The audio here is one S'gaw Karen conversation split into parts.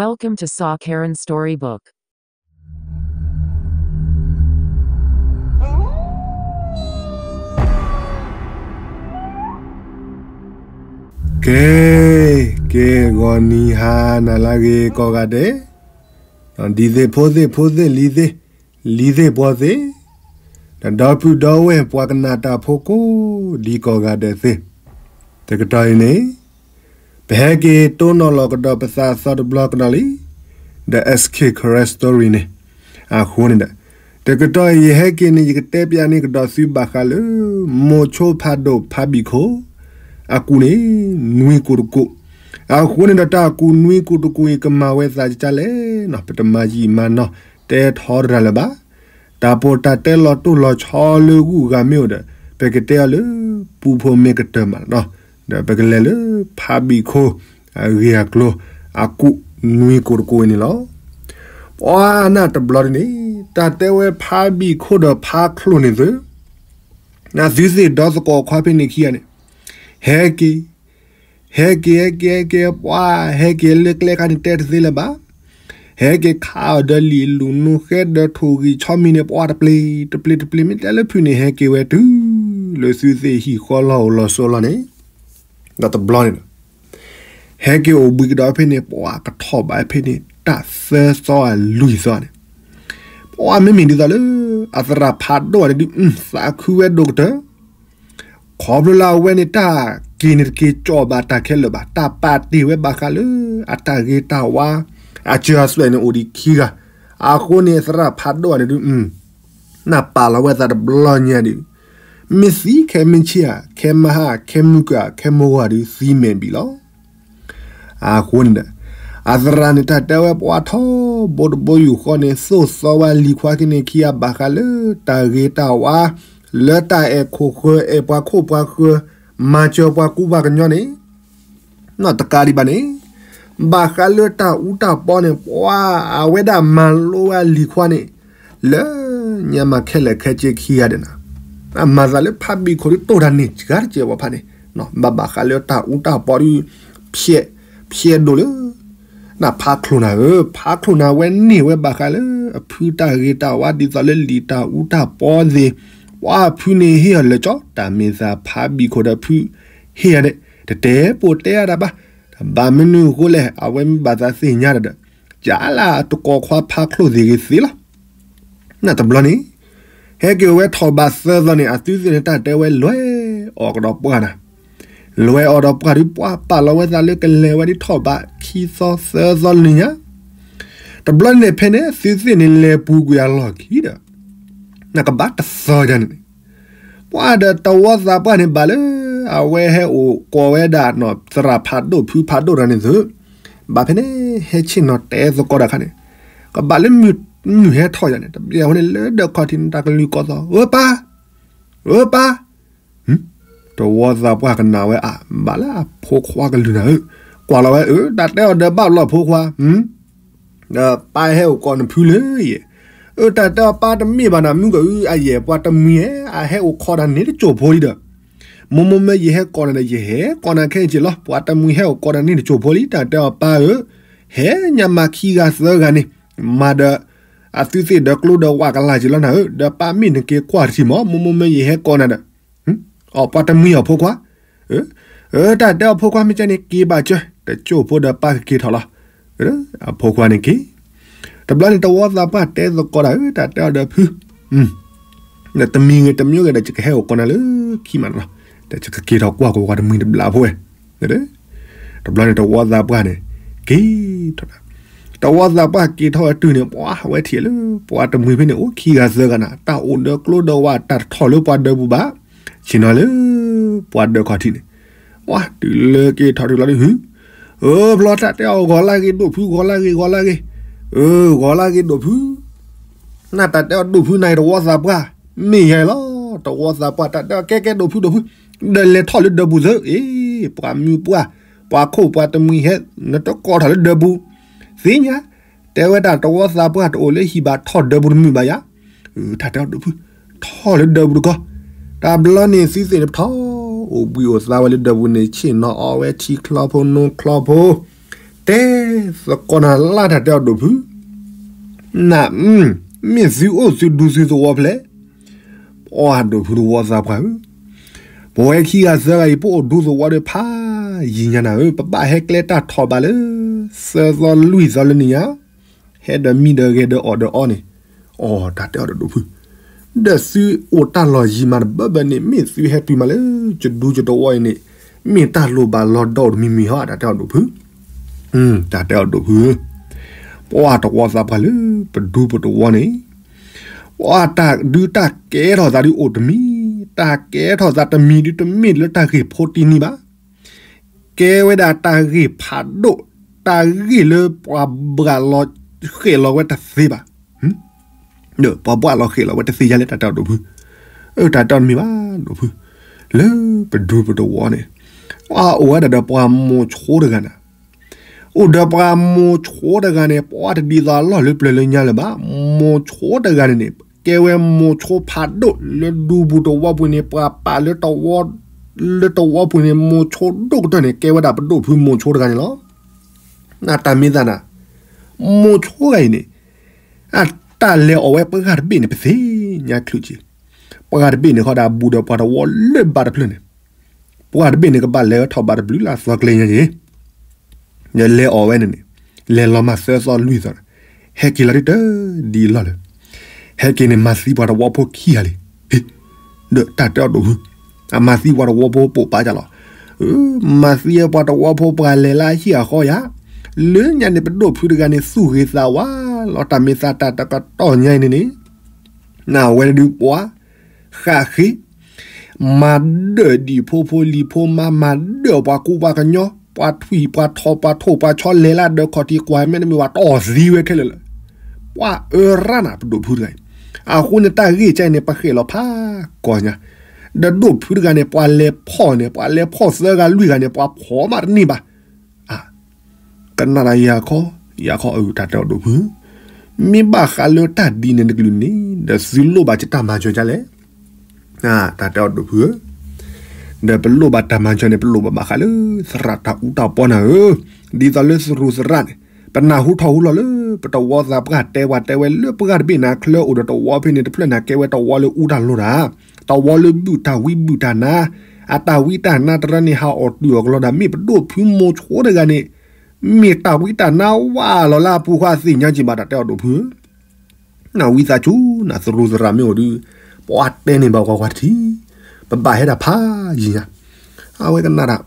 Welcome to Saw Karen Storybook. ကဲ, ကဲ, ဂီၤနံၤဟါနၤလၢအဂ့ၤကိးဂၤဒဲး, ဒ်သ့ၣ်ဖိသ့ၣ်ဖိသ့ၣ်လံၤသ့ၣ်, လံၤသ့ၣ်ပှီၤသ့ၣ်, ဒီပုၢ်ဒီဝဲၢ်ပှၤကနၣ်တၢ်ဖိကိးဒံကိးဂၤဒဲးသ့ၣ်, တကတီၢ်အံၤန့ၣ် ပဟဲက့ၤတိၢ်နီၣ်လီၤကဒီးပသးသီတဘျီကဒီးလံ, ဒီး S K Karen Story န့ၣ်, အဃိန့ၣ်ဒီး, တကတီၢ်အံၤယဟဲက့ၤန့ၣ် ယကတဲပျးန့ၢ်ကဒီးသုဘၣ်ဃးလၢ မိၤဆိဖးဒိၣ်ဖးဘံၣ်ခိၣ်, အကူၣ်န့ၣ် နွံကိၢ်တကိၢ်, အဃိန့ၣ်ဒီးတၢ်အကူၣ်နွံကိၢ်တကိၢ်အံၤ ကမၤဝဲသးကကလဲၣ်နီၤ, ပတမၤယံာ်မၤနီၢ် တဲထီတရၣ်လၢၤဘၣ်. တၢ်ပီးတၢ်တဲလီၤတိၢ်လီၤဆီလၢဂုၢ်ဂၤမ့ၢ်အိၣ်ဒီး ပကတဲအီၤလၢ ပူဖိမ့ၢ်ကတၢၢ်မးနီၤ, ဒီးပကလဲၤလၢဖးဘံၣ်ခိၣ်အဂ့ၢ်အကျိၤ အကူၣ်နွံကိၢ်တကိၢ်အံၤန့ၣ်လီၤ. ပှၤနၢ်တဘျီဒ်န့ၣ်, တၢ်တဲဝဲဖးဘံၣ်ခိၣ်ဒီးဖးချိၣ်န့ၣ်သု, နသုသ့ၣ်ဒီသကိးခွါဖဲန့ၣ်ခံဂၤန့ၣ်, ဟဲက့ၤ ဟဲက့ၤ ဟဲက့ၤ ဟဲက့ၤ ဟဲက့ၤ ပှၤဟဲက့ၤလၢကျဲခါန့ၣ် တဲတသ့လၢၤဘၣ်. ဟဲက့ၤခးအီၤဒီးလံာ်လူၤနူဃဲဒီးထိၣ်ဂံၢ်ဆီမံၤန့ၣ် ပှၤတပျ့ၤ တပျ့ၤ တပျ့ၤ မ့ၢ်တဲလၢဖုၣ်န့ၣ် ဟဲက့ၤဝဲတုၤလၢသုသ့ၣ်ဟံၣ်ဃီလီၢ်အိၣ်လီၢ်ဆိးလီၢ်န့ၣ်, ဒီးတဘျီန့ၣ်ဒီး ဟဲက့ၤအိၣ်ဘှံးကဒီးဖဲန့ၣ် ပှၤကထီၣ်ဘးဖဲန့ၣ် တၢ်သၢသီအလွံၢ်သီန့ၣ်, ပှၤမ့မ့ၢ်ဒ်သိးလၢ အသရၣ်ဖးဒိၣ်န့ၣ်ဒုး သးခုဝဲဒိၣ်ကတၢၢ် ခီဖျိလၢအဝဲန့ၣ် တၢ်က့ၤန့ၣ်တက့ၤကၠီၣ်ဘၣ်တၢ်ခဲလၢာ်ဘၣ်, တၢ်ပာ်တ့ၢ်ဝဲဘၣ်ဃးလၢ အတၢ်ဂ့ၤတၢ်ဝါ အစၢၤအသွဲၣ်န့ၣ်အိၣ်ဒံးခံဂၤ, အဃိန့ၣ် သရၣ်ဖးဒိၣ်န့ၣ်ဒုး နၢ်ပာ်လီၤဝဲသးတဘျီညါဒုး, မ့ၢ်သံခဲမုၢ်ဆ့ၣ်ဧါ, ခဲမုၢ်ဟါ, ခဲမုၢ်ကၢၢ်, ခဲမုၢ်ဂီၤဒုး သံမဲာ်ဘံၣ်လီၤ. အဃိန့ၣ်ဒီး အသရၣ်န့ၣ် တၢ်တဲဝဲပှၤထီဘိတဘိယူၢ်ဃီန့ၣ် သိၣ်သီဝဲလံၤခွါခံန့ၣ်ခံဂၤဘၣ်ဃးလၢ တၢ်ဂ့ၤတၢ်ဝါ လၢတၢ်အဲၣ်ခိၣ်ဃၢၤ အဲၣ်ပှၤခိၣ်ပှၤဃၢၤ မၤစၢၤပှၤကူပှၤကညီန့ၣ် နီၢ်တကးဒံးဘၣ်န့ၣ်, ဘၣ်ဃးလၢတၢ်အူတၢ်ပီန့ၣ် ပှၤအဝဲဒၣ်မၤလိဝဲလံၤခွါန့ၣ် လၢညါမးခဲလၢာ်ခဲဆ့ခံဂၤဒဲးန့ၣ်, အမၤသးလၢဖးဘံၣ်ခိၣ်ဒုးတိၢ်တၢ်န့ၢ်စှၤတကဲးဝဲဖးန့ၣ်, ဘၣ်ဘၣ်ဃးလၢတၢ်အူတၢ်ပီဒုး ဖျဲး, ဖျဲးဒိၣ်လၢ နဖးချိၣ်နၤဧၢ, ဖးချိၣ်နၤဝဲန့ၢ်ဝဲဘၣ်ဃးလၢ အဖုတၢ်ဂ့ၤတၢ်ဝါဒ်သိးလၢလံာ်တၢ်အူတၢ်ပီသ့ၣ်, ပှၤအဖုန့ၣ်ဟ့ၣ်အီၤလၢာ်ကၠီ တၢ်မ့ၢ်သးဖးဘံၣ်ခိၣ်ဒီးဖု ဟ့ၣ်ယၤဒဲး တတဲပိာ်တဲအါဒၣ်ဘၣ်, ဘၣ်မနုၤအဃိလဲၣ် အဝဲမ့ၢ်ဘၣ်သးသ့ၣ်ညါဒီး ကလၢတကိးခွါဖးချိၣ်သ့ၣ်ဂ့ၤသ့လီၤ. နတဘျီန့ၣ် ဟဲက့ၤဝဲထီၣ်ဘးသၢသီန့ၣ် အသုသ့ၣ်န့ၣ် တၢ်တဲဝဲလဲၤအီၣ်ကဒီးပှၢ်နၤ, လဲၤအီၣ်ဒီးပှၢ်ဒုး ပှၤပာ်လီၤဝဲသးလၢကလဲၤဝဲဒ်ထီၣ်ဘးခံသီသၢသီလၢညါ, တဘျီန့ၣ်ဖဲန့ၣ် သုသ့ၣ်န့ၣ်လဲၤပူၤကွံာ်အလီၢ်ခံဒီး နကဘၣ်တသီယၤန့ၣ်န့ၣ်, ပှၤဒီးတဝီသးပှၢ်န့ၣ်ဘၣ်လၢ အဝဲဟဲအိၣ်ကိးဝဲဒၣ်နီၢ်သရၣ်ဖးဒိၣ်ဖုဖးဒိၣ်တဂၤန့ၣ်သု, ဘၣ်ဖဲန့ၣ် ဟဲဆ့ၣ်နီၤတဲသကိးတၢ်ခါန့ၣ်, ကဘၣ်လၢမုၢ်ဟဲထီၣ်ယၤန့ၣ် တဘျီဝဲန့ၣ်လၢဒၢးခီၣ်ထံးန့ၣ် တၢ်ကလုၢ်ကိးသီ ဧၢပၢ်, ဧၢပၢ် တဝီသးပှၢ်ကနၣ်ဝဲအါ ဘၣ်လၢအဖိခွါကလုၢ်နၤဧၢ, ကွၢ်လီၤဝဲအၢ တၢ်တဲအီၤဒီးဘၣ်လီၤဖိခွါ, ဒီးပၢ်ဟဲအိၣ်ကိးနဖုလၢယဲၢ်, အၢ တၢ်တဲအီၤပၢ်တမ့ၢ်ဘၣ်နၤ မုၢ်ကအုအယဲၢ် ပှၤတမှံၤဧဲ အဟဲအိၣ်ခိးတၢ်န့ၣ်တစိၢ်ဖိလံဒီး, မိၢ်မိၢ်မ့ၢ်ယဟဲကိးနၤဒီး ယဟဲကိးနၤခဲအံၤက့ၤလီၤ ပှၤတမှံၤဟဲအိၣ်ကိးတၢ်န့ၣ်တစိၢ်ဖိလံ တၢ်တဲအီၤပၢ်ဧၢ, ဟဲညါမၤခံဂၤသၢဂၤန့ၣ်, မၤဒီး အသုသ့ၣ်ဒီးကျိဒီးဝၣ်ကလာ်က့ၤလီၤနၤဧၢ, ဒီးပၢ်မ့ၢ်နက့ၤကွၢ်တထံၣ်မး မိၢ်မိၢ်မ့ၢ်ယဟဲကိးနၤဒီး အီၤပှၤတမှံၤအီၤဖိခွါ, အၢ တၢ်တဲအီၤဖိခွါမ့ၢ်ကဲန့ၣ် က့ၤဘၣ်ကၢ တစိၢ်ဖိဒီးပၢ်ကက့ၤထီၣ်လီၤ, အဖိခွါန့ၣ်က့ၤ, တဘျီန့ၣ်တဝီသးပှၢ်တဲသကိးတၢ်ဧၢ တၢ်တဲအီၤဒီးဖု, ဒီးတမံၤဂ့ၤတမံၤဂ့ၤဒီး ယကဟဲအိၣ်ကိးနၤလၢခံမးလီၤ, ဒီးယကက့ၤထီၣ်ကွၢ်က့ၤပှၤတမှံၤတဘျီဖိဝဲ, တဘျီန့ၣ်တဝီသးပှၢ်န့ၣ် က့ၤထီၣ်, တဝီသးပှၢ်က့ၤထီၣ်ဝဲတုၤန့ၣ် ပှၤဝဲထံၣ်လၢ ပှၤတမှံၤဖဲန့ၣ်အိၣ်ခံဂၤသၢဂၤနၤ တၢ်အိၣ်ဒီးကျိဒီးဝၣ် တၢ်တထီၣ်လၢပှၤဒၢးပူၤဘၣ်, ဆ့ၣ်နီၤလၢ ပှၤဒၢးခီၣ်ထံးန့ၣ်, ပှၤတုၤလၢက့ၤထီၣ်တုၤလီၤဒုးဟု, အၢ ဖျီတၢ်တဲအီၤ ဂီၤလၢဂ့ၤဒိၣ်ဖု ဂီၤလၢဂ့ၤ ဂီၤလၢဂ့ၤ, အၢ ဂီၤလၢဂ့ၤဒိၣ်ဖု, နတၢ်တဲအီၤဒိၣ်ဖုနၤအံၤ တဝီသးပှၢ်, မ့ၢ်ယၤလီၤ တဝီသးပှၢ် တၢ်တဲအီၤကဲကဲဒိၣ်ဖုဒိၣ်ဖု, ဒီးလဲၤထီၣ်လၢဒၢးပူၤသၢ, အ့ ပှၤမုၢ်ပှၢ်, ပှၤခိၣ်ပှၤတမှံၤဟဲ, နတကိးထီၣ်လၢဒၢးပူၤ, သ့ၣ်ညါ, တဲဝဲဒၣ်တဝီသးပှၢ်တအိၣ်လၢဟံၣ်ဘၣ်ထီၣ်ဒၢးပူၤတမုာ်ဘၣ်ယၤ, တၢ်တဲအီၤဒိၣ်ဖု, ထီၣ်လၢဒၢးပူၤတကီၢ်, တဘျီန့ၣ်သုသ့ၣ်န့ၣ်ပထီၣ်, အိၣ်ဘှံးအိၣ်သါဝဲလၢဒၢးပူၤန့ၣ် ဆ့ၣ်နီၤအီဝဲထံချီဖိနိချီဖိ, တဲသကိးနၤလၢတၢ်တဲအီၤဒိၣ်ဖု, န, မ့ၢ်သုအိၣ်သုဒူသုသဝီဖျဲၣ်, ပှၤဒိၣ်ဖုတဝီသးပှၢ်ဧၢ, ပဝဲခံဂၤသၢဂၤအံၤ ပအိၣ်ဒူသဝီဒီးဖးယံၤညါနၤဧၢ, ပဘၣ်ဟဲကျဲတၢ်ထီၣ်ဘးလၢ သၢသီလွံၢ်သီလၢနံၤညါ, ဟဲဒီးမံဒီးဂဲၤဒီးအီၣ်ဒီးအီန့ၣ်, အတၢ်တဲအီၤဒိၣ်ဖု ဒီးသုအိၣ်တၢ်လီၢ်ယံၤမးတဘၢဘၢန့ၣ် မ့ၢ်သုဟဲတုၤမးလၢ ယဒူယတဝီအံၤန့ၣ်, မ့ၢ်တၢ်လိၣ်ဘၣ်လီၤဒီးတမံၤမံၤဟီ တၢ်တဲအီၤဒိၣ်ဖု, တၢ်တဲအီၤဒိၣ်ဖု, ပှၤတဝီသးပှၢ်လၢ ပဒူပတဝီန့ၣ်, ပှၤတၢ်ဒုးတၢ်ကဲထီၣ်သးဒုးအိၣ်တမံၤ, တၢ်ကဲထီၣ်သးတမံၤဒုးတမ့ၢ်လၢတၢ်ဂ့ၢ်ဖိတံၢ်နံၤဘၣ် ကဲဝဲဒၣ်တၢ်ဂ့ၢ်ဖးဒိၣ်, တၢ်ဂ့ၢ်လၢပှၤဘှၣ်လီၤဃဲၣ်လီၤဝဲတသ့ဘၣ်, ဒီးပှၤဘှၣ်လီၤဃဲၣ်လီၤဝဲတသ့ယါလဲၣ် တၢ်တဲအီၤဒိၣ်ဖု, အတၢ်တဲအီၤတမံၤဘၣ်ဒိၣ်ဖု, လၢပဒူပတဝီန့ၣ်, ပှၤအိၣ်ဝဲဒၣ်ဒီးပှၤမိၤဆိတဂၤန့ၣ်, အိၣ်ဒီးပှၤမိၤဆိတဂၤန့ၣ် ပှၤတဒ်သိးအလီၢ်လၢပျၢၤလၢညါလၢၤဘၣ်, မိၤဆိတဂၤန့ၣ်န့ၣ် ကဲဝဲမိၤဆိဖးဒိၣ်လၢဒူပူၤတဝီပူၤန့ၣ် ပှၤပာ်လၢ လၢတဝီပူၤန့ၣ် မိၤဆိဒိၣ်ကတၢၢ်န့ၣ် ကဲဝဲဒၣ်ပဒိၣ်ဖုမိၤဆိတဂၤန့ၣ်လီၤ. နတၢ်မ့ၢ်သးနၤ, မိၤဆိဂၤအံၤန့ၣ်, အတၢ်လဲၤအီၣ်ဝဲပှၢ်တဘ့ၣ်န့ၣ် ပသ့ၣ်ညါချုးက့ၤ, ပှၢ်တဘ့ၣ်န့ၣ်ဃီဒီးဘူးဒီးပှၤတဝီလၢဘးတဖျၢၣ်န့ၣ်, ပှၢ်တဘ့ၣ်န့ၣ်ကဘၣ်လဲၤဝဲထီၣ်ဘးတဘျုးလၢအသီကျဲညါက့ၤ ဒီးလဲၤအီၣ်ဝဲန့ၣ်န့ၣ်, လဲၤလီၤမၢ်သၢသီလွံၢ်သီန့ၣ်, ဟဲက့ၤလီၤဒ်တၢ်ဒ်အလီၢ်လၢ, ဟဲက့ၤန့ၣ် မၤသံပှၤတဝီဖိခံဂၤလံ, ဒီးတၢ်တဲအီၤဒိၣ်ဖု, အမၤသံပှၤတဝီဖိပိာ်ပာ်ကလီၤ, မၤသံပှၤတဝီဖိပှၤလဲၤလၢအဟံၣ်အဃီယၤ, လၢညါန့ၣ်ပဒိၣ်ဖုတဂၤန့ၣ် သူၣ်ဂ့ၤသးဝါလီၤ တၢ်မ့ၢ်သးတၢ်တကတီၢ်ညါအံၤန့ၣ်န့ၣ် နဝဲဒုးပှၤ, ဃၣ်ဃ့, မၤဒၢၣ်ဒံၣ်ဖိဖိလံၤဖိမါ မၤဒၢၣ်ပှၤကူပှၤကညီ, ပှၤထွံၣ်ပှၤထိးပှၤထိၣ်ပှၤဆီလဲၤလၢဒၢးခီၣ်ထံးကွၢ်မ့တမ့ၢ်ဝဲတီၢ်သံဝဲခဲလၢာ်လၢ, ပှၤအၢရၣ်နၤပဒိၣ်ဖုတဂၤအံၤ, အဃိန့ၣ်တၢ်ဂ့ၢ်ကါအံၤန့ၣ် ပဃဲၣ်လီၤဖးကီၢ်ညါ, ဒီးဒိၣ်ဖုတဂၤန့ၣ် ပှၤလဲၤဖီၣ်န့ၣ် ပှၤလဲၤဖီၣ်သၢဂၤလွံၢ်ဂၤန့ၣ် ပှၤဖီၣ်မးတန့ၢ်ဘၣ် ကနၣ်တၢ်ယၤခီ, ယၤခီအတၢ်တဲအီၤဒိၣ်ဖု, မ့ၢ်ဘၣ်ဃးလၢတၢ်ဒ်န့ၣ်တကလုာ်န့ၣ် ဒီးသုလိၣ်ဘၣ်ကတၢ်မၤစၢၤဒ်လဲၣ်, တၢ်တဲအီၤဒိၣ်ဖုဧၢ, ဒီးပလိၣ်ဘၣ်တၢ်မၤစၢၤန့ၣ် ပလိၣ်ဘၣ်ဘၣ်ဃးလၢ သရၣ်တၢ်အူတၢ်ပီနၤဧၢ, ဒ်သိးလၢသရူးသရၣ်န့ၣ် ပနၢ်ဟူထီၣ်ဟူလီၤလၢ ပတဝီသးပှၢ်တဲပှၤတဲဝဲလၢပှၢ်တဘ့ၣ်န့ၣ် အချၢအိၣ်ဒီးတဝီဖဲန့ၣ် တဖျၢၣ်န့ၣ် ကဲဝဲတဝီလၢအူတၢ်လိၤတၢ် တဝီလၢဘုၣ်တၢ်ဝံဘုၣ်တၢ်နါ, အတၢ်ဝံတၢ်နါတရၢန့ၣ် ဟးအီၣ်တုၤအီၣ်ကလီဒၣ် မ့ၢ်ပဒိၣ်ဖုမိၤဆိတဂၤန့ၣ်, မ့ၢ်တၢ်ဝံတၢ်နါဝဲလီၤလၢအပူၤဃီအသ့ၣ်ညါက့ၤဘၣ် တၢ်တဲအီၤဒိၣ်ဖုဧၢ, နဝံသးစူၤ နသရူးသရၣ်မ့ၢ်အိၣ်ဒုး, ပှၤတဲန့ၢ်ဘၣ်ကွၢ်ကွၢ်တထံၣ်, ပဘၣ်ဟဲဒၣ်ဖးယံၤညါ, အဝဲကနၣ်တၢ်,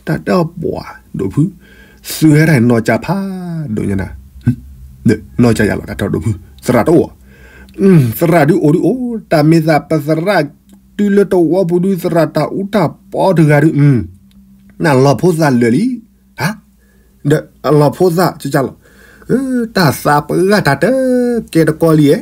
တၢ်တဲအီၤပှၤဒိၣ်ဖု, သုဟဲဒၣ်နီၢ်ကၢ်ဖးဒိၣ်ညါနၤ, နီၢ်ကၢ်ယၤလီၤ တၢ်တဲအီၤဒိၣ်ဖု, သရၣ်တအိၣ် သရၣ်ဒုးအိၣ်ဒုးအိၣ် တၢ်မ့ၢ်သးပသရၣ်တုၤလၢတဝီပူၤဒုး သရၣ်တၢ်အူတၢ်ပီတဂၤဒုး, နလီၤဖိသၣ်လၢာ်လံ, ဒီးအလီၤဖိသၣ်ကလီၤ, တၢ်သးပှၢ်တၢ်တကဲတကီလံ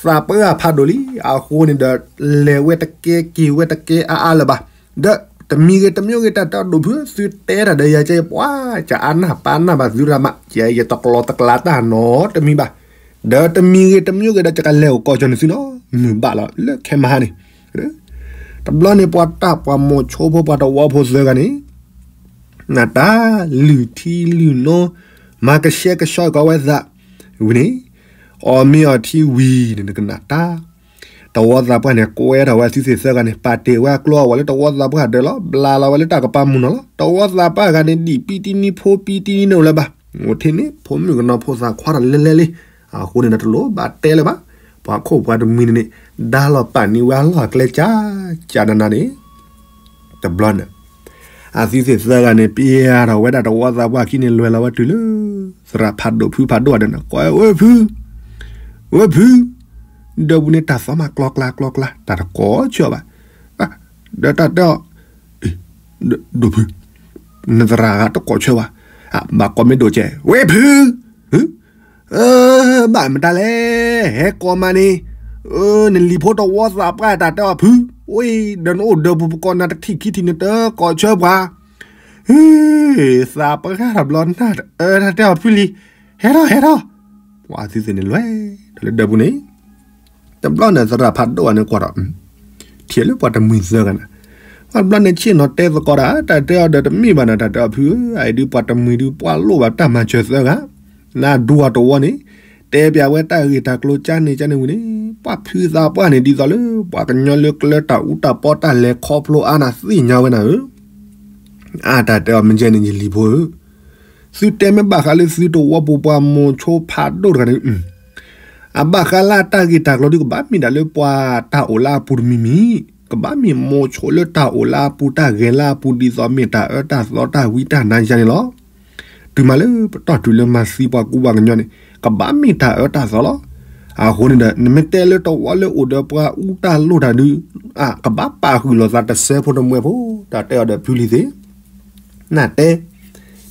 ဧါ, သးပှၢ်ဖးဒိၣ်လံ အဃိန့ၣ်ဒီး လဲၤဝဲတကဲက့ၤဝဲတကဲအါအါလၢၤဘၣ်, ဒီးတမံၤဂ့ၤတမံၤဂ့ၤ တၢ်တဲအီၤဒိၣ်ဖု သုတဲတၢ်ဒီးယၤကဲပှၤ ကအါနၢ်ပာ်နၢ်ဘၣ်သုရၣ်မး ယတကျီတကျါတၢ်နီတမံၤဘၣ်, ဒီးတမံၤဂ့ၤတမံၤဂ့ၤဒီး ယကလဲၤအိၣ်ကီၢ်ကၠီၣ်န့ၣ်သုနီၤ မုၢ်ဘၣ်လီၤလၢခဲမဟါန့ၣ်, တဘျီန့ၣ် ပှၤတၢ်ပှၤမိၤဆိဖိပှၤတဝီဖိသၢဂၤန့ၣ် နတၢ်လုၢ်ထံလုၢ်နိ မၤကဆှဲကဆှီကီးဝဲသး, ဝံၤန့ၣ် အီၣ်မ့ၤအီထံဝံၤန့ၣ် နကနၣ်တၢ်, တဝီသးပှၢ်န့ၣ် ကွဲထီၣ်ဝဲသုသ့ၣ်သၢဂၤန့ၣ် ပာ်တ့ၢ်ဝဲအကျိအဝဲလၢတဝီသးပှၢ်ဒၢးလီၤ ဘျးလီၤဝဲလၢတၢ်ကပၤမုၢ်နီၤလီၤ. တဝီသးပှၢ်ဂၤန့ၣ် ဒံၣ်ပံတံနံဖိပံတံနံန့ၣ်လၢၤဘၣ်, အိၣ်ထံန့ၣ် ဖိမုၣ်ကနီၤဖိသၣ်ခွါတၢ်လဲလဲလံ, အဃိန့ၣ်ဒီးတလိၣ်ဘၣ်တဲလၢၤဘၣ်, ပှၤခိၣ်ပှၤတမှံၤန့ၣ်န့ၣ် ဒါလီၤပာ်န့ၢ်ဝဲအလီၢ်အကျဲကၢ်ကၢ်နးနးန့ၣ် တဘျီန့ၣ် အသုသ့ၣ်သၢဂၤန့ၣ် ပျဲထီၣ်ဝဲဒၣ်တဝီသးပှၢ်ခံန့ၣ် လဲၤလီၤဝဲတုၤလၢ သရၣ်ဖးဒိၣ်ဖုဖးဒိၣ်အဒၢးန့ၣ် ကိးဝဲဖု, ဝဲဖု, ဒီပုၢ်န့ၣ်တၢ်သီမးကျီကျါကျီကျါ တၢ်တကိးဆၢဘၣ်, ဒီးတၢ်တဲအီၤ, ဒိၣ်ဖု, နသရၣ်ဂၤတကိးဆၢဘၣ်, ဘၣ်ကိးမ့ၢ်ဒိၣ်ကဲ, ဝဲဖု ဘၣ်မတၤလဲၣ်, ဟဲကိးမးန့ၣ်, နလံၤဖိတဝီသးပှၢ်တၢ်တဲအီၤဖု, အိၣ်ဒီးနအိၣ်ဒီးပူၤပကိးနၤတထံၣ်ခံထံၣ်န့ၣ် တကိးဆၢပှၤ, သးပှၢ်တဘျီနၢ်တအၢတၢ်တဲအီၤဖုလံ, ဟဲထီၣ်ဟဲထီၣ်, ပှၤသုသ့ၣ်န့ၣ်လဲၤ, ဒီးလၢဒီပုၢ်န့ၣ် တဘျီန့ၣ်သရၣ်ဖးဒိၣ်အန့ၣ်ကွၢ်ဒီး, ထံၣ်လၢပှၤတမှံၤသၢဂၤန့ၣ်, ဘၣ်တဘျီန့ၣ်ဆ့ၣ်နီၤတဲသကိးတၢ် တၢ်တဲအီၤဒီးတမ့ၢ်ဘၣ်နီၤ တၢ်တဲအီၤဖုဧၢ အအံၤဒုးပှၤတမှံၤဒုးပှၢ်လိၣ်ဘၣ်တၢ်မၤစၢၤသၢဂၤ နဒူအီၤတဝီန့ၣ် တဲပၠးဝဲတၢ်ဂ့ၢ်တၢ်ကျိၤကၢ်န့ၣ်ကၢ်န့ၣ်ဝံၤန့ၣ် ပှၤဖုသးပှၢ်န့ၣ်ဒ်သိးလၢ ပှၤကညီလၢကျၢၤတၢ်အူတၢ်ပီတၢ်လဲၤခီဖျိအါနၤသ့ၣ်ညါဝဲနၤဧၢ အတၢ်တဲအီၤမ့ၢ်ကဲန့ၣ် ယလံၤဖိဧၢ, သုတဲမ့ၢ်ဘၣ်ဃးလၢသုတဝီပူၤပှၤမိၤဆိဖးဒိၣ်တဂၤန့ၣ်, အဘၣ်ဃးလၢတၢ်ဂ့ၢ်တၢ်ကျိၤဒုးကဘၣ်မ့ၢ်ဒၣ်လၢပှၤတၢ်အိၣ်လၢအပူၤတမံၤမံၤ, ကဘၣ်မ့ၢ်မိၤဆိလၢတၢ်အိၣ်လၢအပူၤတၢ်ဂဲၤလၢအပူၤဒ်သိးမ့ၢ်တၢ်အၢတၢ်သီတၢ်ဝံတၢ်နါယါန့ၣ်လီၤ. တုၤမးလၢပတီၢ်တုၤလၢမၤသံပှၤကူပှၤကညီန့ၣ် ကဘၣ်မ့ၢ်တၢ်အၢတၢ်သီလီၤ. အဃိန့ၣ်ဒီး နမ့ၢ်တဲလၢတဝီလၢအိၣ်ဒီးပှၤအူတၢ်လိၣ်တၢ်ဒုး, အကဘၣ်ပာ်ဃုာ်လိာ်သးတစဲးဖိတမှဲဖိ, တၢ်တဲအီၤဒီးဖုလံၤသ့ၣ်, နတဲ,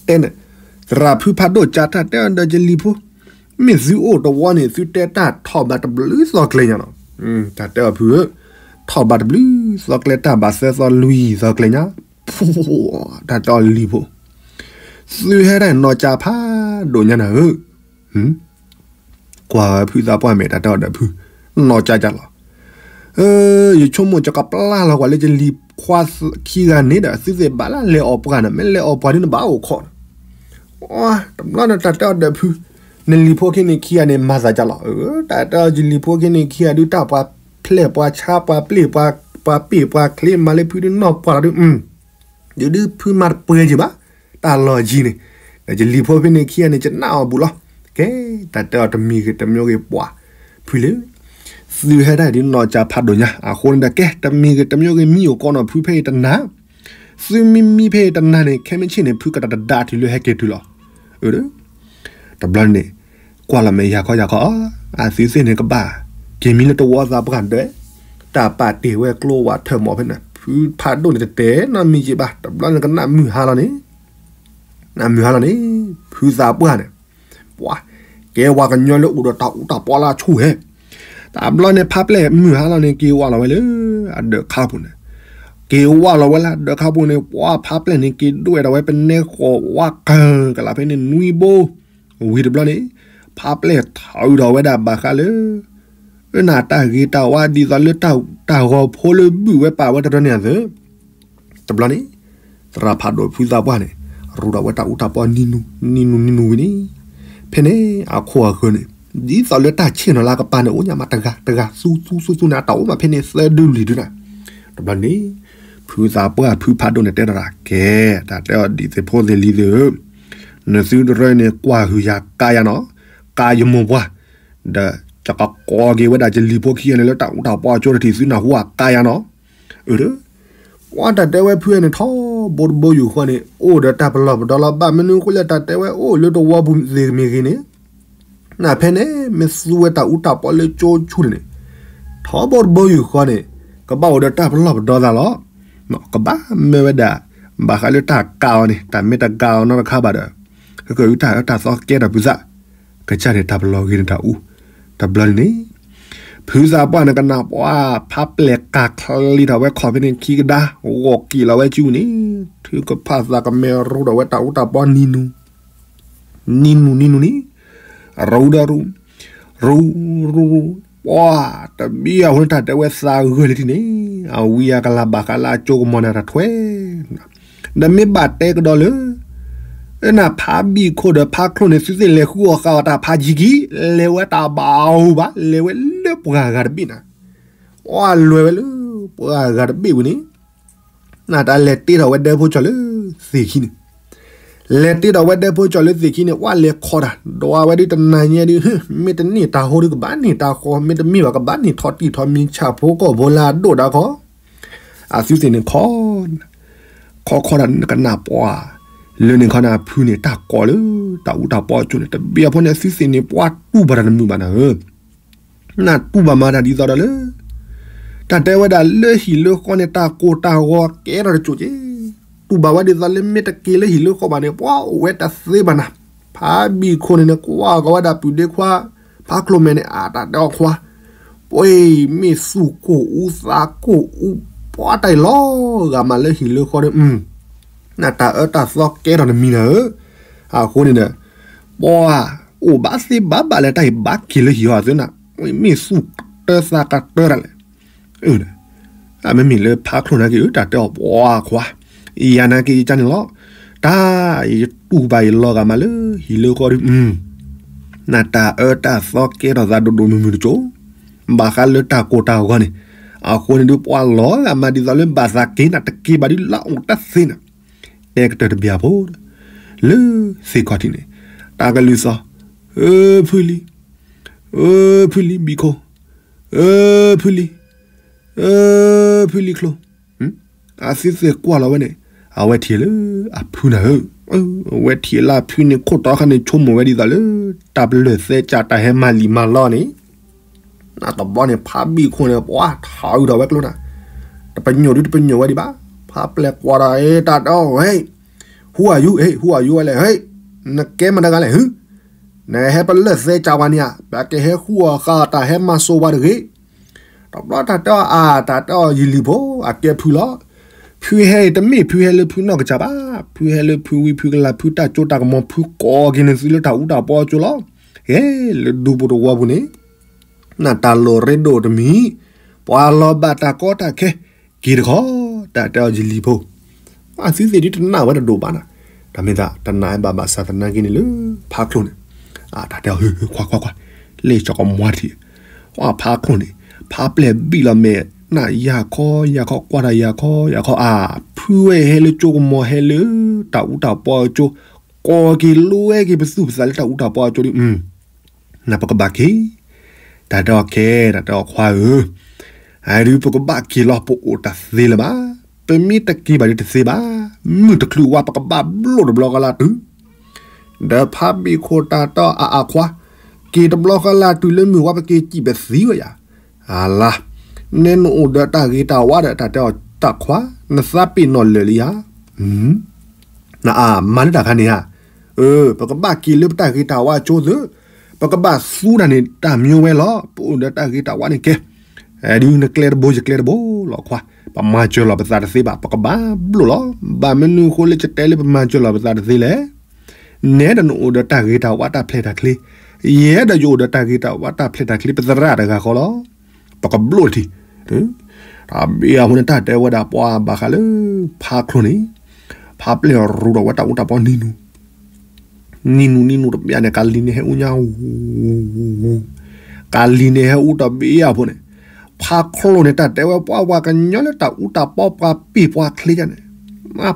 တဲန့ၣ်, သရၣ်ဖုဖးဒိၣ်ကၠးတၢ်တဲအီၤဒီးယလံၤဖိ, မ့ၢ်သုအိၣ်တဝီန့ၣ် သုတဲတၢ်ထီၣ်ဘးတဘျုးသီကျဲညါနီၤ, တၢ်တဲအီၤဖုဧၢ, ထီၣ်ဘးတဘျုးသီကျဲ တၢ်ဘးသၢသီလွံၢ်သီကျဲညါ, တၢ်တဲအီၤလံၤဖိ, သုဟဲဒၣ်နီၢ်ကၠးဖးဒိၣ်ညါနၤဧၢ, ကွၢ်ဝဲဖုသးပှၢ်မဲာ် တၢ်တဲအီၤဒီးဖု, နီၢ်ကၠးကၠးလီၤ. ယဆိကမိၣ်ယကပျၢ်လီၤကွၢ်လၢယလံၤခွါခံဂၤန့ၣ်ဒီး သုသ့ၣ်ဘၣ်လၢလဲၤအီၣ်ပှၤန့ၣ် မ့ၢ်လဲၤအီၣ်ပှၤဒုးနဘၣ်အိၣ်ခိးန့ၣ်, တဘျီန့ၣ်တၢ်တဲအီၤဒီးဖု, နလံၤဖိခံန့ၣ်ခံဂၤန့ၣ် မၤသးကၠးလီၤ. တၢ်တဲအီၤယလံၤဖိခံန့ၣ်ခံဂၤဒုး တၢ်ပှၤဖျဲၣ်ပှၤဆါပှၤပျ့ၢ်ပှၤပ့ၢ်ပှၤချ့ မၤလၢဖုဒုးနီၢ်ပှၢ်လီၤဒုး ဒုးဒုးဖုမၤတပှဲၤက့ၤဘၣ်, တၢ်လီၢ်ယံၤန့ၣ်, ဒီးယလံၤဖိဖဲန့ၣ်ခံဂၤန့ၣ် ယနာ်အီၤဘူးလီၤ. ကဲ, တၢ်တဲအီၤတမံၤဂ့ၤတမံၤဂ့ၤပှၤ, ဖုလၢ, သုဟဲဒၣ်ဒုးနီၢ်ကၠးဖးဒိၣ်ညါ အဃိန့ၣ်ဒီးကဲ တမံၤဂ့ၤတမံၤဂ့ၤမံအိၣ်ကိးနီၢ်ဖုဖဲအံၤတနၤ, သုမံမံဖဲအံၤတနၤန့ၣ် ခဲမုၢ်ဆ့ၣ်န့ၣ် ဖုကတၢၢ်တဒါတုၤလၢဟဲက့ၤတုၤလီၤ. တဘျီန့ၣ် ကွၢ်လီၤမဲာ်ယၤခီယၤခီ, အသုသ့ၣ်န့ၣ်ကဘၣ်, က့ၤမံလၢတဝီသးပှၢ်ဒၢး, တၢ်ပာ်တ့ၢ်ဝဲကျိဝးထၢၣ်မီၤဖဲန့ၣ် ဖုဖးဒိၣ်န့ၣ်တတဲနီတမံၤက့ၤဘၣ် တဘျီန့ၣ်ကနၣ်မုၢ်ဟါလီၤန့ၣ်, နၢ်မုၢ်ဟါလီၤန့ၣ်, ဖုသးပှၢ်န့ၣ်, ပှၤ, ကဲဝဲကညီလၢအိၣ်ဒီးတၢ်အူတၢ်ပီလၢအဆူၣ်ဟဲ, တဘျီန့ၣ်ဖးပျဲၢ်မုၢ်ဟါလီၤန့ၣ် က့ၤဝးလီၤဝဲလၢ, အဒၢးခါပူၤန့ၣ် က့ၤဝးလီၤဝဲလၢအဒၢးခါပူၤန့ၣ် ပှၤဖးပျဲၢ်န့ၣ် က့ၤဒွဲၣ်ဒီးဝဲပနဲဃီၤဝးကၢၤကလးဖဲန့ၣ်နွံဘိ, ဝံၤတဘျီန့ၣ်, ဖးပျဲၢ်ထုးဒီးဝဲဒၣ်ဘၣ်ဃးလၢ, အနၢ်တၢ်ဂ့ၤတၢ်ဝါဒ်သိးလၢတၢ်ဂီၤဖိလၢဘုၣ်ဝဲပာ်ဝဲတရီန့ၣ်အသိး, တဘျီန့ၣ်, သရၣ်ဖးဒိၣ်ဖုသးပှၢ်န့ၣ်, ရူးဒီးဝဲတၢ်အူတၢ်ပီနံၤနူၤ, နံၤနူၤနံၤနူၤဝံၤန့ၣ်, ဖဲန့ၣ်အခိၣ်အဃၢၤန့ၣ်, ဒ်သိးလၢတၢ်ဆ့ၣ်နီၤလၢအကပၤန့ၣ် အိၣ်ညါမးတဂၤတဂၤသူသူသူသူန့ၣ် အတၢ်အိၣ်မးဖဲန့ၣ်သၢဒုလွံၢ်ဒုနၤ, တဘျီန့ၣ်, ဖုသးပှၢ်ဖုဖးဒိၣ်န့ၣ်တဲဒီးတၢ်ကဲ, တၢ်တဲအီၤဒ်သိးဖိသ့ၣ်လံၤသ့ၣ်ဧၢ, နသုတရၢန့ၣ်ကွၢ်ဟုၣ်ယၤကါယၤနီၤ, ကါယမိၢ်ပှၢ်, ဒီးယကကိးက့ၤဝဲဒၣ်ယလံၤဖိခံဂၤန့ၣ်လၢတၢ်အူတၢ်ပီအကၠိတထံၣ်သုနၢ်ဟူအကါယၤနီၤ, အၢ ပှၤတၢ်တဲဝဲဖုန့ၣ် ထီဘိတဘိယူၢ်ဃီန့ၣ် အိၣ်ဒီးတၢ်ပလီၢ်ပဒီလီၤ ဘၣ်မနုၤအဃိလၢတၢ်တဲဝဲအိၣ်လၢတဝီပူၤသ့ၣ်မ့ၢ်ဂ့ၤန့ၣ်, နဖဲန့ၣ် မ့ၢ်သူဝဲတၢ်အူတၢ်ပီလၢကၠိဆူၣ်န့ၣ်န့ၣ်, ထီဘိတဘိယူၢ်ဃီန့ၣ် ကဘၣ်အိၣ်ဒီးတၢ်ပလီၢ်ပဒီသးလီၤ. ကဘၣ်မၢဝဲဒၣ် ဘၣ်ဃးလၢတၢ်ကးအီၤန့ၣ် တၢ်မ့ၢ်တကးအီၤနီတခါဘၣ်ဒီး ကကၢအုတၢ်အၢတၢ်သီကဲထီၣ်ပသး, ကစၢ်န့ၣ်တၢ်ပလီၢ်ဂ့ၤန့ၣ်တၢ်အူ, တဘျီန့ၣ်န့ၣ် ဖုသးပှၢ်န့ၣ်ကနၣ်ပှၤဖးပျဲၢ်ကးချံထီၣ်ဝဲခီၣ်ဖဲန့ၣ်ခံကဒါ, ဂီၤက့ၤလီၤဝဲစုန့ၣ်, ထုကဖၣ်သးကမဲရူဒီးဝဲတၢ်အူတၢ်ပီနံၤနူၤ, နံၤနူၤနံၤနူၤန့ၣ်, ရူဒီးရူ, ရူ, ရူ, ရူ, ပှၤ, တဘံၣ်အဃိန့ၣ်တၢ်တဲဝဲသးဂၢၢ်လၢထံန့ၣ်, အဝံအကလၤဘၣ်ဃးလၢအကၠိကမီၤန့ၣ်တၢ်ထွဲ ဒီးမ့ၢ်ဘၣ်တဲကဒီးလၢ, နဖးဘံၣ်ခိၣ်ဒီးဖးချိၣ်န့ၣ် သုသ့ၣ်လဲၤဃုအီၣ်ဃာ်အီၤတၢ်ဖးယံၤကံ, လဲၤဝဲတၢ်ဘၣ်အူဘၣ်, လဲၤဝဲလၢပှၤဂၤတဘ့ၣ်နၤ, အလွဲၢ်ဝဲလၢပှၤဂၤတဘ့ၣ်ဝံၤန့ၣ်, နတၢ်လဲၤတ့ထီၣ်ဝဲဒၢဖိကၠီၤလၢသ့ၣ်ခံန့ၣ် လဲၤတ့ထီၣ်ဝဲဒၢဖိကၠီၤလၢသ့ၣ်ခံန့ၣ် ဝဲလဲၤခီတၢ်, ဒွးဝဲဒုးတနၤညါဒုး, မ့ၢ်တန့ၢ်တၢ်ဃိဒုးကဘၣ်န့ၢ်တၢ်ဃီ, မ့ၢ်တမ့ၢ်ဘၣ်ကဘၣ်န့ၢ်ထီၣ်တံၢ်ထီၣ်မံၤဆၣ်ဖိကီၢ်ဖိလၢအဒိၣ်ဒၣ်ခီ, အသုသ့ၣ်န့ၣ်ခီ, ခီခီတၢ်နကနၣ်ပှၤ, လၢန့ၣ်ခီန့ၣ် အဖုန့ၣ်တၢ်ကိးလၢ, တၢ်အူတၢ်ပီအကၠိန့ၣ် တဘ့ၣ်အဖိန့ၣ် အသုသ့ၣ်န့ၣ် ပှၤတူၢ်ဘၣ်တၢ်တမုာ်ဘၣ်နၤဧၢ နတူၢ်ဘၣ်မၤတၢ်ဒ်သိးဒီးလၢ, တၢ်တဲဝဲဒၣ်လၢဟံၣ်လၢဃီန့ၣ် တၢ်ကိၢ်တၢ်ဂီၤကဲထီၣ်တစိၤက့, တူၢ်ဘၣ်ဝဲဒ်သိးလၢမ့ၢ်တက့ၤလၢဟံၣ်လၢဃီဘၣ်န့ၣ် ပှၤအိၣ်ဝဲတသ့ဘၣ်နၤ, ဖးဘံၣ်ခိၣ်န့ၣ်န့ၣ် ကွၢ်ကီးဝဲဒၣ်ပုၢ်ဒ့ခွါ, ဖးချိၣ်မဲာ်န့ၣ် အတၢ်တဲအီၤခွါ, ပှ့ၤမ့ၢ်သူၣ်ကိၢ်အူသးကိၢ်အူ, ပှၤတၢ်အံၤလီၤဂာ်မးလၢဟံၣ်လၢဃီဒီး, နတၢ်အၢတၢ်သီကဲထီၣ်တမံၤနၤဧၢ, အဃိန့ၣ်ဒီး, ပှၤ, အိၣ်ဘၣ်သ့ဘၣ်ဘၣ်လၢတၢ်အံၤဘၣ်က့ၤလၢဟံၣ်ဟီသုနၤ, မ့ၢ်သူၣ်ကတၢသးကတၢတၢ်လဲၣ်, အၢ, တၢ်မ့မ့ၢ်လၢဖါချိၣ်နာ်က့ၤဧၢ တၢ်တဲအီၤပှၤခွါ, ယၤနာ်က့ၤယကန့ၣ်လီၤ. တၢ်ယတူၢ်ဘၣ်ယလီၤဂာ်မးလၢဟံၣ်လၢဃီဒီး နတၢ်အၢတၢ်သီကဲထီၣ်သးဒိၣ်ဒိၣ်မုၢ်မုၢ်တကၠိ, ဘၣ်ဃးလၢတၢ်ကိၢ်တၢ်ဂီၤန့ၣ်, အဃိန့ၣ်ဒုးပှၤလီၤဂာ်မးဒ်သိးလၢဘၣ်သးက့ၤနၤတက့ၤဘၣ်ဒ်လၢအိၣ်တၢ်သ့နၤ, တဲကတၢၢ်တဘျီဖိ, လၢသ့ၣ်ခီၣ်ထံးန့ၣ်, တၢ်ကလုၢ်သီၣ်, အၢ ဖုလံ, အၢ ဖုလံ ဘံၣ်ခိၣ်, အၢ ဖုလံ, အၢ ဖုလံချိ, အသုသ့ၣ်ကွၢ်လီၤဝဲန့ၣ်, အဝဲထံၣ်လၢအဖုနၤဧၢ, အဝဲထံၣ်လၢအဖုန့ၣ် ခိၣ်တီခါန့ၣ်ဆိကမိၣ်ဝဲဒ်သိးလၢ တၢ်ပလၢၢ်သဲကၢ်တၢ်ဟဲမၤလံာ်မၤလီန့ၣ်, နတဘျီန့ၣ် ဖးဘံၣ်ခိၣ်န့ၣ် ပှၤထးအုးထီၣ်ဝဲကျိနၤ, တပညိၣ်ဒုတပညိၣ်ဝဲဒံးဘၣ်, ဖးပျဲၢ်ကွၢ်ဒီး တၢ်တဲအီၤ ဟဲ who are you, ဟဲ who are you ဝဲလဲၣ် ဟဲ, နကဲမတၤတဂၤလဲၣ် ဟု, နဟဲပလၢၢ်သဲကၢ်ဝဲန့ၣ်ဧါ, ပကဟဲဃုအီၣ်ဃုအီတၢ်ဟဲမၤစိဝဲတဂ့ၤ, တဘျီတၢ်တဲအီၤအါ တၢ်တဲအီၤယလံၤဖိ အကဲဖုလီၤ, ဖုဟဲအံၤတမ့ၢ်ဖုဟဲလၢဖုနီၢ်ကစၢ်ဘၣ်, ဖုဟဲလၢဖုဝံဖုကလၤဖုတၢ်စိတၢ်ကမီၤဖုကိးက့ၤန့ၣ်သုလၢတၢ်အူတၢ်ပီအကၠိလီၤ, ဟဲလၢဒူပူၤတဝီပူၤန့ၣ် နတၢ်လိၣ်ရ့ဒိၣ်တမံၤ, ပှၤလီၤဘၣ်တၢ်ကီတၢ်ခဲ, က့ၤတခီ, တၢ်တဲအီၤယလံၤဖိ, အသုသ့ၣ်ဒ်တနာ်ဝဲတဒိၣ်ဘၣ်နၤ, တၢ်မ့ၢ်သးတနာ်ဘၣ်ဘၣ်ဆၣ်သနာ်က့န့ၣ်လၢ ဖးချိၣ်န့ၣ်, တၢ်တဲအီၤ ခွါခွါခွါ, လ့ၣ်စီၤကမွါတထံၣ်, ဖးချိၣ်န့ၣ်, ဖးပျဲၢ်ဘံၣ်လီၤမဲာ်, နၢ်ယၤခီယၤခီကွၢ်တၢ်ယၤခီယၤခီအါ, ဖုဝဲဟဲလၢကၠိကမီၤဟဲလၢ တၢ်အူတၢ်ပီအကၠိ, ကိးက့ၤလိဝဲက့ၤပသူၣ်ပသးလၢတၢ်အူတၢ်ပီအကၠိဒီး နပကဘၣ်က့ၤ, တၢ်တဲအီၤကဲ, တၢ်တဲအီၤခွါဧၢ, အဒုးပကဘၣ်က့ၤလီၤ ပအိၣ်တၢ်သ့လၢၤဘၣ်, ပမ့ၢ်တက့ၤဘၣ်ဒုးတသ့ဘၣ်, မုၢ်တချုးဝါ ပကဘၣ်ဘျိၣ်တဘျီဃီလၢတုၤ, ဒီးဖးဘံၣ်ခိၣ်တၢ်တဲအီၤအါအါခွါ, က့ၤတဘျီဃီလၢတုၤလၢမုၢ်ဝါ ပက့ၤစံၣ်ပသံဝဲယၤ, အလါ, နဲနအိၣ်ဒီးတၢ်ဂ့ၤတၢ်ဝါဒီး တၢ်တဲအီၤတၢ်ခွါ, နသးပ့ၤနီၣ်လၢာ်လံဧါ နအါမၤလၢတၢ်ခါန့ၣ်ဧါ, အၢ ပကဘၣ်က့ၤလၢပတၢ်ဂ့ၤတၢ်ဝါကၠိသ့, ပကဘၣ်သူတၢ်န့ၣ်တၢ်မံဝဲလီၤ, ပအိၣ်ဒီးတၢ်ဂ့ၤတၢ်ဝါန့ၣ်ကဲ, ဒုးနကျဲတဘိယကျဲတဘိလီၤခွါ, ပမၤစၢၤလီၤပသးတသ့ဘၣ်, ပကဘၣ်ဘျိၣ်လီၤ, ဘၣ်မနုၤအဃိလၢယတဲလၢပမၤစၢၤလီၤပသးတသ့လဲၣ်, နဲဒၣ်နအိၣ်ဒီးတၢ်ဂ့ၤတၢ်ဝါတၢ်ဖျဲၣ်တၢ်ချ့, ယဲဒၣ်ယအိၣ်ဒီးတၢ်ဂ့ၤတၢ်ဝါတၢ်ဖျဲၣ်တၢ်ချ့ ပသရၣ်တဂၤဃီလီၤ, ပကဘျိၣ်တထံၣ်, တၢ်ဘ့ၣ်အဃိန့ၣ် တၢ်တဲဝဲဒၣ်ပှၤဘၣ်ဃးလၢ ဖးချိၣ်န့ၣ်, ဖးပျဲၢ်ရူးထီၣ်ဝဲတၢ်အူတၢ်ပီနံၤနူၤ, နံၤနူၤနံၤနူၤတဘ့ၣ်န့ၣ် ကလံၤန့ၣ်ဟဲအူညါ, ကလံၤန့ၣ်ဟဲအူတဘ့ၣ်အဃိန့ၣ်, ဖးချိၣ်န့ၣ် တၢ်တဲဝဲပှၤဝၤကညီလၢတၢ်အူတၢ်ပီပှၤပ့ၢ်ပှၤချ့ယါန့ၣ်,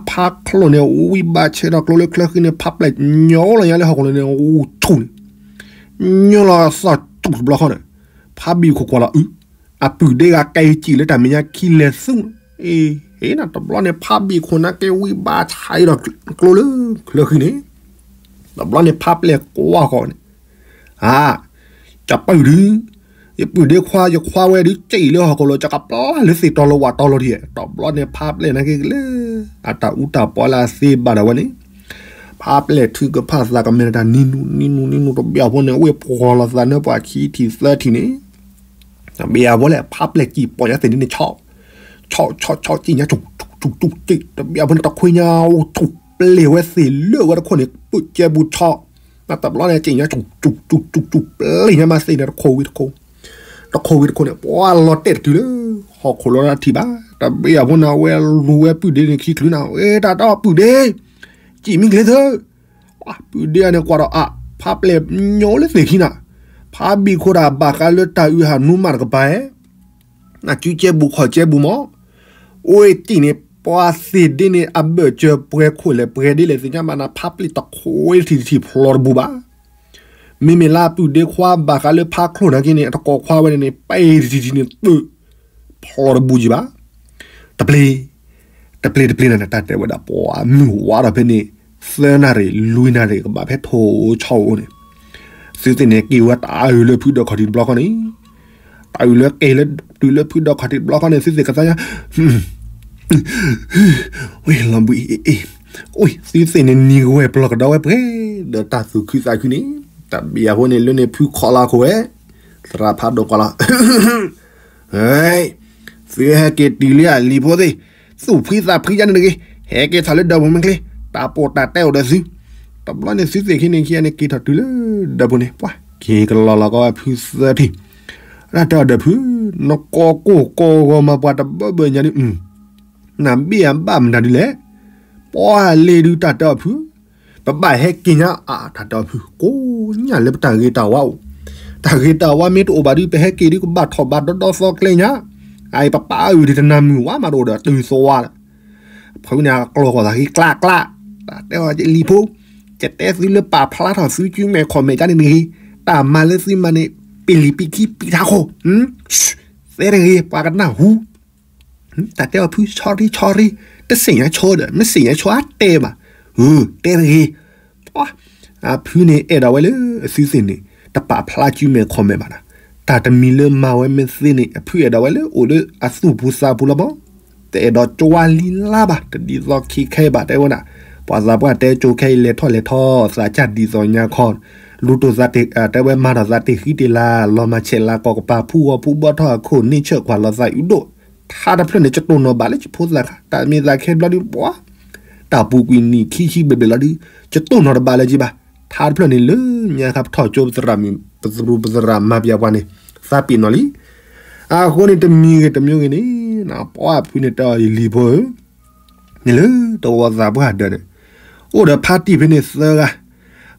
ဖးချိၣ်န့ၣ် ဝံဘၣ်ဆဲးထီၣ်ကျိလၢချၢဃံန့ၣ် ဖးပျဲၢ်ညီလီၤညါလၢဟီၣ်ခိၣ်လၢန့ၣ် အူဆူၣ်န့ၣ်, ညီလီၤသီၣ်ဆူၣ်တဘျီဃီန့ၣ်, ဖးဘံၣ်ခိၣ်ကွၢ်လီၤအု, အပုၢ်ဒ့ဂၤကဲအံၤစံၣ်လၢတၢ်မဲာ်ညါခံလဲၤသူ, အ့ တဘျီန့ၣ် ဖးဘံၣ်ခိၣ်နာ်က့ဝံဘၣ်ဆဲးထီၣ်ကျိလၢချၢဃံန့ၣ်, တဘျီန့ၣ် ဖးပျဲၢ်ကွၢ်ဃီန့ၣ်, အါ, ကပုၢ်ဒုး, ယပုၢ်ဒ့ခွါ ယခွါဝဲဒုး စံၣ်လၢဟီၣ်ခိၣ်လီၤ ကကပျၢ်လၢသ့ၣ်တီၤလီၤဝၣ်တီၤလီၤထံး, တဘျီန့ၣ် ဖးပျဲၢ်နာ်က့လၢ အတၢ်အူတၢ်ပီလၢအသ့ဘၣ်ဒၣ်ဝဲန့ၣ်, ဖးပျဲၢ်ထုကဖၣ်သးကမဲာ်တၢ်နံၤနူၤ နံၤနူၤ နံၤနူၤတဘ့ၣ်အဃိန့ၣ် အဝဲပှီၤလီၤသးန့ၢ်ပှၤခံထံၣ်သၢထံၣ်န့ၣ်, တဘ့ၣ်အဃိလဲၣ် ဖးပျဲၢ်စံၣ်ပီၢ်ညါသ့ၣ်ဒ်န့ၣ် ဆီၣ်, ဆီၣ် ဆီၣ် ဆီၣ် စံၣ်ညါ စူၣ် စူၣ် စူၣ် စူၣ် တဘ့ၣ်အဃိန့ၣ် တခွ့ညါအိၣ် စူၣ်ပျ့ၤဝဲသ့ၣ်လၢဝဲတခိၣ်န့ၣ် ပုၢ်ကဲဘူးဆီၣ်, တဘျီန့ၣ် စံၣ်ညါ စူၣ် စူၣ် စူၣ် စူၣ် ပျ့ၤညါမးသ့ၣ်န့ၣ် တခိၣ်ဝံၤတခိၣ်, တခိၣ်ဝံၤတခိၣ်န့ၣ် ပှၤလီၤတဲာ်တတုၤလၢ ဟီၣ်ခိၣ်လီၤတၢ်ထံၣ်ဘၣ်, တဘ့ၣ်အဃိန့ၣ် အဝဲလူၤဝဲပုၢ်ဒ့န့ၣ်ခံချုးနၤ, အ့ တၢ်တဲအီၤပုၢ်ဒ့, စံၣ်မံကျ့သၢ ပုၢ်ဒ့န့ၣ်ကွၢ်ဒီးအါ, ဖးပျဲၢ်ညီလၢသ့ၣ်ခံနၤ, ဖးဘံၣ်ခိၣ်တၢ်ဘၣ်ဃးလၢတၢ်အုးဟးနူမးတကပၤဧါ, နစုကဲဘူးခီၣ်ကဲဘူးမး, အိၣ်တံၢ်န့ၣ် ပှၤသ့ၣ်ဒ့န့ၣ် အဘၢၣ်စၢၤပှဲၤခိၣ်လဲၣ်ပှဲၤဒ့လဲၣ်သ့ၣ်ညါဘၣ်နၤ ဖးပျ့ၢ်တခိၣ်ဝဲတထံၣ်တထံၣ်ဖျီတဘူးဘၣ်, မ့မ့ၢ်လၢအပုၢ်ဒ့ခွါဘၣ်ဃးလၢဖးချိၣ်နာ်က့န့ၣ် အတကိးခွါဝဲန့ၣ်န့ၣ် ပှဲၤတထံၣ်တထံၣ်န့ၣ် သုး ဖျီတဘူးယံၤဘၣ်, တပျ့ၤ, တပျ့ၤတပျ့ၤနၤန့ၣ် တၢ်တဲဝဲဒၣ်ပှၤမုၢ်ဝါထီၣ်ဖဲန့ၣ် သၢနၣ်ရံၣ် လွံၢ်နၣ်ရံၣ်ကဘၣ်ဖဲထိၣ်ဆီအိၣ်န့ၣ်, သုသ့ၣ်န့ၣ်က့ၤဝဲတၢ်အုးလၢဖုဒီးခီၣ်ထံးတဘျီဃီန့ၣ်, တၢ်အုးလၢက့ၤလၢတုၤလၢဖုဒီးခီၣ်ထံးတဘျီဃီန့ၣ် သုသ့ၣ်ကသါညါ ဝ့ၢ်လီၤဘှံးအ့ၣ်အ့ၣ်, ဝ့ၢ်သုသ့ၣ်န့ၣ်နံၤကဝဲၢ်ပျီၢ်ကဒီးဝဲပှဲၤ ဒီးတၢ်သူၣ်ခုသးခုန့ၣ်, တၢ်ဘ့ၣ်အဃိန့ၣ် လၢန့ၣ်ဖုခီၣ်လီၤခိၣ်ဝဲ, သရၣ်ဖးဒိၣ်ကွၢ်လီၤ သုဟဲက့ၤတုၤလံဧါလံၤဖိသ့ၣ်, သူၣ်ဖှံသးဖှံယါန့ၣ်တဂ့ၤ, ဟဲက့ၤထီၣ်လၢဒၢးပူၤမ့ၢ်ချ့, တၢ်ပိာ်တၢ်တဲအိၣ်ဒီးသု, တဘျီန့ၣ်သုသ့ၣ်ခံန့ၣ်ခံဂၤန့ၣ်က့ၤထီၣ်တုၤလၢဒၢးပူၤန့ၣ် ပှၤက့ၤကလီၤလီၤကီဝဲဖုသၢထံၣ်, တၢ်တဲအီၤဒီးဖု နကိးကိၢ်ကိးဂီၤမၤပှၤတဘၢဘၢညါဒုး, နဘ့ၣ်အဘၣ်မတၤဒုးလဲၣ်. ပှၤလ့ၤဒုးတၢ်တဲအီၤဖု, ပဘၣ်ဟဲက့ၤညါအါ တၢ်တဲအီၤဖု, ကိးညါလၢပတၢ်ဂ့ၤတၢ်ဝါအိၣ်, တၢ်ဂ့ၤတၢ်ဝါမ့ၢ်တအိၣ်ဘၣ်ဒုး ပဟဲက့ၤဒုးကဘၣ်ထီၣ်ဘၣ်ဒီဒီသီကျဲညါ, အအံၤပပာ်အုၣ်ဒံးတနၤမုၢ်ဝါမးတအိၣ်ဒီးတုၤသဝါလၢ ဖုန့ၣ်အကျိၤဃီၤသးဂ့ၤကျးကျး, တၢ်တဲအီၤလံၤဖိ, ယတဲသုလၢပာ်ဖျါထီၣ်သုကုမဲာ်ခီၣ်မဲာ်ကန့ၣ်တဂ့ၤ, တၢ်မၤလၢသုမၤန့ၣ် ပ့ၤလံၤပံၤခံပံၤထးခိၣ်, သဲတဂ့ၤ ပှၤကနၢ်ဟူ, တၢ်တဲအီၤဖု sorry sorry, တသ့ၣ်ညါဆိဒီး မ့ၢ်သ့ၣ်ညါဆိအတဲဘၣ်, တဲတဂ့ၤ, အဖုန့ၣ်အဲၣ်ဒိးဝဲလၢအသုသ့ၣ်န့ၣ် တပာ်ဖျါကုမဲာ်ခီၣ်မဲာ်ဘၣ်ဒီး, တၢ်တမံၤလၢမၤဝဲမ့ၢ်သ့န့ၣ် အဖုအဲၣ်ဒိးဝဲလၢအိၣ်လၢအသူၣ်ပူၤသးပူၤလီၤဘၣ်, တအဲၣ်ဒိးကၠွါလံလါဘၣ်, တဒ်သိးခံခဲဘၣ် တဲဝဲဒၣ်, ပှၤသးပှၢ်တဲကၠိခဲအံၤလဲၤထီၣ်လဲၤထီၣ် သးစၢ်ဒ်သိးညါခီ, လူၤတိၢ်သးတ့ၢ် တဲဝဲမၤထီၣ်သးတ့ၢ်ဃံတ့ၢ်လၤ လီၤမၤဆဲးလၤကီၢ်ကပၤ ဖူဂီၤဖူဘီထီၣ်အခိၣ် န့ၢ်ဆၢၣ်ခွါလီၤသးအုးဒိၣ်, ထါတဖျၢၣ်န့ၣ် ကတိၢ်နီၣ်ဘၣ်လၢကဖိသၣ်ခါ တၢ်မ့ၢ်သးခဲဘျီဒုးပှၤ တၢ်ပူၤကွံာ်နံၣ်ခံဆံဘျဲၣ်ဘျဲၣ်လီၤဒုး ကတိၢ်နီၣ်တဘၣ်လၢၤက့ဘၣ်, ထါတဖျၢၣ်န့ၣ်လၢညါခါပထီၣ်ကၠိပသရၣ်မုၣ် ပသရူးပသရၣ်မၤပျဲပှၤန့ၣ် သးပ့ၤနီၣ်လံ, အဃိန့ၣ်တမံၤဂ့ၤတမံၤဂ့ၤန့ၣ် ပှၤဖုန့ၣ်တဲအီၤယလံၤဖိဧၢ, န့ၣ်လၢတဝီသးပှၢ်ဒၢးန့ၣ် အိၣ်ဒီးဖါတံၢ်ဖဲန့ၣ်သၢဂၤ,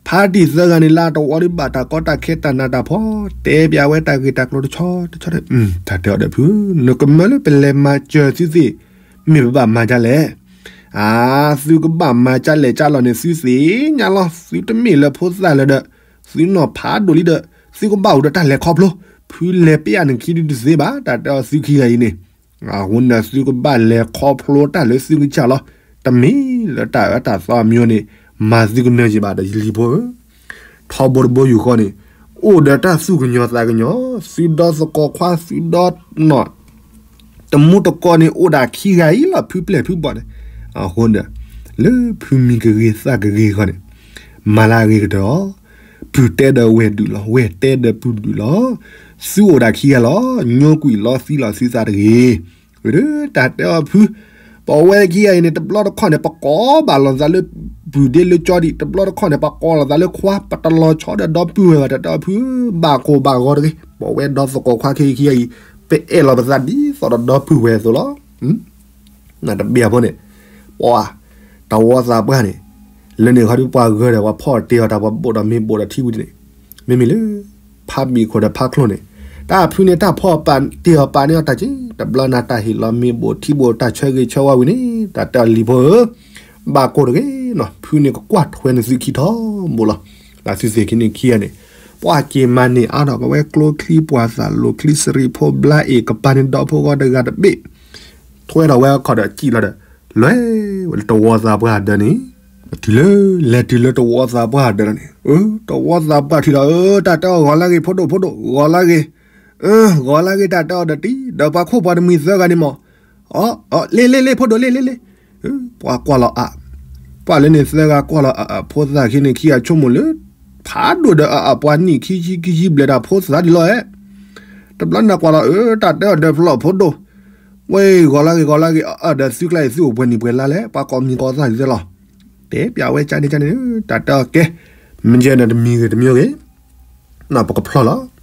ဖါတံၢ်သၢဂၤန့ၣ် လၢတဝီဒုးဘၣ်တၢ်ကီတၢ်ခဲတၢ်နးတၢ်ဖှီၣ် တဲပျးဝဲတၢ်ဂ့ၢ်တၢ်ကျိၤတဆီတဆီဒီး တၢ်တဲအီၤဒီးဖု, နကမၢလၢပလဲၤမၤစၢၤသုသ့ၣ် မ့ၢ်ပဘၣ်မၤဒ်လဲၣ်, အါ သုကဘၣ်မၤဒ်လဲၣ်ဒ်လဲၣ်န့ၣ် သုသ့ၣ်ညါလီၤ, သုတမ့ၢ်လၢဖိသၣ်လၢၤဒီး သုနီၢ်ဖးဒိၣ်လံဒီး သုကဘၣ်အိၣ်ဒီးတၢ်လဲၤခီဖျိ, ဖုလဲၤပျးနခံဒုးတသ့ဘၣ်, တၢ်တဲအီၤသုခံဂၤအံၤန့ၣ် အဃိန့ၣ်သုကဘၣ်လဲၤခီဖျိတၢ်လၢသုကစၢ်လီၤ, တမ့ၢ်လၢတၢ်အၢတၢ်သီအမံၤန့ၣ် မၤသုကနၢၤက့ၤဘၣ်ဒီးယလံၤဖိဧၢ, ထီဘိတဘိယူၢ်ဃီန့ၣ် အိၣ်ဒီးတၢ်သူၣ်ကညီၤသးကညီၤ, သုဒီသကိးခွါ သုဒီနီၢ် တမူတကိးန့ၣ် အိၣ်ဒၣ်ခံဂၤအံၤလီၤ ဖုပျဲၢ်ဖုဘီၣ်န့ၣ်, အဃိဒီး လၢဖုမံၤကဂ့ၤသးကဂ့ၤဃီန့ၣ် မၤလၢအဂ့ၤကတၢၢ်အီၤ, ပုၢ်တဲဒီးဝဲၢ်ဒုးလီၤ ဝဲၢ်တဲဒီးပုၢ်ဒုးလီၤ, သုအိၣ်ဒၣ်ခံဂၤလီၤ ညိကွံာ်လီၤသံလီၤသုသးတဂ့ၤ, တၢ်တဲအီၤဖု, ပဝဲခံဂၤအံၤန့ၣ် တဘျီတခီၣ်န့ၣ် ပကိးဘၣ်လိာ်သးလၢ ပုၢ်ဒ့လၢကၠီဒံး တဘျီတခီၣ်န့ၣ် ပကိးလိာ်သးလၢခွါ ပတလီၤဆီဒီးဒီပုၢ်ဝဲၢ်ဘၣ် တၢ်တဲအီၤဖု, ဘၣ်ကိၢ်ဘၣ်ဂီၤတဂ့ၤ, ပဝဲဒီသကိးခွါခံဂၤအံၤ ပအဲၣ်လီၤပသးဒ်သိးဒီးဒီပုၢ်ဝဲၢ်အသိးလီၤ. နတဘၣ်အဖိန့ၣ်, ပှၤ, တဝီသးပှၢ်န့ၣ်, လၢန့ၣ်ခီဒုးပှၤဂၢၢ်ဒီးပှၤဖီၣ်တ့ၢ်အီၤတၢ် ပှၤဘိၣ်ဒီးမ့ၢ်ဘိၣ်ဒီးထံဝံၤန့ၣ်, မ့မ့ၢ်လၢ ဖးဘံၣ်ခိၣ်ဒီးဖးချိၣ်န့ၣ်, တၢ်ဖုန့ၣ်တၢ်ဖီၣ်ပာ်တ့ၢ်အီၤပာ်န့ၢ်အီၤတၢ်က့, တဘျီနၤတၢ်ဟ့ၣ်လီၤမ့ၢ်ဘိၣ်ထံဘိၣ်တၢ်ဆၢဂ့ၤဆၢဝါဝံၤန့ၣ်, တၢ်တဲအီၤလံၤဖိဧၢ, ဘၣ်ကိၢ်တဂ့ၤနီၤ ဖုန့ၣ်ကကွၢ်ထွဲန့ၢ်သုခံထီဘိလီၤ. လၢသုသ့ၣ်ခံန့ၣ်ခံဂၤန့ၣ်, ပှၤက့ၤမၤန့ၢ်အါထီၣ် ပဝဲကျိချံ ပှၤသးလိာ်ချံစရံးဖိဘျါအ့ၣ်ကပၤန့ၣ် ဒီဖိဂီၢ်တဂၤတဘ့ၣ်, ထွဲထီၣ်ဝဲအခီၣ်ဒီးစံၣ်လီၤဒီး, လဲၤဝဲလၢတဝီသးပှၢ်ဒၢးန့ၣ်, တုၤလၢ လဲၤတုၤလၢတဝီသးပှၢ်ဒၢးန့ၣ်, တဝီသးပှၢ်ထံၣ်ဒီး တၢ်တဲအီၤဂီၤလၢဂ့ၤ ဖိဒိၣ်ဖိဒိၣ် ဂီၤလၢဂ့ၤ, ဂီၤလၢဂ့ၤ တၢ်တဲအီၤဒီးတံၢ် ဒီးပှၤခိၣ်ပှၤတမှံၤသၢဂၤန့ၣ်မး, အီ လ့လ့လ့ ဖိဒိၣ်လ့လ့လ့, ပှၤကွၢ်လီၤအါ, ပှၤလၢန့ၣ်သၢဂၤကွၢ်လီၤအါ ဖိသၣ်ခံန့ၣ်ခံဂၤဆိကမိၣ်လၢ, ဖးဒိၣ်ဒီးအါအါ ပှၤနံၣ်ခံဆံခံဆံဘျဲၣ်တၢ်ဖိသၣ်ဒ်လီၤဧဲ, တဘျီနၤကွၢ်လီၤ အၢ တၢ်တဲအီၤဒီးဖျီၣ်ဖိဒိၣ်, ဝဲဂီၤလၢဂ့ၤ ဂီၤလၢဂ့ၤ အၢ ဒီးသုကျါအံၤ သုအိၣ်ပှဲၤနံၣ်ပှဲၤလါလဲၣ် ပှၤကိးမံၤကိးသၣ်ဒ်သိးလီၤ. တဲပျးဝဲကန့ၣ်ကန့ၣ် တၢ်တဲအီၤကဲ, မ့ၢ်ကဲဒီးတမံၤဂ့ၤတမံၤဂ့ၤ, ပကဖျီၣ်လီၤ.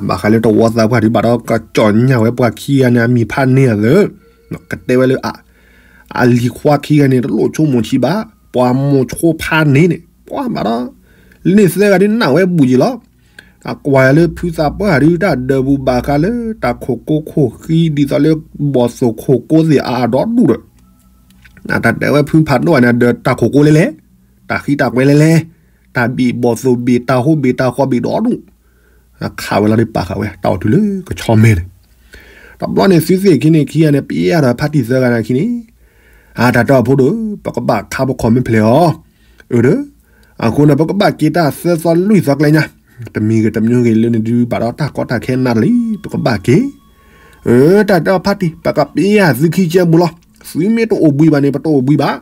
ဘၣ်ဃးလၢတဝီသးပှၢ်ဒုးဘၣ်ဒီး ကကၠီၣ်ညၣ်ဝဲပှၤခံဂၤန့ၣ် အမံၤဖးန့ၢ်အသး, ကတဲဝဲလၢအ, အလံၤခွါခံဂၤန့ၣ် တလိၣ်ဆိကမိၣ်ဆံးဘၣ်, ပှၤမိၤဆိဖးန့ၢ်န့ၣ် ပှၤဘၣ်ဒီး, လၢန့ၣ်သၢဂၤဒုးနၢ်ဝဲဘူးက့ၤလီၤ. အကွၢ်လၢဖုသးပှၢ်ဒုးတၢ်ဒၢးပူၤဘၣ်ဃးလၢ တၢ်ခိၣ်ကိခိၣ်ဃံ ဒ်သိးလၢ ဘီၣ်သိၣ်ခိၣ်ကိသ့ၣ်အါအါဒီဒူၣ်ဒီး တၢ်တဲဝဲဖုဖးဒိၣ်န့ၣ် အဒၢးတၢ်ခိၣ်ကိလဲလဲ, တၢ်ဃံတၢ်ကွဲလဲလဲ, တၢ်ဘ့ၣ်ဘီၣ်သိၣ်ဘ့ၣ် တၢ်ဟိဘ့ၣ်တၢ်ဃီဘ့ၣ်ဒီဒူၣ်, ခးဝဲလီၤဒုးပာ်ဃာ်ဝဲ တၢ်အိၣ်တုၤလၢကဆီမဲန့ၣ်, တဘျီန့ၣ်သုသ့ၣ်ခံန့ၣ်ခံဂၤန့ၣ် ပျဲယၤဒီးဖါတံၢ်သၢဂၤန့ၣ်ခံန့ၣ်, အတၢ်တဲအီၤဖိဒိၣ် ပကဘၣ်ခါပခီၣ်မ့ၢ်ဖျဲးအီၤ, အၢဒီး အဃိန့ၣ် ပကဘၣ်က့ၤတၢ်သၢသီလွံၢ်သီကျဲညါ, တမံၤဂ့ၤတမံၤဂ့ၤလၢန့ၣ်ဒုးဘၣ်ဒီးတၢ်ကီတၢ်ခဲနးတလံ ပကဘၣ်က့ၤ, အၢ တၢ်တဲအီၤဖါတံၢ် ပကပျဲယၤသုခံကဲဘူးလီၤ, သုမ့ၢ်တအိၣ်ဘှံးဘၣ်န့ၣ် ပတအိၣ်ဘှံးဘၣ်,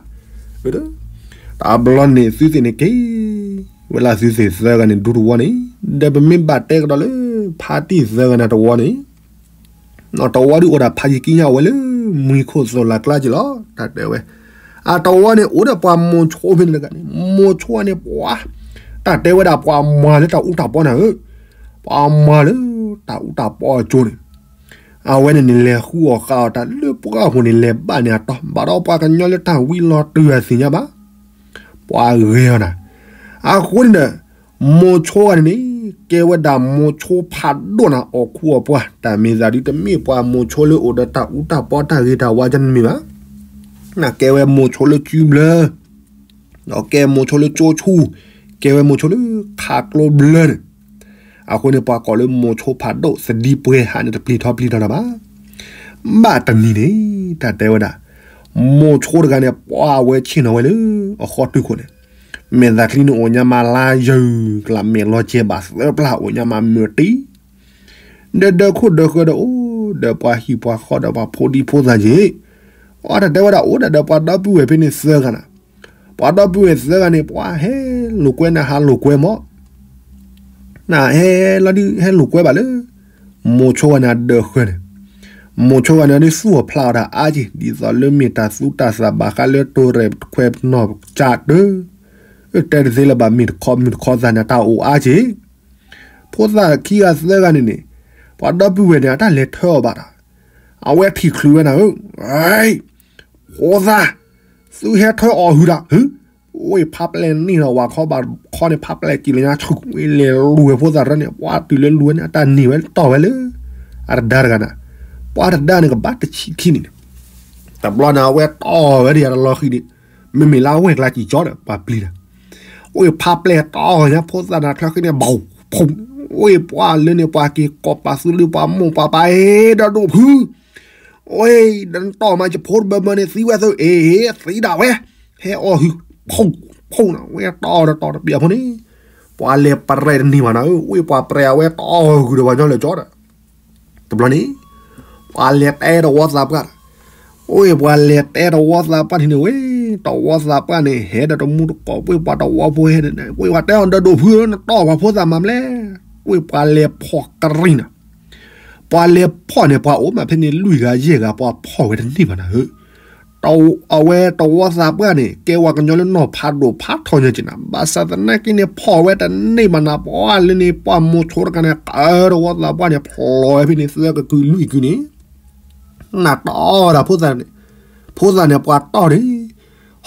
အၢဒီး တဘျီန့ၣ်သုသ့ၣ်န့ၣ်က့ၤ, ဝဲလၢသုသ့ၣ်သၢဂၤန့ၣ် ဒူတဝီန့ၣ်, ဒီးပမ့ၢ်ဘၣ်တဲကဒီးလၢ ဖါတံၢ်သၢဂၤန့ၣ်တဝီန့ၣ် နီၢ်တဝီဒုးအိၣ်ဒၣ်ဖးယံၤကံညါအိၣ်ဝဲလၢ မှံခိၣ်သိၣ်လၢ်ကျါက့ၤလီၤ, တၢ်တဲဝဲ, အတဝီန့ၣ် အိၣ်ဒီးပှၤမိၤဆိဖဲန့ၣ်တဂၤန့ၣ်, မိၤဆိန့ၣ်ပှၤ, တၢ်တဲဝဲဒၣ်ပှၤမၤလၢတၢ်အူတၢ်ပီနၤဧၢ, ပှၤမၤလၢ တၢ်အူတၢ်ပီအကၠိန့ၣ်, အဝဲန့ၣ်န့ၣ် လဲၤဃုအီၣ်ဃုအီတၢ်လၢပှၢ်ပူၤန့ၣ် လဲၤဘၣ်န့ၢ်အတီၢ် ဘၣ်ဒီးပှၤကညီလၢတၢ်ဝံလီၤတုၤအသ့ၣ်ညါဘၣ်, ပှၤဂဲၤအီၤနၤ. အဃိန့ၣ်ဒီး မိၤဆိတဂၤန့ၣ်န့ၣ် ကဲဝဲဒၣ်မိၤဆိဖးဒိၣ်နၤ အီၣ်ခူအီၣ်ပှၢ်, တၢ်မ့ၢ်သးဒ်တမ့ၢ်ပှၤမိၤဆိလၢအိၣ်ဒီးတၢ်အူတၢ်ပီတၢ်ဂ့ၤတၢ်ဝါကန့ၣ်မ့ၢ်ဘၣ်, နကဲဝဲမိၤဆိလၢကုဘျၢ ဒီးကဲမိၤဆိလၢကၠိဆူၣ်, ကဲဝဲမိၤဆိလၢခးကျိဘျၢန့ၣ်. အဃိန့ၣ် ပှၤကိးလၢမိၤဆိဖးဒိၣ် သဒံပှဲၤဟးန့ၣ်တပျံၤထီပျံၤထီတၢ်ဘၣ်. ဘၣ်တနံၤန့ၣ် တၢ်တဲဝဲဒၣ် မိၤဆိတဂၤန့ၣ် ပှၤအဝဲဆ့ၣ်နီၤဝဲလၢအဃီတုာ်ခိၣ်န့ၣ်, မဲာ်သးချံန့ၣ်အိၣ်ညါမးလါယုာ် ကလးမဲာ်လီၤကဲၤဘၣ်သၢပျၢ် အိၣ်ညါမးမုာ်တံၢ် ဒီးဒၢခိၣ်ဒၢဃၢဒီးအိၣ်ဒီးပှၤဟံၣ်ပှၤဃီဒီးပှၤဖိဒံဖိသၣ်က့ၤ, အတၢ်တဲဝဲဒၣ်အိၣ်ဒၣ်ဒီးပှၤဒီပုၢ်ဝဲၢ်ဖဲန့ၣ်သၢဂၤနၤ, ပှၤဒီပုၢ်ဝဲၢ်သၢဂၤန့ၣ် ပှၤဟဲလိာ်ကွဲန့ၣ်ဟးလိာ်ကွဲမး, နဟဲလီၤဒုးဟဲလိာ်ကွဲဘၣ်လၢ မိၤဆိဂၤန့ၣ်အဒၢးဃၢန့ၣ်, မိၤဆိဂၤန့ၣ်ဒုးသူၣ်အီၣ်ဖျးအီၣ်တၢ်အါက့ၤ ဒ်သိးလၢမ့ၢ်တၢ်သူတၢ်သၣ်ဘၣ်ဃးလၢတိၤရဲၣ်ခွဲးနီၢ်ကၠၢ်တၢၢ်, တဲတသ့လၢၤဘၣ် မ့ၢ်တခီမုၢ်တခီသးန့ၣ် တၢ်အိၣ်အါက့ၤ ဖိသၣ်ခံဂၤသၢဂၤန့ၣ်န့ၣ်, ပှၤဒီပုၢ်ဝဲၢ်န့ၣ် အတၢ်လဲၤထၢအီၤဘၣ်ဒီး, အဝဲထံၣ်ချုးဝဲနၤဧၢ, ဖိသၣ်, သုဟဲထၢအီၣ်ဟုၣ်ဒီး, ဝ့ၢ်ဖးပျဲၢ်န့ၢ်ဒီးဝၤခီဘၣ်ခီန့ၣ် ဖးပျဲၢ်က့ၤလၢညါဆူၣ် ဝ့ၢ်လဲၤလူၤဝဲဖိသၣ်တရၢန့ၣ် ပှၤတုၤလၢလူၤဝဲန့ၣ် အတၢ်န့ၢ်ဝဲတီၢ်ဝဲလၢ အတဒါတဂၤနၤ, ပှၤတဒါန့ၣ်ကဘၣ်တဆံခံနံၣ်န့ၣ်, တဘျီန့ၣ် အဝဲတီၢ်ဝဲဒၣ်ယၤတလီၤဃံၤန့ၣ်, မ့မ့ၢ်လၢအဝဲၢ်ကျါစံၣ်ကၠီဒီး ပှၤပျံၤတၢ် ဝ့ၢ်ဖးပျဲၢ်တီၢ်ညါဖိသၣ်နၤချၢဃံန့ၣ် ဘီၣ်ဖူၣ်, ဝ့ၢ်ပှၤလၢန့ၣ် ပှၤက့ၤကိးပာ်သူလၢပှၤမိၢ်ပှၤပၢ်အ့ၣ်ဒီးဒိၣ်ဖု, ဝ့ၢ်ဒီးနတီၢ်မးယဖိတဘၢမၢန့ၣ် သံဝဲသၢ အ့ၣ် သံဒၣ်ဝဲ, ဟဲအီၣ်ဟုၣ်, ဖူၣ်, ဖူၣ်နၤ ဝ့ၢ်တီၢ်ဒီးတီၢ်တဘျီဖိန့ၣ်, ပှၤလဲၤပရဲးတန့ၢ်ဘၣ်နၤဧၢ, ဝ့ၢ်ပှၤပရဲးအဝဲတီၢ်ဟုၣ်ဒီးပှၤညီလၢာ်ကၠီဒီး တဘျီန့ၣ်, ပှၤလဲၤတဲတဝီသးပှၢ်, ဝ့ၢ်ပှၤလဲၤတဲတဝီသးပှၢ်ထံၣ်န့ၣ်ဝဲ, တဝီသးပှၢ်န့ၣ် ဟဲဒီးတမူတကိး ဝ့ၢ်ပှၤတဝီဖိဟဲဒီး ဝ့ၢ်ပှၤတဲအီၤဒီးဒိၣ်ဖုဧၢ နတီၢ်ပှၤဖိသၣ်မၤမလဲၣ်, ဝ့ၢ်ပှၤလဲၤဖီၣ်ကရံၣ်နၤ, ပှၤလဲၤဖီၣ်န့ၣ် ပှၤအိၣ်မးဖဲန့ၣ် လွံၢ်ဂၤယဲၢ်ဂၤ ပှၤဖီၣ်ဝဲတန့ၢ်ဘၣ်နၤဧၢ အဝဲတဝီသးပှၢ်န့ၣ် ကဲဝဲကညီလၢနီၢ်ဖးဒိၣ်ဖးထီညါက့ၤနၤ, ဘၣ်ဆၣ်သနာ်က့န့ၣ် ဖီၣ်ဝဲတန့ၢ်ဘၣ်နၤ, ပှၤလၢန့ၣ် ပှၤမိၤဆိတဂၤန့ၣ် ကတဝီသးပှၢ်န့ၣ် ဖျိးဝဲဖဲန့ၣ်သၢကကုာ်လွံၢ်ကုာ်န့ၣ်, နတီၢ်ဒၣ်ဖိသၣ်န့ၣ်, ဖိသၣ်န့ၣ်ပှၤတီၢ်န့ၣ်,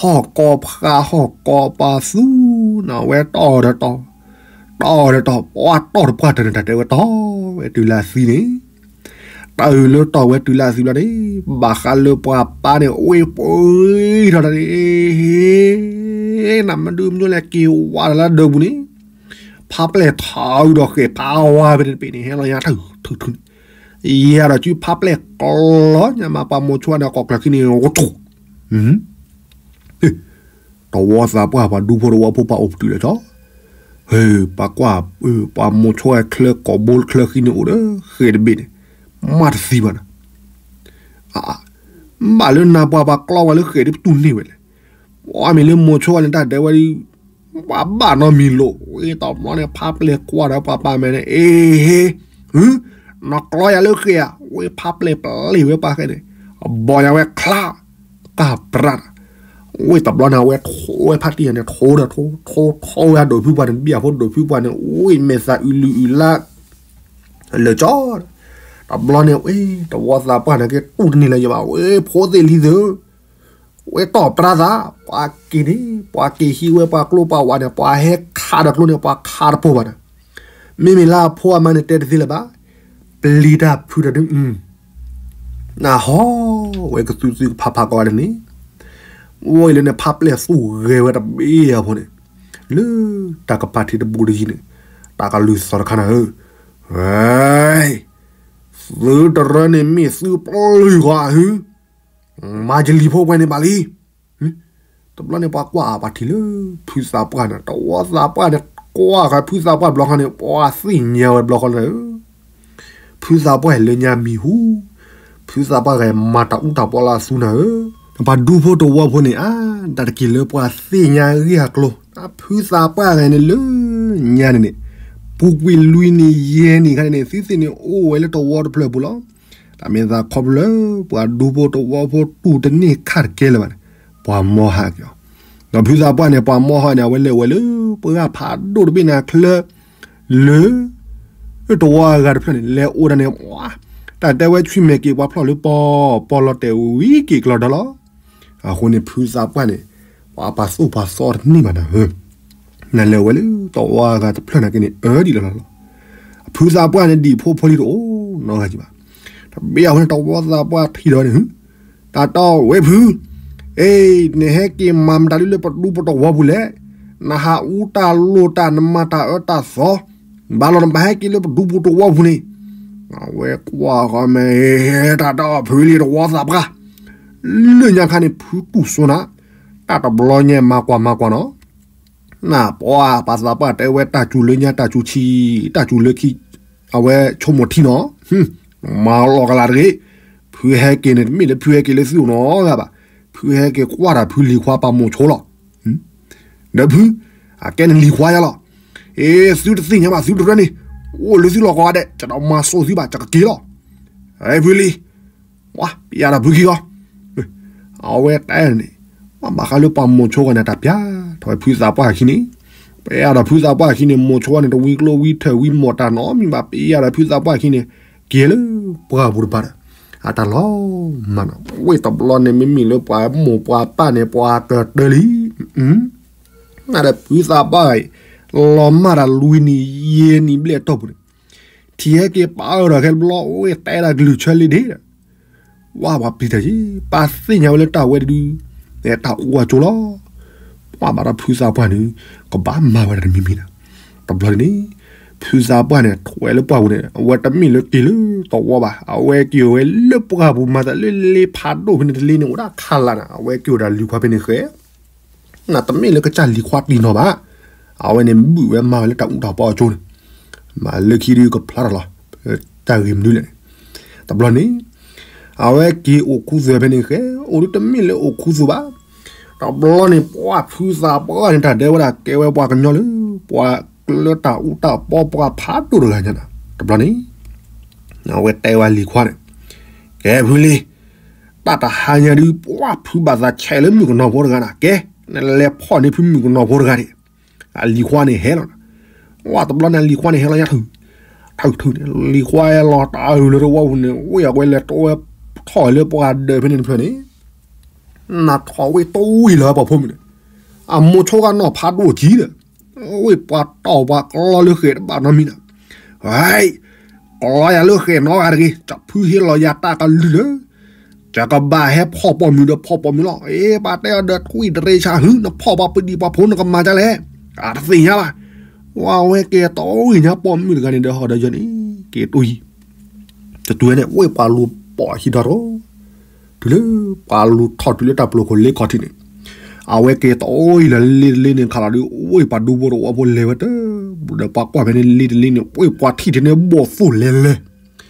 ဟီၣ်ကိးဖးဟီၣ်ကိးပာ်သူ, နဝဲတီၢ်ဒီးတီၢ်, တီၢ်ဒီးတီၢ်, ပှၤတီၢ်တပှၢ်တၢၢ်န့ၣ် တၢ်တဲဝဲတီၢ်ဝဲတုၤလၢအသံန့ၣ် တၢ်အုၣ်လၢတီၢ်ဝဲတုၤလၢအသံဘျီန့ၣ်, ဘၣ်ဃးလၢပှၤပၢ်န့ၣ် ဝ့ၢ်ပှ့ၤထီၣ်တၢ်န့ၣ်, နမ့ၢ်ဒုးမညိလဲၣ်က့ၤဝါတၢ်လၢဒၢးပူၤန့ၣ်, ဖးပျဲၢ်ထီၣ်အုၣ်ဒီးဃဲၣ်ဖးဝါဖဲန့ၣ်တဘ့ၣ်န့ၣ် ဟဲလီၤညါထုထုန့ၣ်, ယၤဒီးစုဖးပျဲၢ်ကျီညါမး ပှၤမိၤဆိန့ၣ် ကိးကျၢၤခံန့ၣ် အိၣ်ထူၣ် တဝီသးပှၢ် ပှၤဒူဖိတဝီဖိ ပှၤအိၣ်ပတုာ်လၢာ်ကၠီ, ပှၤကွၢ်, ပှၤမိၤဆိချၢကိာ်ဘိချၢဃံန့ၣ်အိၣ်ဒီးဃဲၣ်တဘ့ၣ်န့ၣ်, မ့ၢ်တသံဘၣ်နၤ, ဘၣ်လၢနၤပှၤပှၤကျီပှၤလၢဃဲၣ်ဒ်ပတူၢ်န့ၢ်ဝဲလဲၣ်, ပှၤမ့ၢ်လၢမိၤဆိန့ၣ် တၢ်ဒဲးဝဲဒ် ပှၤဘၣ်နီတမံၤလိာ်, ဝ့ၢ်တဘျီန့ၣ် ဖးပျဲၢ်ကွၢ်ဒီးပှၤပၢ်မဲာ်န့ၣ် အ့ဟ့, နကျီယၤလၢဃဲၣ်ဧါ, ဝ့ၢ်ဖးပျဲၢ်ပျ့ၤဝဲပှၤဃဲၣ်န့ၣ်, အဘီညါဝဲချါ ကၢ်ပြး, ဝ့ၢ်တဘျီန့ၣ် အဝဲထိဝဲဖးတံၢ်ယၤန့ၣ် ထိဒီးထိ, ထိဝဲဒိၣ်ဖုပှၢ်န့ၣ် ဘံၣ်ဖိဒိၣ်ဖုပှၢ်န့ၣ် ဝ့ၢ်မဲာ်သးအုးလုၢ်အုးလါ လၢာ်ကၠီ, တဘျီန့ၣ် ဝ့ၢ်တဝီသးပှၢ်န့ၣ် ကတူၢ်တန့ၢ်လၢၤယဘၣ်, ဝ့ၢ်ဖိသ့ၣ်လံသ့ၣ်ဧၢ, ဝ့ၢ်တီၢ်ပြးသး, ပှၤက့ၤန့ၣ် ပှၤက့ၤဟံးဝဲပှၤကျိပှၤဝးန့ၣ် ပှၤဟဲခးဒီးကျိန့ၣ် ပှၤခးတပိၢ်ဘၣ်န့ၣ်, မ့မ့ၢ်လၢအဖိအမါန့ၣ် တဲတသ့လၢၤဘၣ်, ပျံၤတၢ်ဖုးတၢ်ဒုး နဟီၣ်ဝဲကသုးသုးကဖးဖးကီးဂၤန့ၣ်, ဝံၤလၢန့ၣ် ဖးပျဲၢ်သူၣ်ဂဲၤဝဲတဘ့ၣ်အဖိန့ၣ်, လၢတၢ်ကပၤထံးတဘူးတယံၤန့ၣ်, တၢ်ကလုၢ်သီၣ်တခါနၤဧၢ, သုတရၢန့ၣ်မ့ၢ်သုပျုၢ်ဂီၤအဟု, မၤယလံၤဖိပှဲၤန့ၣ်ဘၣ်လံ တဘျီန့ၣ် ပှၤကွၢ်အပှၤထံၣ်လၢ ဖုသးပှၢ်န့ၣ် တဝီသးပှၢ်န့ၣ် ကွၢ်ဃီဖုသးပှၢ်ဘျီဃီန့ၣ် ပှၤသ့ၣ်ညါဝဲဘျီဃီလၢ ဖုသးပှၢ်လၢညါမံၤဟူ, ဖုသးပှၢ်ဂၤမၤတၢ်အူတၢ်ပီလၢအသူနၤဧၢ, ပှၤဒူဖိတဝီဖိန့ၣ် အါ တၢ်တက့ၢ်လၢပှၤသ့ၣ်ညါဂ့ၢ်အကျိၤ, ဖုသးပှၢ်ဂၤန့ၣ်လၢညါန့ၣ်န့ၣ် ပူၤကွံာ်လွံၢ်နံၣ်ယဲၢ်နံၣ်ခါန့ၣ်န့ၣ် သုသ့ၣ်န့ၣ်အိၣ်ဝဲလၢတဝီတဖျၢၣ်ပူၤလီၤ. တၢ်မ့ၢ်သးခီဖျိလၢ ပှၤဒူဖိတဝီဖိတူၢ်တန့ၢ်ခါတကဲလၢၤဘၣ်န့ၣ် ပှၤမီဟးက့ၤအီၤ, ဒီးဖုသးပှၢ်န့ၣ် ပှၤမီဟးန့ၣ် အဝဲလဲၤအိၣ်ဝဲလၢ ပှၤဂၤဖးဒိၣ်တဘ့ၣ်န့ၣ်အချၢ လၢ တဝီအဂၤတဖျၢၣ်န့ၣ် လဲၤအိၣ်ဒၣ်န့ၣ် ပှၤ တၢ်တဲဝဲဆွံမဲာ်က့ၤပှၤဖျီၣ်လၢပီ, ပီလီၤတဲာ်ဝံၤက့ၤကျီဒီလီၤ. အဃိန့ၣ် ဖုသးပှၢ်န့ၣ် ပှၤပာ်သူၣ်ပာ်သီတန့ၢ်ဘၣ်နၤဧၢ, နလဲၤဝဲလၢတဝီဂၤတဖျၢၣ်နာ်က့န့ၣ် အၢဒံးလီၤလီၤလီၤ. အဖုသးပှၢ်န့ၣ် ဒံးဖိဖိလံတအိၣ်နီတဂၤကဘၣ်. တဘျီအဃိန့ၣ် တဝီသးပှၢ်ထံၣ်ဒီးန့ၣ် တၢ်တီဝဲဖု, အ့ နဟဲက့ၤမၤမတၤဒ်လၢပဒူပတဝီပူၤလဲၣ်. နဟးအူတၢ်လိၢ်တၢ် နမၤတၢ်အၢတၢ်သီ, ဘၣ်လီၤနဘၣ်ဟဲက့ၤလၢပဒူပူၤတဝီပူၤန့ၣ်. အဝဲကွၢ်ဃီမဲာ် တၢ်တီဖုလံတဝီသးပှၢ်, လၢညါခါန့ၣ် ဖုတူၢ်စိနၤ, တၢ်တဘျီညါမၤကွၢ်မၤကွၢ်နီၤ. နပှၤပာ်သးပှၢ်တဲဝဲတၢ်စူၤလၢညါတၢ်စူၤဆံး, တၢ်စူၤလၢခံ, အဝဲဆိကမိၣ်ထံနီၤ, မၤလီၤကလၤတဂ့ၤ. ဖုဟဲက့ၤန့ၣ် တမ့ၢ်လၢဖုဟဲက့ၤလၢသုအိၣ်နီတဂၤဘၣ်. ဖုဟဲက့ၤကွၢ်တၢ်ဖုလံၤခွါပာ်မိၤဆိလီၤ. ဒီးဖု, အကဲန့ၣ်လံၤခွါယါလီၤ. အ့ သုတသ့ၣ်ညါဘၣ် သုတရၢန့ၣ်, အိၣ်လၢသုလီၢ်ကီးဒဲး ကဒီးမၤစိာ်သုဘၣ် ကက့ၤလီၤ. အဲ ဖုလံၤ ဝါ ပယါဒီးဖုခံဂီၢ်, အဝဲတဲန့ၣ်, ဝါ ဘၣ်ဃးလၢပှၤမိၤဆိဂီၢ်န့ၣ် တၢ်ပျၢ်ထီၣ်ဝဲဖုသးပှၢ်အခံန့ၣ်, ပယါဒီးဖုသးပှၢ်အခံန့ၣ် မိၤဆိန့ၣ် တဝံကျိဝံထၢၣ်ဝံမိၢ်တၢ်နီတမံၤဘၣ်, ပယါဒီးဖုသးပှၢ်အခံန့ၣ် က့ၤလၢပှၢ်ပူၤတဘၣ်ဒီး အတၢ်လီၤမၢ်နီၤ, ဝဲတဘျီန့ၣ် မ့မ့ၢ်လၢပှၤမိၢ်ပှၤပၢ်န့ၣ် ပှၤကတၢၢ်လံ, နဒီးဖုသးပှၢ် လီၤမၢ်တၢ်လွံၢ်နံၣ်ယဲၢ်နံၣ်ဘျဲၣ်အတီၢ်ပူၤန့ၣ် ထံၣ်ဟဲက့ၤပာ်အၢၣ်ဒီးခဲတဘျီ ဝဲတဲဒၣ်ကလုၢ်ဆၢလ့ဒ့ဒီး, ဝါ ပှၤပျံၤတၢ်ယံၤ ပာ်သ့ၣ်ညါဝဲလၢတၢ်ဝဲတဒု, တၢ်အူအကၠိလီၤ. ပှၤဘၣ်ဒီးဖုသးပှၢ်န့ၣ် ကဘၣ်မၤဝဲဒၣ်တမံၤမံၤဒီး, တဘျီန့ၣ် ဖုသးပှၢ်န့ၣ် ထွဲလၢပှၢ်ပူၤန့ၣ် အဝဲတမ့ၢ်လၢက့ၤလၢတဝီဘၣ်, အဝဲက့ၤဝဲလၢပှၢ်ပူၤမၤသးလၢလ့ဖးဒိၣ်ဖဲန့ၣ်တလ့န့ၣ် အိၣ်ဒၣ်ခးလးန့ၣ် အဝဲက့ၤအိၣ်ဒီးလံၤခွါဖဲန့ၣ်ဃဲ နတမ့ၢ်လၢကစၢ်လံၤခွါတံၢ်နီၤဘၣ်, အဝဲန့ၣ်ဘုၣ်ဝဲမၤဝဲလၢတၢ်အူတၢ်ပီအကၠိန့ၣ်, မၤလၢခံဒုကဖျါထီၣ်လီၤ, တၢ်ဂ့ၢ်မနုၤလဲၣ်န့ၣ်, တဘျီန့ၣ် အဝဲက့ၤအိၣ်ခူသူၣ်ဖဲန့ၣ်ဃဲ, အိၣ်ဒုတမ့ၢ်လၢအိၣ်ခူသူၣ်ဘၣ်, တဘျီန့ၣ် ပှၤဖုသးပှၢ်န့ၣ် တၢ်ဒဲဝဲဒၣ်ကဲဝဲပှၤကညီလၢ ပှၤလၢတၢ်အူတၢ်ပီပှၤဖးဒိၣ်တဂၤညါန့ၣ်, တဘျီန့ၣ် အဝဲတဲဝဲလံၤခွါန့ၣ်, ကဲဖုလံၤ တၢ်တဟါညါဒုး ပှၤဖုဘၣ်သးဆဲးလၢမုၣ်ကနီၤဖိတဂၤန့ၣ်, ကဲ နလဲၤဖီၣ်န့ၢ်ဖုမုၣ်ကနီၤဖိတဂၤန့ၣ်, အလံၤခွါန့ၣ်ဟဲလီၤ, ဝါ တဘျီန့ၣ် အလံၤခွါန့ၣ်ဟဲလီၤညါထုး, ထုးထုးန့ၣ် လံၤခွါဟဲလီၤတၢ်အုးလၢတဝီပူၤန့ၣ် ဝဲအဝဲလဲၤတဝဲထီၣ်လၢပှၤဒၢးဖဲန့ၣ်တဖျၢၣ်န့ၣ် နထီၣ်ဝဲတဝံၤလီၤပှၤဖိမုၣ်န့ၣ်, အမိၤဆိဂၤနီၢ်ဖးဒိၣ်ကံဒီး, ဝဲပှၤတီၢ်ပှၤကျီလၢဃဲးတဘၣ်နီတမံၤန့ၣ်, ဟဲ, ကျီယၤလၢဃဲးနီတဂၤတဂ့ၤ, ကဖုဟ့ၣ်လီၤယၤတၢ်ကလုၢ်လၢ ကကဘၣ်ဟဲဖီၣ်ပိာ်မုၣ်ဒီးဖီၣ်ပိာ်မုၣ်လီၤ. အ့ ပှၤတဲအီၤဒီးထွံၣ်တရ့ဆါဟု နဖီၣ်ပှၤပဒံၣ်ပှၤဖိနကမၤဒ်လဲၣ်, အတသ့ၣ်ညါဘၣ်. ဝဲအဝဲက့ၤတဝံၤညါပိာ်မုၣ်တဂၤန့ၣ်ဒီးဟီၣ်ဒီးယၢန့ၣ် က့ၤတူၢ်ယံၤ တတုၤဝဲန့ၣ် ဝဲပှၤလူၤပိာ်အခံဒီတ တုၤလၢပှၤလူၤထီၣ်တုၤလၢတၢ်ပျိၤခိၣ်လ့ခီၣ်ထံးန့ၣ်, အဝဲက့ၤတအီအံၤလၢလ့တလ့န့ၣ် ခးလီၤဒုး ဝဲပှၤဒူဖိတဝီဖိလဲၤဝဲတဘျုးဒီး ပှၤကွၢ်ဖဲန့ၣ်လ့တလ့န့ၣ် ဝဲပှၤထံၣ်ထဲန့ၣ်ဘီၣ်သိၣ်လဲၤလဲၤ,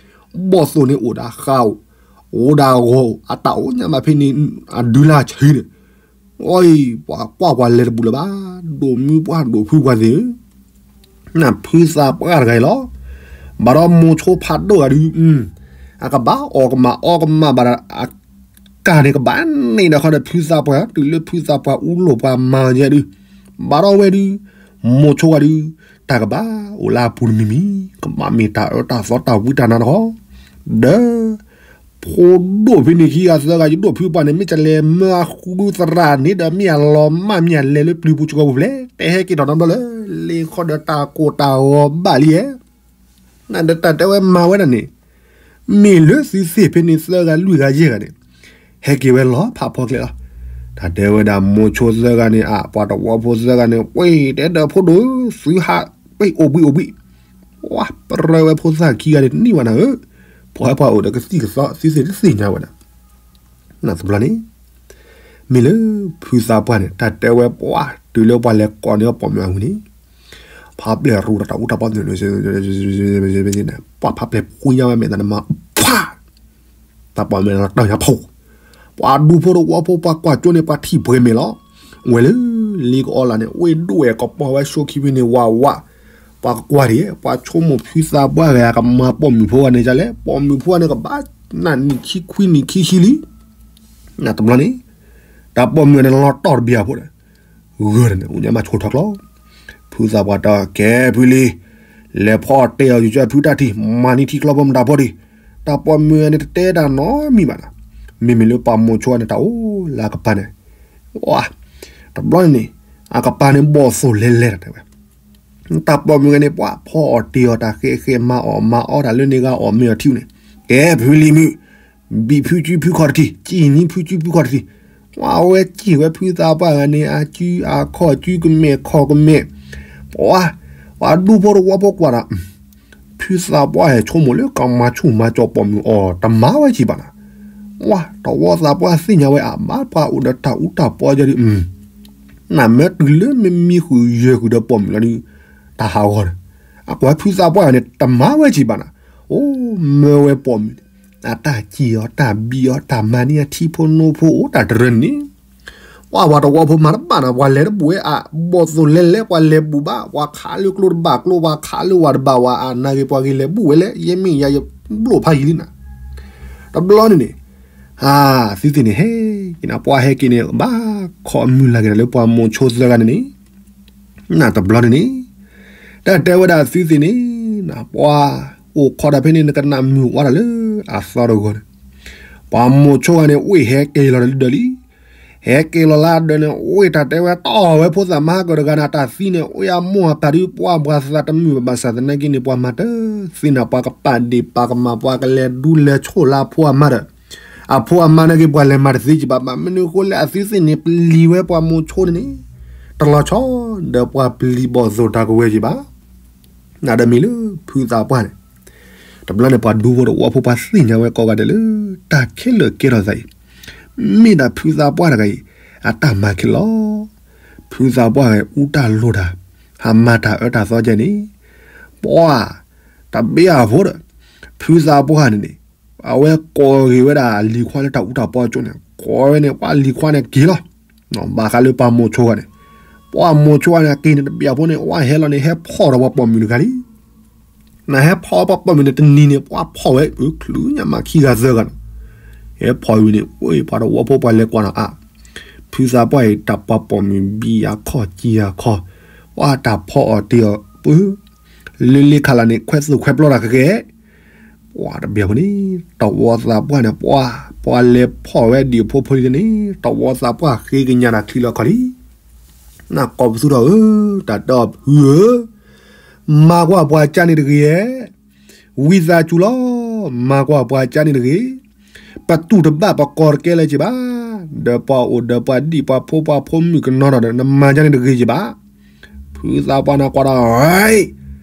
ဘီၣ်သိၣ်န့ၣ်အိၣ်ဒီးဃါအိၣ်, အိၣ်ဒီးဂီၤအိၣ် အတၢ်အိၣ်ညါဘၣ်ဖဲန့ၣ် အဒုလၢဆံးန့ၣ်, အီၤ ပှၤကွၢ်ပှၤလဲၤတဘူးလၢၤဘၣ်, ဒိၣ်မုၢ်ပှၢ်ဒိၣ်ဖုပှၢ်သ့ၣ်ဧၢ နဖုသးပှၢ်တဂၤအံၤလီၤ. ဘၣ်ဒီးမိၤဆိဖးဒိၣ်ဂၤဒုး, အကဘၣ်အီၣ်ကမၣ်အီကမၣ်ဘၣ်ဒီး အကၢ်န့ၣ်ကဘၣ်န့ၣ်ဒီးခီဒီးဖုသးပှၢ် တုၤလၢဖုသးပှၢ်အူလိာ်ပှၤမၤယဲဒုး, ဘၣ်ဒီးဝဲဒုး, မိၤဆိဂၤဒုး, တၢ်ကဘၣ်အိၣ်လၢအပူၤတမံၤမံၤ, ကဘၣ်မ့ၢ်တၢ်အၢတၢ်သီတၢ်ဝံတၢ်နါတခီ, ဒီး ဖိဒိၣ်ဖဲန့ၣ်ခံဂၤသၢဂၤ ယဒိၣ်ဖုပှၢ်န့ၣ် မ့ၢ်ကလဲၤမၢအဃုသရၣ်န့ၣ်ဒီး မ့ၢ်အလီၤမၢ်မ့ၢ်အလဲၤလၢပျုၤပူၤစှီၤပူၤဖျဲး တဲဟဲက့ၤထီၣ်နီတဘျီလၢ လ့ခီဒီးတၢ်ကိၢ်တၢ်ဂီၤဘၣ်လံဧါ. နဒီးတၢ်တဲဝဲမၤဝဲဒၣ်န့ၣ် မ့ၢ်လၢသုသ့ၣ်ဖဲန့ၣ်သၢဂၤလွံၢ်ဂၤယဲၢ်ဂၤန့ၣ် ဟဲက့ၤဝဲလီၤဖးဖီကျဲလီၤ. တၢ်တဲဝဲဒၣ်မိၤဆိသၢဂၤန့ၣ် အပှၤတဝီဖိသၢဂၤန့ၣ် ဝ့ၢ်တဲဒီးဖိဒိၣ်ဧၢ သုဟး ဝ့ၢ်အိၣ်ဘှံးအိၣ်ဘှံး ပှၤပြၢဝဲဖိသၣ်ခံဂၤန့ၣ်တနံၣ်ဝဲနၤဧၢ, ပှၤဟဲပှၤအိၣ်ဒီးကသံၣ်ကသီ သုသ့ၣ်တသ့ၣ်ညါဝဲဒၣ်. နတဘျီန့ၣ် မ့ၢ်လၢဖုသးပှၢ်န့ၣ် တၢ်တဲဝဲပှၤ တုၤလၢပှၤလဲၤကိးန့ၢ်အီၤပိာ်မုၣ်အဝံၤန့ၣ် ဖးပျဲၢ်ရူးဒီးတၢ်အူတၢ်ပီ ပှၤဖးပျဲၢ်ဖှံညါဝဲမဲာ်သးန့ၣ်မး ဖး တၢ်ပိာ်မုၣ်န့ၣ်လီၤတၢ်ညါဖီ, ပှၤဒူဖိတဝီဖိ ပှၤကွၢ်ကၠိန့ၣ် ပှၤထံၣ်ပှဲၤမဲာ်လီၤ. ဝဲလၢလ့ကအီလၢ်န့ၣ် ဝ့ၢ်ဒိၣ်ဝဲၢ်ကပီၤဝဲဆိခံဖဲန့ၣ်ဝးဝး, ပှၤကကွၢ်ဒံး ပှၤဆိကမိၣ်ဖုသးပှၢ်ဂၤကမၤပိာ်မုၣ်ဖိဂၤန့ၣ်ဒ်လဲၣ်, ပိာ်မုၣ်ဖိဂၤန့ၣ်ကဘၣ်နံၣ်ခံခွံနံၣ်ခံဆံလံ. နတဘျီန့ၣ် တၢ်ပိာ်မုၣ်န့ၣ်လီၤတီၢ်တဘျီဖိဒီး ဂၢၢ်န့ၣ် အိၣ်ညါမးဆိထီၣ်ကျီ, ဖုသးပှၢ်တၢ်ကဲဖုလံ, လဲၤဖီၣ်တဲအီၤ ယကၢဖုတၢ်ထံၣ် မၤန့ၢ်ထံကျီဖိမတၤဖိဒံး, တၢ်ပိာ်မုၣ်ဂၤန့ၣ် တတဲတၢ်နီတမံၤဘၣ်နီၤ. မ့မ့ၢ်လၢပှၤမိၤဆိန့ၣ် တၢ်အိၣ်လၢအကပၤန့ၣ်, တဘျီန့ၣ်န့ၣ် အကပၤန့ၣ်ဘီၣ်သိၣ်လဲၤလဲၤတၢ်တဲဝဲ, တၢ်ပိာ်မုၣ်ဂၤန့ၣ် ပှၤဖီအီၣ်တ့ၢ်အီၣ်တၢ်ဃဲးဃဲး မၤအီၣ်မၤအီတၢ်လၢန့ၣ်ဂၤ အီၣ်မ့ၤအီထံန့ၣ်, ကဲဖုလံၤမုၣ်, ဘံၣ်ဖုစုဖုခီၣ်တထံၣ်, ကံၣ်နံဖုစုဖုခီၣ်တထံၣ်, ပှၤဝဲကံၣ်ဝဲဖုသးပှၢ်ဂၤန့ၣ် အစုအခီၣ်စုကမဲာ်ခီၣ်ကမဲာ်, ပှၤ ပှၤဒူဖိတဝီဖိကွၢ်ဒီး ဖုသးပှၢ်ဟဲဆိကမိၣ်လၢ ကမၤဆူၣ်မၤစီၤပိာ်မုၣ်အီၤ တမၤဝဲကံၣ်ဘၣ်နီၤ. ဝါ တဝီသးပှၢ်သ့ၣ်ညါဝဲအဘၣ် ပှၤအိၣ်ဒီးတၢ်အူတၢ်ပီယဲဒုး, နမ့ၢ်တုၤလၢမ့မံဃုာ်ယဲၢ်ဃုာ်ဒီးပိာ်မုၣ်လီၤဒုး, တၢ်ဟးဂီၤဒီး, အကွၢ်ဖုသးပှၢ်န့ၣ် တမၤဝဲကံၣ်ဘၣ်နီၤ. အိၣ်မၢဝဲပိာ်မုၣ်န့ၣ် အတၢ်ကံၣ်အီၤ တၢ်ဘံၣ်အီၤ တၢ်မၤန့ၢ်အထံဖိနိဖိ အိၣ်တၢ်တရၢန့ၣ် ပှၤ ပှၤတဝီဖိမၤတဘၣ်နီၤ, ပှၤလဲၤတဘူၣ်ဝဲအါ, ဘီၣ်သိၣ်လဲၤလဲၤ ပှၤလဲၤဘူၣ်ဘၣ်, ပှၤခးလၢကျိတဘၣ်ကျိ, ပှၤခးလၢဝၤတဘၣ်ဝၤ, အနာ်ဂ့ၤ ပှၤဂ့ၤလဲၤဘူၣ်ဝဲလဲၣ်, ယမ့ၢ်ယၤယဘျိၣ်ဖးယံၤလံနီၤ. တဘျီန့ၣ်န့ၣ်, အသုသ့ၣ်န့ၣ်ဟဲက့ၤနီၤ, ပှၤဟဲက့ၤန့ၣ် ဘၣ်ခိးမုၢ်လၢ်က့ၤဒီးလၢပှၤမိၤဆိသၢဂၤန့ၣ်န့ၣ်, နတဘျီန့ၣ်န့ၣ်, တၢ်တဲဝဲဒၣ်သုသ့ၣ်န့ၣ်, ပှၤအိၣ်ခိးတၢ်ဖဲန့ၣ် နကနၣ်မုာ်ဝါတၢ်လၢအသီတဂီၤန့ၣ်, ပှၤမိၤဆိဂၤန့ၣ် အိၣ်ဟဲက့ၤလီၤဒီးလၢဒၢးလံ. ဟဲက့ၤလီၤလၢဒၢးန့ၣ် အိၣ်တၢ်တဲဝဲတီၢ်ဝဲဖိသၣ်မါဟးကၢၣ်တဂၤန့ၣ် တၢ်သံန့ၣ် အိၣ်ယမိၢ်အပၢ်ဒုး ပှၤပှၤသးတမုာ်ဘၣ်ဘၣ်ဆၣ်သနာ်က့န့ၣ် ပှၤမၤတသ့နီၤ, ပှၤကပာ်ဒ့ၣ်ပာ်ကမၣ် ပှၤကလဲၤဒူလဲၤဆိၣ်လၢအဖိအမါဒီး, အဖိအမါနာ်က့ ပှၤလဲၤမၤတသ့ကံၣ်ဘၣ်ဘၣ်. မနုၤအဃိလၢအသုသ့ၣ်န့ၣ် ပျံၤဝဲပှၤမိၤဆိန့ၣ်န့ၣ်, တလီၤဆီဒီးပှၤပျံၤဘီၣ်သိၣ်တၢ်ကဝဲၤကံၣ်ဘၣ်. နဒီးမ့ၢ်လၢဖုသးပှၢ်န့ၣ်, တဘျီန့ၣ် ပှၤဒူဖိတဝီဖိ ပှၤသ့ၣ်ညါဝဲကိးဂၤဒဲးလၢ တၢ်ခဲလၢာ်ကဲထီၣ်သးအံၤ, မ့ၢ်ဒၣ်ဖုသးပှၢ်တဂၤအံၤ အတၢ်မၤခဲလၢာ်လီၤ. ဖုသးပှၢ်ဂ့ၤ အူတၢ်လိၣ်တၢ်, ဟးမၤတၢ်အၢတၢ်သီကဲန့ၣ်, ပှၤ တဘ့ၣ်အဖိဒီး ဖုသးပှၢ်န့ၣ်န့ၣ်, အဝဲကိးဂ့ၤဝဲဒၣ်လံၤခွါလၢတၢ်အူတၢ်ပီအကၠိန့ၣ်, ကိးဝဲန့ၣ် ပှၤလံၤခွါန့ၣ်က့ၤလီၤ. ဘၣ်ဃးလၢပှၤမိၤဆိဂၤန့ၣ်, ပှၤမိၤဆိဂၤန့ၣ် က့ၤန့ၣ်တဘ့ၣ်အဖိန့ၣ် ဝဲဟဲလီၤန့ၣ် ဟဲဖီၣ်ဒီးပှၤပိာ်မုၣ်တဂၤလံ. နဟဲဖီၣ်ပှၤပိာ်မုၣ်န့ၣ် တနံၤန့ၣ် ပှၤဖီၣ်ဝဲ ချုးညါမးခံဂၤသၢဂၤနီၤ. ဟဲဖီၣ်ဝံၤန့ၣ် ပှၤတဝီဖိပှၤလဲၤကွၢ်နီၤအါ, ဖုသးပှၢ်အံၤ တၢ်ပှၤပိာ်မုၣ်ဘံၣ်အခီၣ်ကံၣ်အခီၣ်, ပှၤတၢ်ဖီၣ်အီၣ်တ့ၢ်အီၣ်ပှၤ လၢလ့ခါလာ်န့ၣ် ခွဲးသူၣ်ခွဲးပျီတၢ်ကကဲ, ပှၤတဘ့ၣ်အဖိန့ၣ် တဝီသးပှၢ်န့ၣ် ပှၤ ပှၤလဲၤဖီၣ်ဝဲဒံးအဖိဖိလံန့ၣ် တဝီသးပှၢ်ဃ့ကညးတၢ်ချံလီၤခီလံ. နကိးပသူထီၣ်ဧၢ, တၢ်တီဖုဧၢ, မၤကွၢ်ပှၤကါန့ၣ်တဂ့ၤဧဲ, ဝံသးစူၤလီၤ, မၤကွၢ်ပှၤကါန့ၣ်တဂ့ၤ, ပတူၢ်တဘၣ်ပကီၢ်တကဲလၢၤက့ၤဘၣ်, ဒီးပှၤအိၣ်ဒီးပှၤဒံၣ်ပှၤဖိပှၤဖိမုၣ်ကနီၤဒီး နမၤကါန့ၣ်တဂ့ၤက့ၤဘၣ်. ဖုသးပှၢ်န့ၣ်ကွၢ်ဒီး,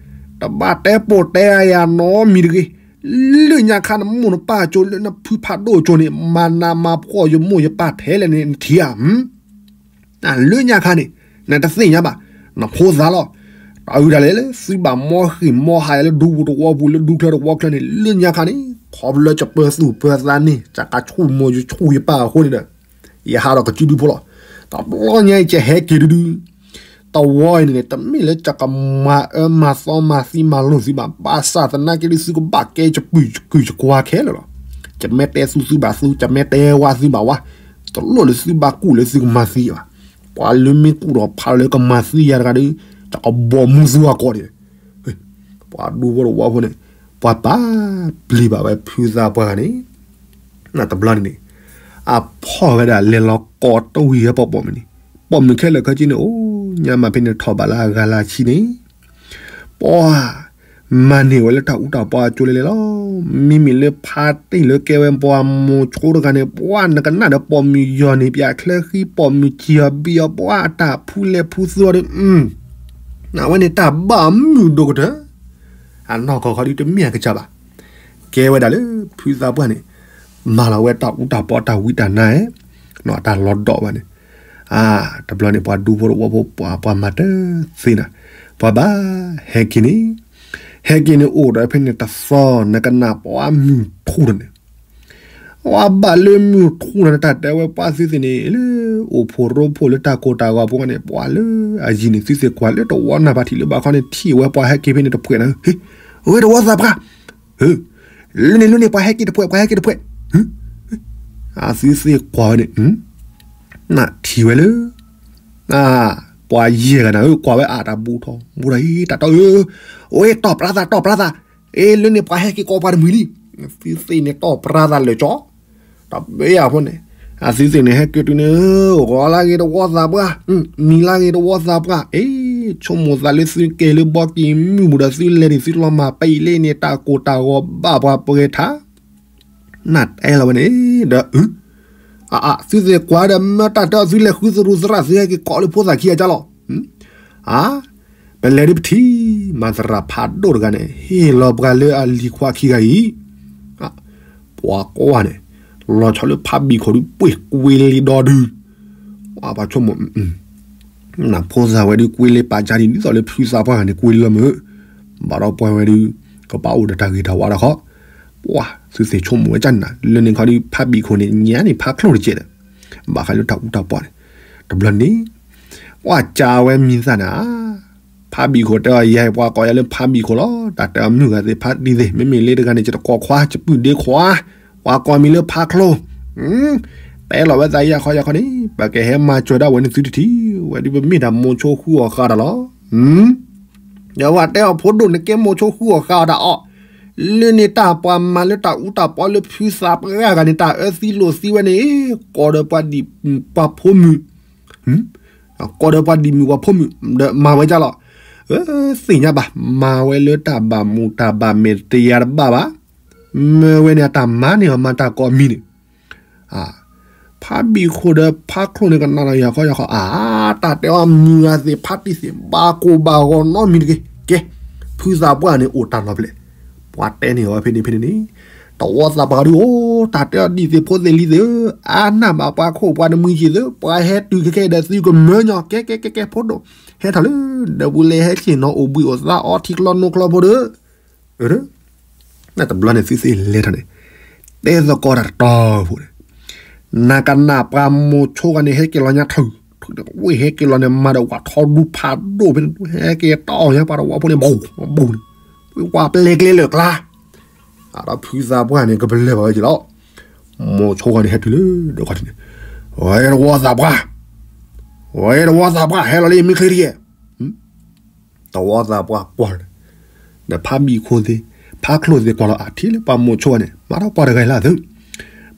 တဘၣ်တဲပိာ်တဲအယၤနီတမံၤတဂ့ၤ, လၢညါခါနမိၢ်နပၢ်အကၠိလၢနဖုဖးဒိၣ်အကၠိန့ၣ် မၤနးမၤဖှီၣ်ယမိၢ်ယပၢ်ထဲလဲၣ်န့ၣ် နထံၣ်ဧါ. လၢညါခါန့ၣ် နတသ့ၣ်ညါဘၣ်, နဖိသၣ်လီၤ. တၢ်အုၣ်ဒၣ်လဲာ်လၢသုဘၣ်မီဃံးမီဟးယၤလၢဒူပူၤတဝီပူၤ လၢဒူချၢတဝီချၢန့ၣ် လၢညါခါန့ၣ် ခီဖျိလၢယပၢၤသူၣ်ပၢၤသးန့ၣ် ယကဆူၣ်မိၢ်ယဆူၣ်ယပၢ်အဃိန့ၣ်ဒီး ယဟးဒီးကစုဒုဖိလီၤ. တဘျီညါအံၤ ယဟဲက့ၤဒုဒု တဝီအံၤန့ၣ် တမ့ၢ်လၢယကမၤအၢမၤသီမၤသံမၤလိာ်သုဘၣ်, ဘၣ်ဆၣ်သနာ်က့ဒု သုကဘၣ်ကဲယကုၢ်ယကွၢ်ခဲလၢာ်လီၤ. ယမ့ၢ်တဲသူသုဘၣ်သူ, ယမ့ၢ်တဲဝဲသုဘၣ်ဝဲ, တလိၣ်လၢသုဘၣ်ကူၣ်လၢသုကမၤသံဘၣ်. ပှၤလၢမ့ၢ်ကူၣ်ထီၣ်ဖးလၢကမၤသံယၤတဂၤဒီး ယကဘီၣ်မူသုအဂီၢ်ဒံး. ပှၤဒူဖိတဝီဖိန့ၣ် ပှၤပာ်ပျံၤဘၣ်ဝဲဖုသးပှၢ်ဂၤန့ၣ် တဘျီန့ၣ်န့ၣ် အဖီၣ်ဝဲဒၣ်လဲၤလီၤကိးတဝံၤဝဲပှၤပိာ်မုၣ်န့ၣ်, ပိာ်မုၣ်ခဲလၢာ်ခဲဆ့န့ၣ် အိၣ်ညါမးဖဲန့ၣ်ထီၣ်ဘးလၢအဂၤလၢအဆံန့ၣ်, ပှၤ မၤန့ၢ်ဝဲလၢတၢ်အူတၢ်ပီအကၠိလဲၣ်လဲၣ်လီၤ. မ့မ့ၢ်လၢဖါတံၢ်လၢကဲဝဲပှၤမိၤဆိတဂၤန့ၣ် ပှၤနကနၣ်ဒီးပိာ်မုၣ်ယီၢ်န့ၣ် ပျၢ်ချၢဃံ ပိာ်မုၣ်စံၢ်အီၤဘံၣ်အီၤ ပှၤအတၢ်ဖူလဲၤဖူသူအီၤဒီး အဝဲန့ၣ်တၢ်ဘၣ်မုာ်ဒိၣ်ကတၢၢ်, အနီၢ်ကီၢ်ခီဒုတမ့ၢ်အကစၢ်ဘၣ်. ကဲဝဲဒၣ်လၢဖုသးပှၢ်န့ၣ် မၤလီၤဝဲတၢ်အူတၢ်ပီတၢ်ဝံတၢ်နါ, တၢ်လီၤဒီးဝဲန့ၣ်, တဘျီန့ၣ် ပှၤဒူဖိတဝီဖိ ပှၤမၤတသ့နီၤ, ပှၤဘၣ်ဟဲက့ၤန့ၣ်, ဟဲက့ၤန့ၣ်အိၣ်ဒီးဖဲန့ၣ်တသီ နကနၣ်ပှၤမုၢ်ထူၣ်လီၤန့ၣ် ပှၤဘၣ်လၢမုၢ်ထူၣ်လီၤန့ၣ် တၢ်တဲဝဲပှၤသုသ့ၣ်န့ၣ် လၢအိၣ်ဖှိၣ်ရိဖှိၣ်လၢတၢ်ကိၢ်တၢ်ဂီၤဖိန့ၣ် ပှၤလၢအယံၤန့ၣ် သုသ့ၣ်ကွၢ်လၢတဝီနၢ်ဘၣ်ထံးလၢဘၣ်ခီန့ၣ် ထံၣ်ဝဲပှၤဟဲက့ၤဖဲန့ၣ်တဖှဲးန့ၣ်, ဟ့ၣ်, အဝဲတဝီသးပှၢ်, ဟ့ၣ်, လၢန့ၣ်လၢန့ၣ် ပှၤဟဲက့ၤတဖှဲး ပှၤဟဲက့ၤတဖှဲး, အသုသ့ၣ်ကွၢ်ဝဲန့ၣ် နထံၣ်ဝဲလၢ ပှၤယဲၢ်ဂၤန့ၣ် ကွၢ်ဝဲအတၢ်ဘူးထီၣ် ဘူးထီၣ် ဟ့ၣ် တၢ်တီဧၢ, အိၣ် တီၢ်ပျါသး တီၢ်ပျါသး, အ့ လၢန့ၣ်ပှၤဟဲက့ၤကိးပှၤတမှံၤလံ သုသ့ၣ်န့ၣ်တီၢ်ပြၢသးလၢာ်ကၠီ, တဘၣ်အဖိန့ၣ်, အသုသ့ၣ်န့ၣ်ဟဲက့ၤတုၤန့ၣ်, ဂီၤလၢဂ့ၤတဝီသးပှၢ်, မံၤလၢဂ့ၤတဝီသးပှၢ်, အ့, ဆိကမိၣ်သးလၢသုက့ၤလၢဘီကံၢ်မုၢ်ပူၤဒီး သုလဲၤဒံးသုလီၤမၢ်ပအံၤလၢန့ၣ် တၢ်ကိၢ်တၢ်ဂီၤဘၣ်ပှၤပှဲၤထါ, နတဲလီၤဝဲန့ၣ်ဒီး, အ, သုသ့ၣ်ကွၢ်ဒီးမၢတၢ်တဲအီၤ သုလဲၤဃုသရူးသရၣ် သုဟဲက့ၤကိးလၢဖိသၣ်ခံဂၤကၢ်လီၤ. အါ, ပလဲၤဒ်ပထံၣ်မၤသရၣ်ဖးဒိၣ်တဂၤန့ၣ် ဟ့ၣ်လီၤပှၤလၢအလံၤခွါခံဂၤအံၤ, ပှၤကိးဂၤန့ၣ်, လီၤဆီလၢဖးဘံၣ်ခိၣ်ဒုးပှ့ၤကွ့လံဒီဒု, ပှၤဆိကမိၣ်, နဖိသၣ်ဝဲဒုးကွ့လံပာ်ကါဒံး ဒ်သိးလၢဖုသးပှၢ်ဂၤန့ၣ်ကွ့လံလီၤမုၢ်, ဘၣ်ဒီးပှၤဝဲဒုး, ကဘၣ်အိၣ်ဒီးတၢ်ဂ့ၤတၢ်ဝါဒီးခီ, ပှၤသုသ့ၣ်ဆိကမိၣ်ဝဲကၢ်န့ၣ်နၤ လၢန့ၣ်ခီဒုး ဖးဘံၣ်ခိၣ်န့ၣ် ညါန့ၣ်ဖးချိၣ်တကဲးဒီး, ဘၣ်ဃးလၢတၢ်အူတၢ်ပီန့ၣ်, တဘျီန့ၣ်, ပှၤကၢ်ဝဲမံၤသၣ်န့ၣ်, ဖးဘံၣ်ခိၣ်တဲအီၤ ယၤအံၤပှၤကိးယၤလၢဖးဘံၣ်ခိၣ်လီၤ တၢ်တဲအီၤမုၢ်ဂၤသ့ၣ်ဖးဒံးသ့ၣ် မ့မ့ၢ်လၢတဂၤန့ၣ် ယတကိးခွါ ယပုၢ်ဒ့ခွါ, ပှၤကိးမံၤလၢဖးချိၣ်, တဲလီၤဝဲသးယၤခီယၤခီန့ၣ် ပကဟဲမၤစၢၤဒၣ်ဝဲန့ၣ်သုတထံၣ်, ဝဲဒုးပမ့ၢ်တၢ်မိၤဆိဃုအီၣ်ဃာ်တၢ်လီၤ. ဒီးပှၤတဲအီၤဖိဒိၣ်န့ၣ်ကဲမိၤဆိဃုအီၣ်ဃာ်အီၤတၢ်အီၣ်, လၢန့ၣ်တၢ်ပှၤမၤလၢတၢ်အူတၢ်ပီလၢဖုသးပှၢ်ဂၤန့ၣ် တၢ်အၢသံလိာ်သံဝဲန့ၣ်, ကိးဒီးပှၤဒံၣ်ပှၤဖိမုၣ် ကိးဒီးပှၤဒံၣ်မုၣ်ပှၤဖိမုၣ် ဒီးမၤဝဲဒ်လီၤ. သ့ၣ်ညါဘၣ် မၤဝဲလၢတၢ်ဘၣ်မူးတၢ်ဘၣ်မဲာ်တယၤတဘၣ်ဘၣ်, မ့ၢ်ဝဲန့ၣ်အတၢ်မၤန့ၢ်အီၤမၤတၢ်ကိးမံၤန့ၣ်, ဖးဘံၣ်ခိၣ်ဒီးဖးချိၣ်န့ၣ်ကနၣ်ဒီးယၤခီယၤခီ အါ တၢ်တဲအီၤမုၢ်ဂၤသ့ၣ်ဖးတံၢ်သ့ၣ် ဘၣ်ကိၢ်ဘၣ်ဂီၤနီတမံၤတဂ့ၤ, ကဲ, ဖုသးပှၢ်န့ၣ်အိၣ်တၢ်လီၤဖဲလဲၣ်, ပှၤတဲန့ၢ်အီၤဖဲန့ၣ်ဖဲန့ၣ်န့ၣ်, တဝီသးပှၢ်ဒုးအိၣ် တၢ်တဲအီၤဒ်သ့ၣ်ဖိသ့ၣ်လံၤသ့ၣ်ဧၢ, အါနၢ်ဘၣ်ပှၤခိၣ်ပှၤတမှံၤက့ၤသ့ၣ် ပှၤဟဲတုၤခဲကဲဒီးသုကမၢညီ ကဲကဲကဲကဲဖိဒိၣ်, ဟဲထီၣ်လၢ ဒီပုၢ်ဝဲၢ်ဟဲဆ့ၣ်နီၤအိၣ်ဘှံးအိၣ်သါအီထံကျီနိကျီဖိဒီး တဘျီန့ၣ်သုသ့ၣ်လဲၤထီၣ်န့ၣ်, တဲသကိးတၢ်တတီၤဖိန့ၣ်, နကနၣ်ပှၤမိၤဆိဂၤန့ၣ် ဟဲက့ၤလီၤညါထုး, ဝ့ၢ်ဟဲက့ၤလီၤန့ၣ် မၤဒီးဝးထီဒူဖးဒိၣ်ဖဲန့ၣ် ဟဲက့ၤတအီၣ်ညါပှၤတဝီဖိန့ၣ် ဘူးဘူးန့ၣ်, ဝဲပှၤပျဲကျဲလၢာ်ကျါ, အဒီးဖုသးပှၢ်န့ၣ် ကပလၢၢ်ဘၣ်ဝဲက့ၤလီၤ. မိၤဆိဂၤန့ၣ် ဟဲတုၤလၢဒီးခီၣ်ထံးန့ၣ်, ဝဲတဝီသးပှၢ်, ဝဲတဝီသးပှၢ် ဟဲလီၤလၢယမ့ၢ်ချ့တက့ၢ် တဝီသးပှၢ်ကွၢ်လီၤ, ဒီးဖးဘံၣ်ခိၣ်သ့ၣ်, ဖးချိၣ်သ့ၣ်ကွၢ်လီၤ အထံၣ်လၢပှၤမိၤဆိန့ၣ် မၤထီၣ်ပှၤတဂၤအံၤလၢအသုး,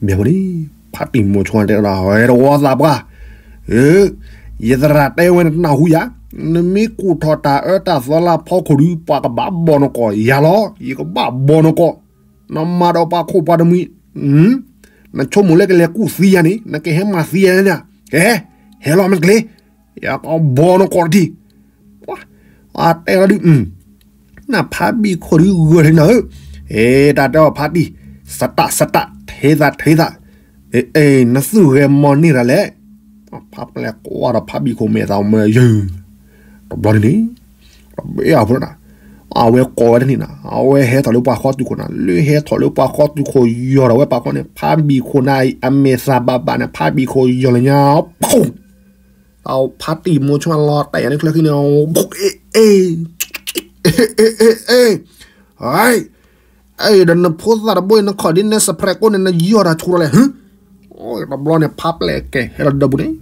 မ့ၢ်ဝဲန့ၣ်, ဖးဘံၣ်မိၤဆိတဲဒီး ဝဲတဝီသးပှၢ်, ယသရၣ်တဲဝဲနတနၢ်ဟူယၤ, နမ့ၢ်ကူၣ်ထီၣ်တၢ်အၢတၢ်သီလၢဖီခိၣ်ဒုး ပှၤကဘၣ်ဘီနကိးယၤလီၤ, ယကဘၣ်ဘီနကိး, နမၤဒီးပှၤခိၣ်ပှၤတမှံၤ, နဆိကမိၣ်လၢကလဲၤကူၣ်သံယၤန့ၣ် နကဟဲမၤသံယၤန့ၣ်, ဟဲ, ဟဲလီၤမ့ၢ်တကျ့ၤ ယကဘီနကိးတထံၣ်, ပှၤတဲလီၤဒုး, နဖးဘံၣ်ခိၣ်ဒုးဂၢၢ်ထံနၤဧၢ, တၢ်တဲအီၤဖးတံၢ်, စတးစတး ထ့သးထ့သး, နသူၣ်ဂဲၤမီၤန့ၢ်တၢ်လဲၣ်, ဖးပျဲၢ်ကွၢ်ဒီးဖးဘံၣ်ခိၣ်မဲာ်သးမၢယုၢ်, တဘျီန့ၣ်န့ၣ်, တဘျီဖိလီၤနၤ, အဝဲကိးဝဲတန့ၣ်နၤ အဝဲဟဲထီၣ်လၢပှၤဃီတုၤခိၣ်နၤ လၢဟဲထီၣ်လၢပှၤဃီတုၤခိၣ်ယီၤဒီးဝဲပာ်ခီန့ၣ် ဖးဘံၣ်ခိၣ်န့ၣ် အမဲာ်သးဘၣ်ဘၣ်န့ၣ် ဖးဘံၣ်ခိၣ်ယီၤလၢညါ, ဖးတံၢ်မိၤဆိလီၤတဲာ်န့ၣ်ချၢဃံန့ၣ်, အ့, အ့, အ့, အ့, ဒီးနဖိသၣ်တဘိအံၤ နခီၣ်ဒ်နဲစဖရဲးကိးန့ၣ် နယီၤတၢ်ဆူၣ်ထီၣ်လဲၣ်, တဘျီန့ၣ် ဖးပျဲၢ်ကဲဟဲလီၤဒီးပူၤန့ၣ်,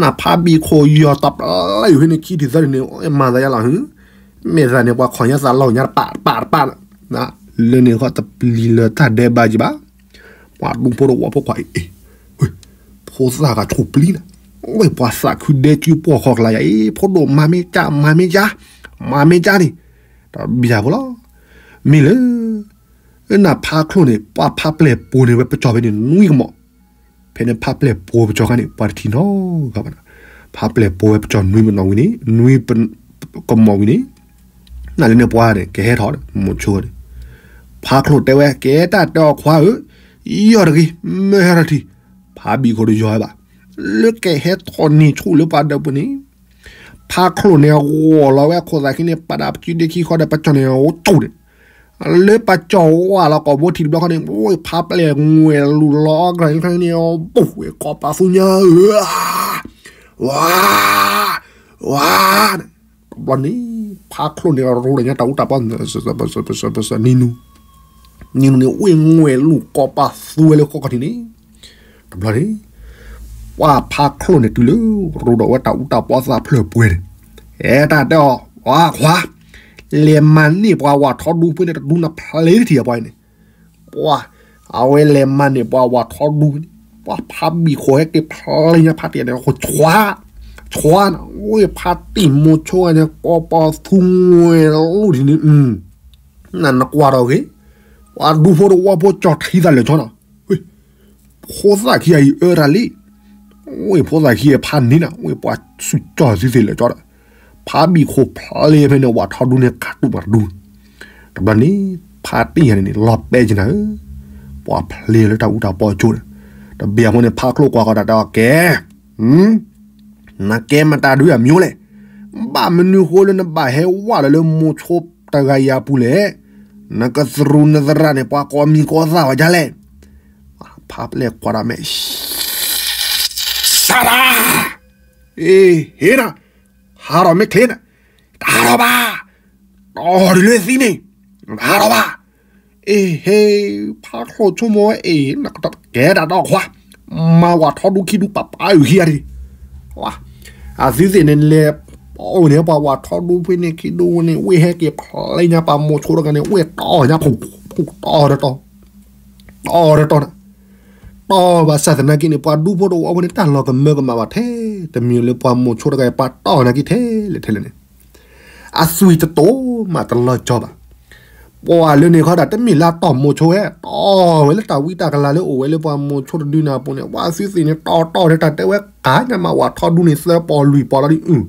နဖးဘံၣ်ခိၣ်ယီၤတပျၢ်ယူၤဖဲန့ၣ်ခံထံၣ်သၢထံၣ်န့ၣ် မၤသးယါလီၤ, မ့ၢ်သးန့ၣ် ပှၤခီၣ်ညါသးလီၤညါတပာ်တပာ်တပာ်, လၢန့ၣ်ဃီတပျံၤလၢတၢ်ဒဲးဘးကံဘၣ်, ပှၤဒူဖိတဝီဖိခွါအံၤ, ဖိသၣ်ဂၤဆိၣ်ပျံၤနၤ, ဝဲပှၤသးခုဒဲကုပှီၢ်ဃီကျါယၤအံၤ ဖိဒိၣ်မၤမ့ၢ်ကၢ် မၤမ့ၢ်ကၢ်, မၤမ့ၢ်ကၢ်န့ၣ်, တဘျီဖိလီၤ, မ့ၢ်လၢ နဖးချိၣ်န့ၣ် ပှၤဖးပျဲၢ်ပိာ်န့ၢ်ဝဲပကၠီၣ်ဖဲန့ၣ်နွံကမီၤ, ဖဲန့ၣ်ဖးပျဲၢ်ပိာ်ပကၠီၣ်ခါန့ၣ် ပှၤတထံၣ်နီတဂၤဘၣ်, ဖးပျဲၢ်ပိာ်ဝဲပကၠီၣ်နွံပနီၣ်ဝံၤန့ၣ် နွံကမီၤဝံၤန့ၣ်, နလၢန့ၣ်ပှၤန့ၣ် ကဟဲထီၣ် မိၤဆိန့ၣ်, ဖးချိၣ်တဲဝဲ ကဲတၢ်တဲအီၤခွါဧၢ, ယီၤတဂ့ၤ မၢဟဲထီၣ်ထံ, ဖးဘံၣ်ခိၣ်တယီၤဝဲဘၣ်, လၢကဟဲထီၣ်န့ၢ်ဆူၣ်လၢပှၤဒီးပူၤန့ၣ် ဖးချိၣ်န့ၣ် ဂီၤလီၤဝဲခိၣ်သးခံန့ၣ် ပာ်ဒၣ်ပစုဒ့ခံဃီဒီးပကၠီၣ်န့ၣ် အိၣ်ကၠိၣ်န့ၣ်, လၢပကၠီၣ်ဝါလီၤကိာ်ဘိထံတဘျီခီန့ၣ် ဝဲဖးပျဲၢ်ငွဲၣ်လူၤလီၤအီၣ်ကျၢၤန့ၣ် ဘူးဝဲကိးပာ်သူညါဧၢ, ဝါ, ဝါ, တဘျီန့ၣ် ဖးချိၣ်န့ၣ် ရိဒၣ်ညါတၢ်အူတၢ်ပီ နံၤနူ, နံၤနူန့ၣ် ဝ့ၢ်ငွဲၣ်လူၤကိးပာ်သူဝဲလၢဃီခီၣ်ထံးန့ၣ်, တဘျီန့ၣ် ပှၤဖးချိၣ်န့ၣ်တုၤလၢ ရိဒၣ်ဝဲတၢ်အူတၢ်ပီသးဖျၢၣ်ပှဲၤန့ၣ်, အဲတၢ်တဲအီၤ ဝါခွါ, လဲၤမၤန့ၢ်ပှၤဝးထီဒူဖိန့ၣ် တဒူနဖျ့တထံၣ်အပှၤန့ၣ်, ပှၤ အဝဲလဲၤမၤန့ၢ်ပှၤဝးထီဒူန့ၣ် ပှၤဖးဘံၣ်ခိၣ်ဟဲက့ၤဖျဲညါဖးတံၢ်န့ၣ် ဟိဆွါ ဆွါနၤ ဝ့ၢ်ဖးတံၢ်မိၤဆိဂၤန့ၣ် ကိးပသူဝဲလီၢ်ထံန့ၣ် နနကွၢ်ဒီးဂ့ၤ ပှၤဒူဖိတဝီဖိကၠီၤထံသးလၢာ်ကၠီနၤ ဖိသၣ်ခံဂၤအံၤအၢတၢ်လံ ဝ့ၢ်ဖိသၣ်ခံဂၤဖးန့ၢ်နၤ ဝ့ၢ်ပှၤစူၢ်ကၠီၣ်သံသ့လၢာ်ကၠီဒီး ဖးဘံၣ်ခိၣ်ဖျဲဖဲန့ၣ် ဝးထီဒူန့ၣ် ကးတူၢ်မးတဒူ တဘျီန့ၣ် ဖးတံၢ်ယၤန့ၣ် လီၤပဲကနၤဧၢ ပှၤဖျဲလၢတၢ်အူတၢ်ပီကၠိဒီး တဘျီဖိန့ၣ် ဖးချိၣ်ကွၢ်ဃီၤတၢ်တဲအီၤကဲ နကဲမတၤဒုအမံၤလဲၣ် ဘၣ်မနုၤဃိလၢနဘၣ်ဟဲဝးလၢလၢမိၤဆိတဂၤအံၤအပူၤလဲၣ် နကသရူးနသရၣ်န့ၣ် ပှၤကိးမံၤကိးသၣ်ဝဲဒ်လဲၣ် ဖးပျဲၢ်ကွၢ်ဒၣ်မဲာ် စးဒၣ် အ့ ဟ့ၣ်နၤ ဟးထီၣ်မ့ၢ်ချ့နၤ တဟးထီၣ်ဘၣ် တီၢ်ဒုးလၢသံန့ၣ် တဟးထီၣ်ဘၣ် အ့ ဟ့ၣ် ဖးချိၣ်ဆိကမိၣ်ဝဲအ့ၣ် ကဲတၢ်တီခွါ မၤဝးထီဒူခံဒူပာ်ပာ်အုၣ်ခံဂၤဒံး အသုသ့ၣ်န့ၣ်လဲၤ ပှၤအိၣ်န့ၣ်ပှၤဝးထီဒူဖဲန့ၣ်ခံဒူန့ၣ် ဝ့ၢ်ဟဲက့ၤဖျဲညါပှၤမိၤဆိတဂၤန့ၣ် ဝ့ၢ်တီၢ်ညါဖုၣ်ဖုၣ်တီၢ်တတီၢ် တီၢ်တတီၢ်နၤ တီၢ်ဘၣ်ဆၣ်သနာ်က့န့ၣ် ပှၤဒူဖိတဝီဖိန့ၣ် တၢ်လီၤကမၢကမၣ်ဘၣ်ထဲ တမ့ၢ်လၢပှၤမိၤဆိတဂၤအံၤ ပှၤတီၢ်နာ်က့ထဲလဲၣ်ထဲလဲၣ်န့ၣ် အသွံၣ်တတိၤမးတလီၤကၠီဘၣ်. ပှၤလၢန့ၣ်ခီဒၣ်တမ့ၢ်လၢအတီၢ်မိၤဆိဝဲ တီၢ်ဝဲလၢတၢ်ဝံတၢ်ကလၤလၢအိၣ်ဝဲလၢပှၤမိၤဆိတဒုန့ၣ်အပူၤန့ၣ် ပှၤအသုသ့ၣ်န့ၣ် တီၢ်တီၢ်န့ၣ် တၢ်တဲဝဲကးညါမး ဝးထီဒူန့ၣ် သၢပီၢ်လွံၢ်ပီၢ်လီၤဒ်အုၣ်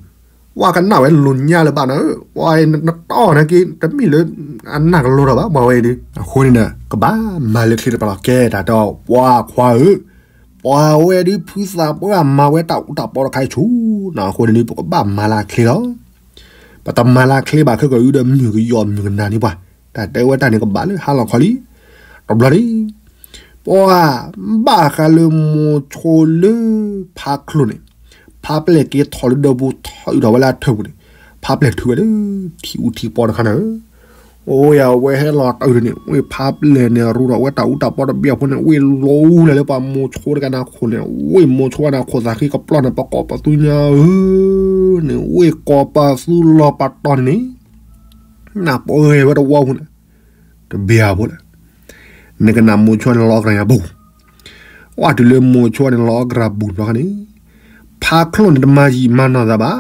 ဝဲကနၣ်ဝဲလိာ်ညါလၢၤဘၣ်နၤဧၢ ပှၤနတီၢ်နာ်က့ တမ့ၢ်လၢအနၢ်ကလိၤထီၣ်ဘၣ် ပှၤဝဲအံၤဒုး အဃိန့ၣ်ဒီး ကဘၣ်မၤလၢချ့တပၤလီၤ ကဲတၢ်တဲအီၤ ပှၤခွါဧၢ ပှၤဝဲဒုးဖုသးပှၢ်မၤဝဲတၢ်အူတၢ်ပီတခါအံၤဆူၣ် အဃိန့ၣ်ဒုး ပကဘၣ်မၤလၢချ့လီၤ ပတမၤလၢချ့ဘၣ်ခဲကီၢ်အံၤဒီး မုၢ်ကယီၢ်မုၢ်ကနၣ်န့ၣ်ပှၤ တၢ်တဲဝဲတၢ်န့ၣ်ကဘၣ်လၢဟါလီၤခီလံ တဘျီန့ၣ် ပှၤ ဘၣ်ဃးလၢမိၤဆိလၢ ဖါချိၣ်န့ၣ် ဖါပျဲၢ်က့ၤထီၣ်လၢဒၢပူၤထီၣ်အုၣ်ထီၣ်ဝဲလၢအထၢၣ်ပူၤန့ၣ် ဖါပျဲၢ်ထုးဝဲလၢ ထံအူထံပီတခါန့ၣ်ဧၢ အိၣ်ယၤဝဲဟဲလီၤတၢ်အုၣ်န့ၣ် ဝ့ၢ်ဖါပျဲၢ်န့ၣ် ရူဒီးဝဲတၢ်အူတၢ်ပီတဘ့ၣ်အဖိန့ၣ် ဝ့ၢ်လိၤလၢပှၤမိၤဆိတဂၤန့ၣ်အခိၣ်န့ၣ် ဝ့ၢ်မိၤဆိန့ၣ်အခိၣ်သးဃ့ကပျီန့ၣ် ပကိးပသူညါဧၢ န့ၣ် ဝ့ၢ်ကိးပသူလီၤပတီၢ်န့ၣ်န့ၣ် နၢ်ပှဲၤဝဲတဝီဖိန့ၣ် တဘ့ၣ်အဖိလဲၣ် နကနၣ်မိၤဆိန့ၣ်လီၤအီၣ်ကရၢညါပူၤ ဝဲတုၤလၢမိၤဆိန့ၣ်လီၤအီၣ်ကရၢပူၤတဘျီဃီန့ၣ် ဖါချိၣ်န့ၣ်တမၤယံာ်မၤနီၢ်သးဘၣ်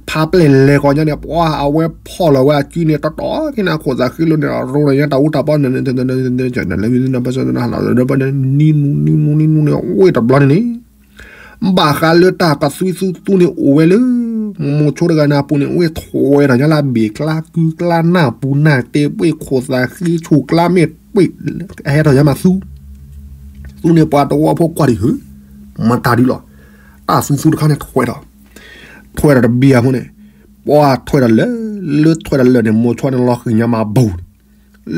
ဖါပျဲၢ်လဲၤကီးညါန့ၣ် ပှၤအဝဲဖီၣ်လီၤဝဲအစုန့ၣ် တီတီက့ၤန့ၣ် အခိၣ်သးဃ့လိာ်န့ၣ် ရူဒီးညါတၢ်အူတၢ်ပီ နံနူနံနူန့ၣ် ဝ့ၢ်တဘျီန့ၣ်န့ၣ် ဘၣ်ဃးလၢတၢ်ကသွံသူသူန့ၣ်အိၣ်ဝဲလၢ မိၤဆိတဂၤန့ၣ်အပူၤန့ၣ် ဝ့ၢ်ထွဲဒီးညါလၢအဘ့ၣ်ကျါကုကျါနၢ်ပူၤနၢ်တဲပှ့ၢ်ခိၣ်သးဃ့ဆူၣ်ကျါမ့ၢ်ပှ့ၢ် ဟဲထီၣ်ညါမးသူ သူန့ၣ်ပှၤတဝီဖိကွၢ်ဒံးဧၢ မၤတၢ်ဒုးလီၤ တၢ်သူသူတခါန့ၣ်ထွဲဒီး ထွဲဒီးတဘ့ၣ်အဖိန့ၣ် ပှၤထွဲဒီးလၢ လၢထွဲဒီးလၢာ်န့ၣ် မိၤဆိန့ၣ်လီၤဃံၤညါမးဘူး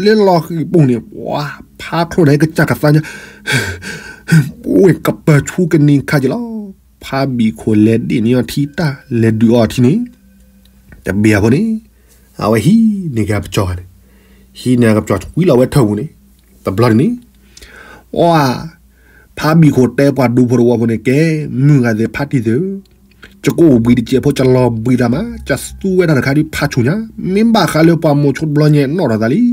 လၢလီၤဃံၤဘူးန့ၣ် ပှၤဖါချိၣ်န့ၣ် ကစၢ်ကသါညါ ဝ့ၢ်ကပၢၤဆူကနံၤခါက့ၤလီၤ ဖါဘံၣ်ခိၣ်လဲၤဒ့ၣ်န့ၢ်အီၤထံတၢ် လဲၤဒုးအီၤထံန့ၣ် တဘ့ၣ်အဖိန့ၣ် အဝဲဟံးန့ၢ်က့ၤအပစီၤန့ၣ် ဟံးန့ၢ်ကပစီၤကွံာ်လီၤဝဲထၢၣ်ပူၤန့ၣ် တဘျီန့ၣ် အ ဖါဘံၣ်ခိၣ်တဲပှၤဒူဖိတဝီဖိန့ၣ် ကဲ မုၢ်ဂၤသ့ၣ်ဖါတံၢ်သ့ၣ်ဧၢ, ယကအိၣ်ဘှံးတစဲးဖိ ယလီၤဘှံးတၢ်မး ယသူဝဲတၢ်တခါဒုးဖးဆူၣ်ညါ, မ့ၢ်ဘၣ်ဃးလၢပှၤမိၤဆိတဘျီညါ နီၣ်ထီၣ်သးလံ.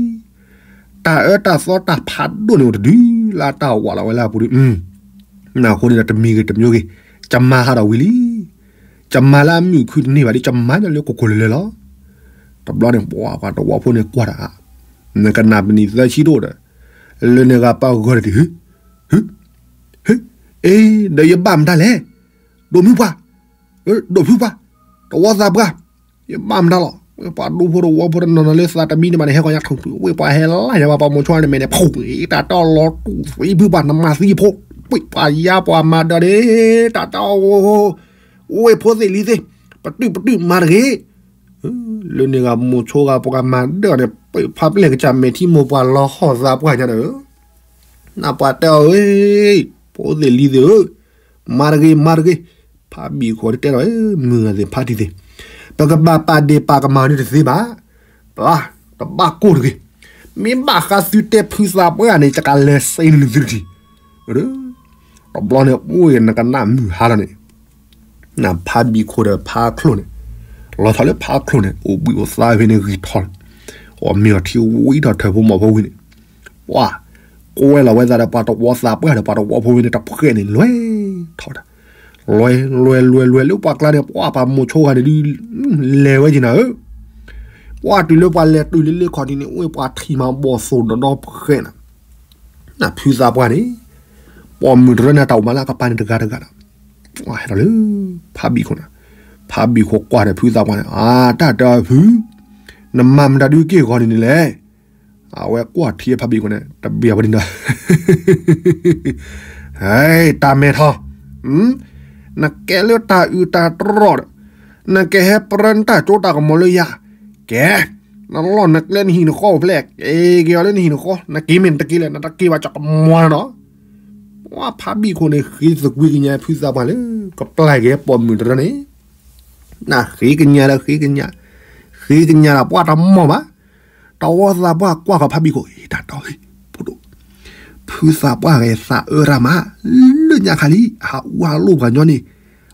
တၢ်အၢတၢ်သီတၢ်ဖးဒိၣ်န့ၣ်အိၣ်တဒုလၢတၢ်ဝးလီၤဝဲလၢအပူၤဒုး, အဃိန့ၣ်ဒီးတမံၤဂ့ၤတမံၤဂ့ၤ ယမၤဟးထီၣ်ဝံၤလံ. ယမၤလၢအမုာ်ခုတန့ၢ်ဘၣ်ဒီး ယမၤညီလၢကိၢ်ကိၢ်လၢလၢလီၤ. တဘျီန့ၣ် ပှၤပှၤတဝီဖိန့ၣ်ကွၢ်တၢ်, နကနၣ်ပနံာ်သၢဆံတအိၣ်ဒီး လၢန့ၣ်ဂၤပၢ်ဂီၢ်ဒီး ဟ့, ဟ့, ဟ့, အ့, ဒီးယဘၣ်မတၤလဲၣ်, ဒိၣ်မုၢ်ပှၢ်, ဒိၣ်ဖုပှၢ်, တဝီသးပှၢ်, ယဘၣ်မတၤလီၤ. ပှၤဒူဖိတဝီဖိတနီၤနီၤလၢသးတမံန့ၣ်မးန့ၣ် ဟဲဂီၤညါထူၣ်ဖုး ဝ့ၢ်ပှၤဟဲလၢယၤဘၣ် ပှၤမိၤဆိန့ၣ်မဲာ်န့ၣ် ဖူး, တၢ်တီလီၤတူာ်သံဖုပှၢ် နမၤသံဖိ, ဝ့ၢ်ပှၤယါပှၤမၤဒီးန့ၣ် တၢ်တီအိၣ် ဝ့ၢ်ဖိသ့ၣ်လံၤသ့ၣ်, ပတုာ်ပတုာ်မၤတဂ့ၤ. လၢန့ၣ်ဂၤမိၤဆိဂၤပှၤမၤဒၢၣ်န့ၣ် ဖးပျဲၢ်ကစၢ်မဲာ်ထံမိၢ်ပှၢ်လီၤဟီၣ်သးပှၢ်ညါဒီး, နပှၤတဲအီၤဧၢ, ဖိသ့ၣ်လံၤသ့ၣ်ဧၢ, မၤတဂ့ၤ မၤတဂ့ၤ. ဖးဘံၣ်ခိၣ်တဲဒီး မုၢ်ဂၤသ့ၣ်ဖးတံၢ်သ့ၣ်, ပကဘၣ်ပာ်ဒ့ၣ်ပာ်ကမၣ်န့ၣ်တသ့ဘၣ်, ပျၢ်တဘၣ်ကိၢ်တဂ့ၤ. မ့ၢ်ဘၣ်ဃးသုတဲဖုသးပှၢ်န့ၣ် ယကလဲၤစ့န့ၢ်သုတထံၣ်. တဘျီန့ၣ် အိၣ်နကနၣ်မုၢ်ဟါလီၤန့ၣ် နဖးဘံၣ်ခိၣ်ဒီးဖးချိၣ်န့ၣ်, လီၤထီၣ်လၢဖးချိၣ်န့ၣ် အိၣ်ဘှံးအိၣ်သါဖဲန့ၣ်ဂံၢ်ထီၣ်လီၤ, အီၣ်မ့ၤအီၣ်ထံဝံၤထီၣ်ထၢၣ်ဖိမီၤဖိဝံၤန့ၣ်, ပှၤ, ကွဲလီၤဝဲသးဒီးပှၤတဝီသးပှၢ်ဒီးပှၤတဝီဖိဝဲန့ၣ် တဖှဲးန့ၣ် လဲၤထီၣ်ဝဲဒၣ်, လဲၤလဲၤလဲၤလဲၤလၢပှၤကျါန့ၣ် ပှၤပှၤမိၤဆိဂၤန့ၣ်ဒုး လဲၤဝဲက့ၤနၤဧၢ, ပှၤတုၤလၢပှၤလဲၤတုၤလၢလ့ခီၣ်ထံးန့ၣ် အိၣ်ပှၤထံၣ်မးဘီၣ်သိၣ်ဒီးဒီဖှဲးနၤ, နဖုသးပှၢ်န့ၣ် ပိာ်မုၣ်တရၢန့ၣ် တၢ်အိၣ်မးလၢအကပၤန့ၣ်တဂၤတဂၤဒီး ဟဲထီၣ်လၢ ဖးဘံၣ်ခိၣ်န့ၣ်, ဖးဘံၣ်ခိၣ်ကွၢ်ဒီးဖုသးပှၢ်န့ၣ် အတၢ်တဲအီၤဖု, နမၤမတၤဒုးက့ၢ်ဂီၤန့ၣ်န့ၣ်လဲၣ်, အဝဲကွၢ်ထံဖးဘံၣ်ခိၣ်န့ၣ် တဘၣ်ဝဲဒ်နီၤ ဟဲ တၢ်မဲာ်ထီၣ်, နကဲလၢတၢ်အုးတၢ်တြီၢ်ဒီး နကဟဲပြၢနတၢ်စိတၢ်ကမီၤလၢယၤ, ကဲ, နလီၢ်နကျဲနဟံၣ်နဃီအိၣ်ဖျဲၣ် က့ၤက့ၤအီၤလၢနဟံၣ်နဃီ နက့ၤမ့ၢ်နတက့ၤလဲၣ် နတက့ၤဘၣ်ကၠီကမီၤနီၤ, ပှၤဖးဘံၣ်ခိၣ်န့ၣ် ဃ့သကွံကညးဖုသးပှၢ်လၢ ကပျဲက့ၤပိာ်မုၣ်တရၢန့ၣ် နဃ့ကညးဒီးဃ့ကညး, ဃ့ကညးဒီးပှၤတမီၢ်ဘၣ်, တဝီသးပှၢ်ကွၢ်ဃီၤဖးဘံၣ်ခိၣ် တၢ်တီၢ် ဖိဒိၣ်, ဖုသးပှၢ်ဂ့ၤသးအၢရၢ်မး, လၢညါခါလံ အဟးအူဟးလိၣ်ပှၤညီန့ၣ်,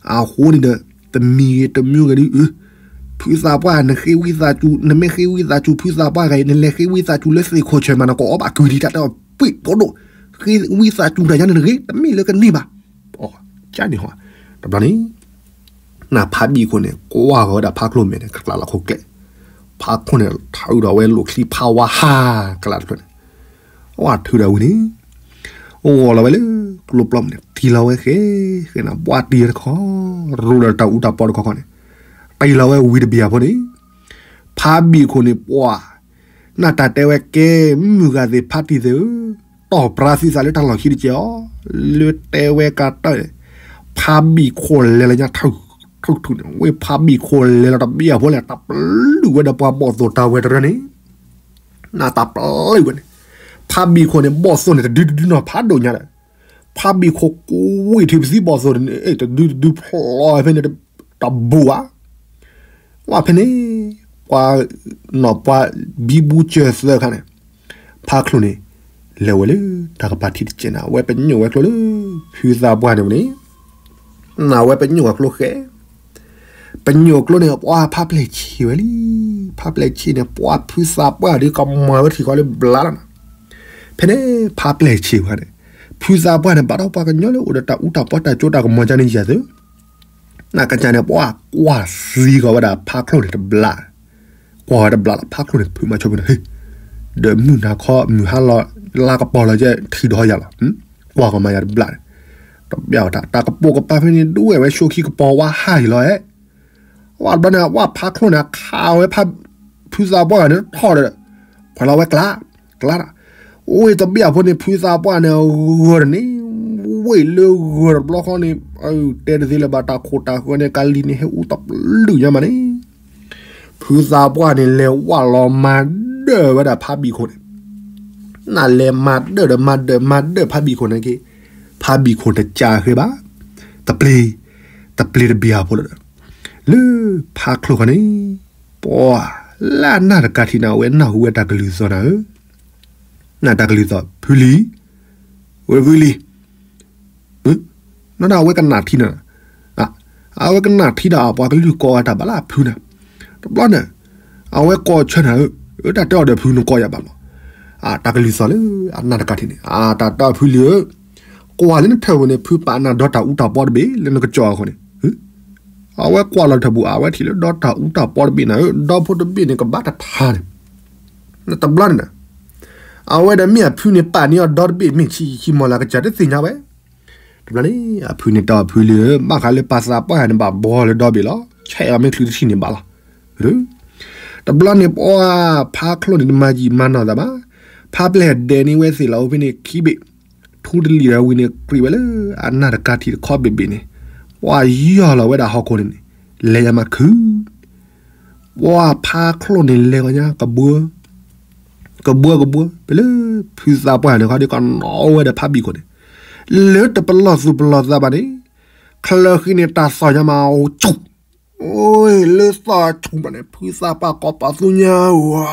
အဃိန့ၣ်ဒီး တမံၤဂ့ၤတမံၤဂ့ၤဒုး, ဖုသးပှၢ် နဃ့ဝံသးစူၤ နမ့ၢ်ဃ့ဝံသးစူၤဖုသးပှၢ်ဂ့ၤ နလဲၤဃ့ဝံသးစူၤလၢသ့ၣ်ခိၣ်ဆၢၣ်မး နကအီဘၣ်ကုၢ်ဒံး တၢ်တဲအီၤ ပှ့ၤဖိဒိၣ်, ဃ့ဝံသးစူၤတၢ်ယါန့ၣ်တဂ့ၤ တမ့ၢ်လၢကန့ၢ်ဘၣ်, အီ ကန့ၣ်ဟီ, တဘျီန့ၣ် နဖးဘံၣ်ခိၣ်န့ၣ် ကွၢ်ဃီၤဝဲဒၣ်ဖးချိၣ်မဲာ်န့ၣ် ကကျးလီၤခိၣ်ကျဲ, ဖးချိၣ်န့ၣ် ထုးဒီးဝဲလိာ်ချံဖးဝါဟး ကလးတဖျၢၣ်န့ၣ်, အဝဲထုးဒီးဝံၤန့ၣ်, အိၣ်ဂီၤလီၤဝဲလၢ ကျိပျီမုၢ်န့ၣ် တံၢ်လီၤဝဲဃဲ, ဃဲန့ၣ် ဘှၣ်တံၢ်တခီ, ရူဒီးတၢ်အူတၢ်ပီတခီခီန့ၣ်, တံၢ်လီၤဝဲဝံၤတဘ့ၣ်အဖိန့ၣ်, ဖးဘံၣ်ခိၣ်န့ၣ်ပှၤ နတၢ်တဲဝဲကဲ မုၢ်ဂၤသ့ၣ်ဖးတံၢ်သ့ၣ်ဧၢ, တီၢ်ပြါသုသးလၢတၢ်လီၢ်ခံတကဲအီၤ, လၢတဲဝဲကတၢၢ်န့ၣ်, ဖးဘံၣ်ခိၣ်လဲၤလီၤညါ ထုးထုးန့ၣ် ဝဲဖးဘံၣ်ခိၣ်လဲၤလီၤတဘ့ၣ်အဖိလဲၣ် တပျုာ်ဝဲဒီးပှၤဘီၣ်သိၣ်တၢ်ဝဲတရၢန့ၣ်, နတၢ်ပျုာ်ဝဲန့ၣ်, ဖးဘံၣ်ခိၣ်န့ၣ် ဘီၣ်သိၣ်န့ၣ် တဒုတဒုနီၤဖးဒိၣ်ညါဒီး, ဖးဘံၣ်ခိၣ်ကွံာ်ထံပသံဘီၣ်သိၣ်န့ၣ် တဒုတဒုဖျိဖဲန့ၣ် တဘူးဘၣ် ဝဲဖဲန့ၣ်, ပှၤနီၢ်ပှၤဘံဘူစၢၤသၢခါန့ၣ်, ဖးချိၣ်န့ၣ် လဲၤဝဲလၢတၢ်ကပၤထံတကဲန့ၣ် အဝဲပညိၣ်ဝဲကျိလၢ ဖုသးပှၢ်န့ၣ်ဝဲန့ၣ်, နဝဲပညိၣ်ဝဲကျိဃဲ, ပညိၣ်ကျိန့ၣ် ပှၤဖးပျဲၢ်ဆံးဝဲလံ, ဖးပျဲၢ်ဆံးန့ၣ် ပှၤဖုသးပှၢ်ဒုးကမၤဝဲထံၣ်ဃီလၢဘျါလီၤနီၤ, ဖဲန့ၣ် ဖးပျဲၢ်ဆံးဝဲန့ၣ်, ဖုသးပှၢ်န့ၣ် ဘၣ်ဒီးပှၤကညီလၢအိၣ်ဒီးတၢ်အူတၢ်ပီတၢ်ကၠိတၢ်ကမီၤကန့ၣ်ယၤသု နကစၢ်န့ၣ် ပှၤကွၢ်သံဃီၤဝဲဒၣ်ဖးချိၣ်န့ၣ်တဘျါ, ကွၢ်ဝဲတဘျါလီၤ ဖးချိၣ်န့ၣ် ဖုးမၤဆိဖဲန့ၣ်, ဒီးမုၢ်နၤခီ မုၢ်ဟါလီၤ လါကပီၤလီၤကဲထံၣ်ဒီးယၤလီၤ, ကွၢ်ဃီၤမၤယၤတဘျါန့ၣ်, တဘျါဝဲတၢ် တၢ်ကပိာ်ကပၤဖဲန့ၣ် ဒိၣ်ဝဲဝဲ ၡိခံကပီၤဝါဟးယံၤလီၤဧဲ ဝဲတဘျီန့ၣ် ဝဲဖးချိၣ်န့ၣ် ခးဝဲဖုသးပှၢ်ဂၤန့ၣ်ထီၣ်ဒီး ခွဲးလီၤဝဲကျါ, ကျါဒီး, အိၣ်တဘ့ၣ်အဖိန့ၣ် ဖုသးပှၢ်န့ၣ် ဂၢၢ်တန့ၣ်, ဝ့ၢ်လၢဂၢၢ်တဘျီဃီန့ၣ်, တဲတသ့လၢၤဘၣ် တၢ်ခိၣ်တၢ်ဃၢၤန့ၣ် ကလံၤန့ၣ် ဟဲအူတပျုာ်ညါမးန့ၣ်, ဖုသးပှၢ်န့ၣ် လဲၤဝးလီၤမၤဒၢၣ်ဝဲဒၣ်ဖးဘံၣ်ခိၣ်န့ၣ်, နလဲၤမၤဒၢၣ်ဒီးမၤဒၢၣ်မၤဒၢၣ်ဖးဘံၣ်ခိၣ်န့ၣ်က့, ဖးဘံၣ်ခိၣ်တကးဃဲဘၣ်, တပျ့ၤ, တပျ့ၤတဘ့ၣ်အဖိလီၤဒီး, လၢဖးချိၣ်ဃီန့ၣ်, ပှၤ, လၢအနၢ်တကးထံၣ်န့ၣ် အဝဲနၢ်ဟူဝဲတၢ်ကလုၢ်သီၣ်နၤဧၢ, နတၢ်ကလုၢ်သီၣ် ဖုလံၤ, ဝဲဖုလံၤ, နဒၣ်အဝဲကနၣ်ထံနၤ, အဝဲကနၣ်ထံဒီးအပှၤကလုၢ်ကိးဂၤတၢ်ဘၣ်လၢအဖုနၤ, တဘျီန့ၣ်, အဝဲကိးဆၢနၤဧၢ, တၢ်တဲအီၤဒီးဖုနကိးယၤဘၣ်လီၤ, တၢ်ကလုၢ်သီၣ်လၢအနၢ်တကးထံၣ်န့ၣ် အတၢ်တဲအီၤဖုလံၤဧၢ, ကွၢ်လၢနထၢၣ်ပူၤန့ၣ် ဖုပာ်နၤဒီတၢ်အူတၢ်ပီတဘ့ၣ်လၢနကစီၣ်အဃိန့ၣ်, အဝဲကွၢ်လီၤထၢၣ်ပူၤ အဝဲထံၣ်လၢဒီတၢ်အူတၢ်ပီတဘ့ၣ်နၤဧၢ, ဒီဖိတဘ့ၣ်န့ၣ် ကဘၣ်တထါန့ၣ်, တဘျီန့ၣ်, အဝဲဒီးမ့ၢ်အဖုန့ၣ်ပာ်န့ၢ်အီၤဒီတဘ့ၣ်မ့ၢ်ဆံးဆံးမီၢ်လၢကစၢ်တသ့ၣ်ညါဝဲ, တဘျီန့ၣ် အဖုန့ၣ်တဲအီၤဖုလံၤဧၢ, ဘၣ်ဃးလၢပှၤသးပှၢ်န့ၣ် ဘၣ်ဘှီလၢဒီဘ့ၣ်လီၤ, ဆဲးအီၤမ့ၢ်ချုးတထံၣ်န့ၣ်ဘၣ်လီၤ, တဘျီန့ၣ် ပှၤဖးချိၣ်န့ၣ် တမၤယံာ်မၤနီၢ်သးဘၣ်, ဖးပျဲၢ်ဒဲးန့ၢ်ဝဲသ့ၣ်လီၤအိၣ်ဖဲန့ၣ်ခံဘ့ၣ်, ထူတလံာ်ဒီးဝံၤန့ၣ် ကြံးဝဲလၢအနၢ်တကးထံၣ်တခီဘ့ၣ်ဘ့ၣ်န့ၣ်, ပှၤယီၢ်လီၤဝဲဒၣ်ဟီၣ်ခိၣ်န့ၣ်န့ၣ်, လဲၤယၤမၤခုၣ် ပှၤဖးချိၣ်န့ၣ်လဲၤဂီၤညါ ကဘှၢ, ကဘှၢကဘှၢ ဖဲလၢဖုသးပှၢ်န့ၣ်ခီဒီးကနီၣ်ဝဲဒီးဖးဘံၣ်ခိၣ်န့ၣ်, လၢတပလီၢ်သူၣ်ပလီၢ်သးဘၣ်န့ၣ်, ချၢဃံန့ၣ်တၢ်သီၣ်ညါမးအိၣ်ဆူၣ်, အိၣ်လၢသီၣ်ဆူၣ်ဘၣ်န့ၣ် ဖုသးပှၢ်ကိးပသူညါဝါ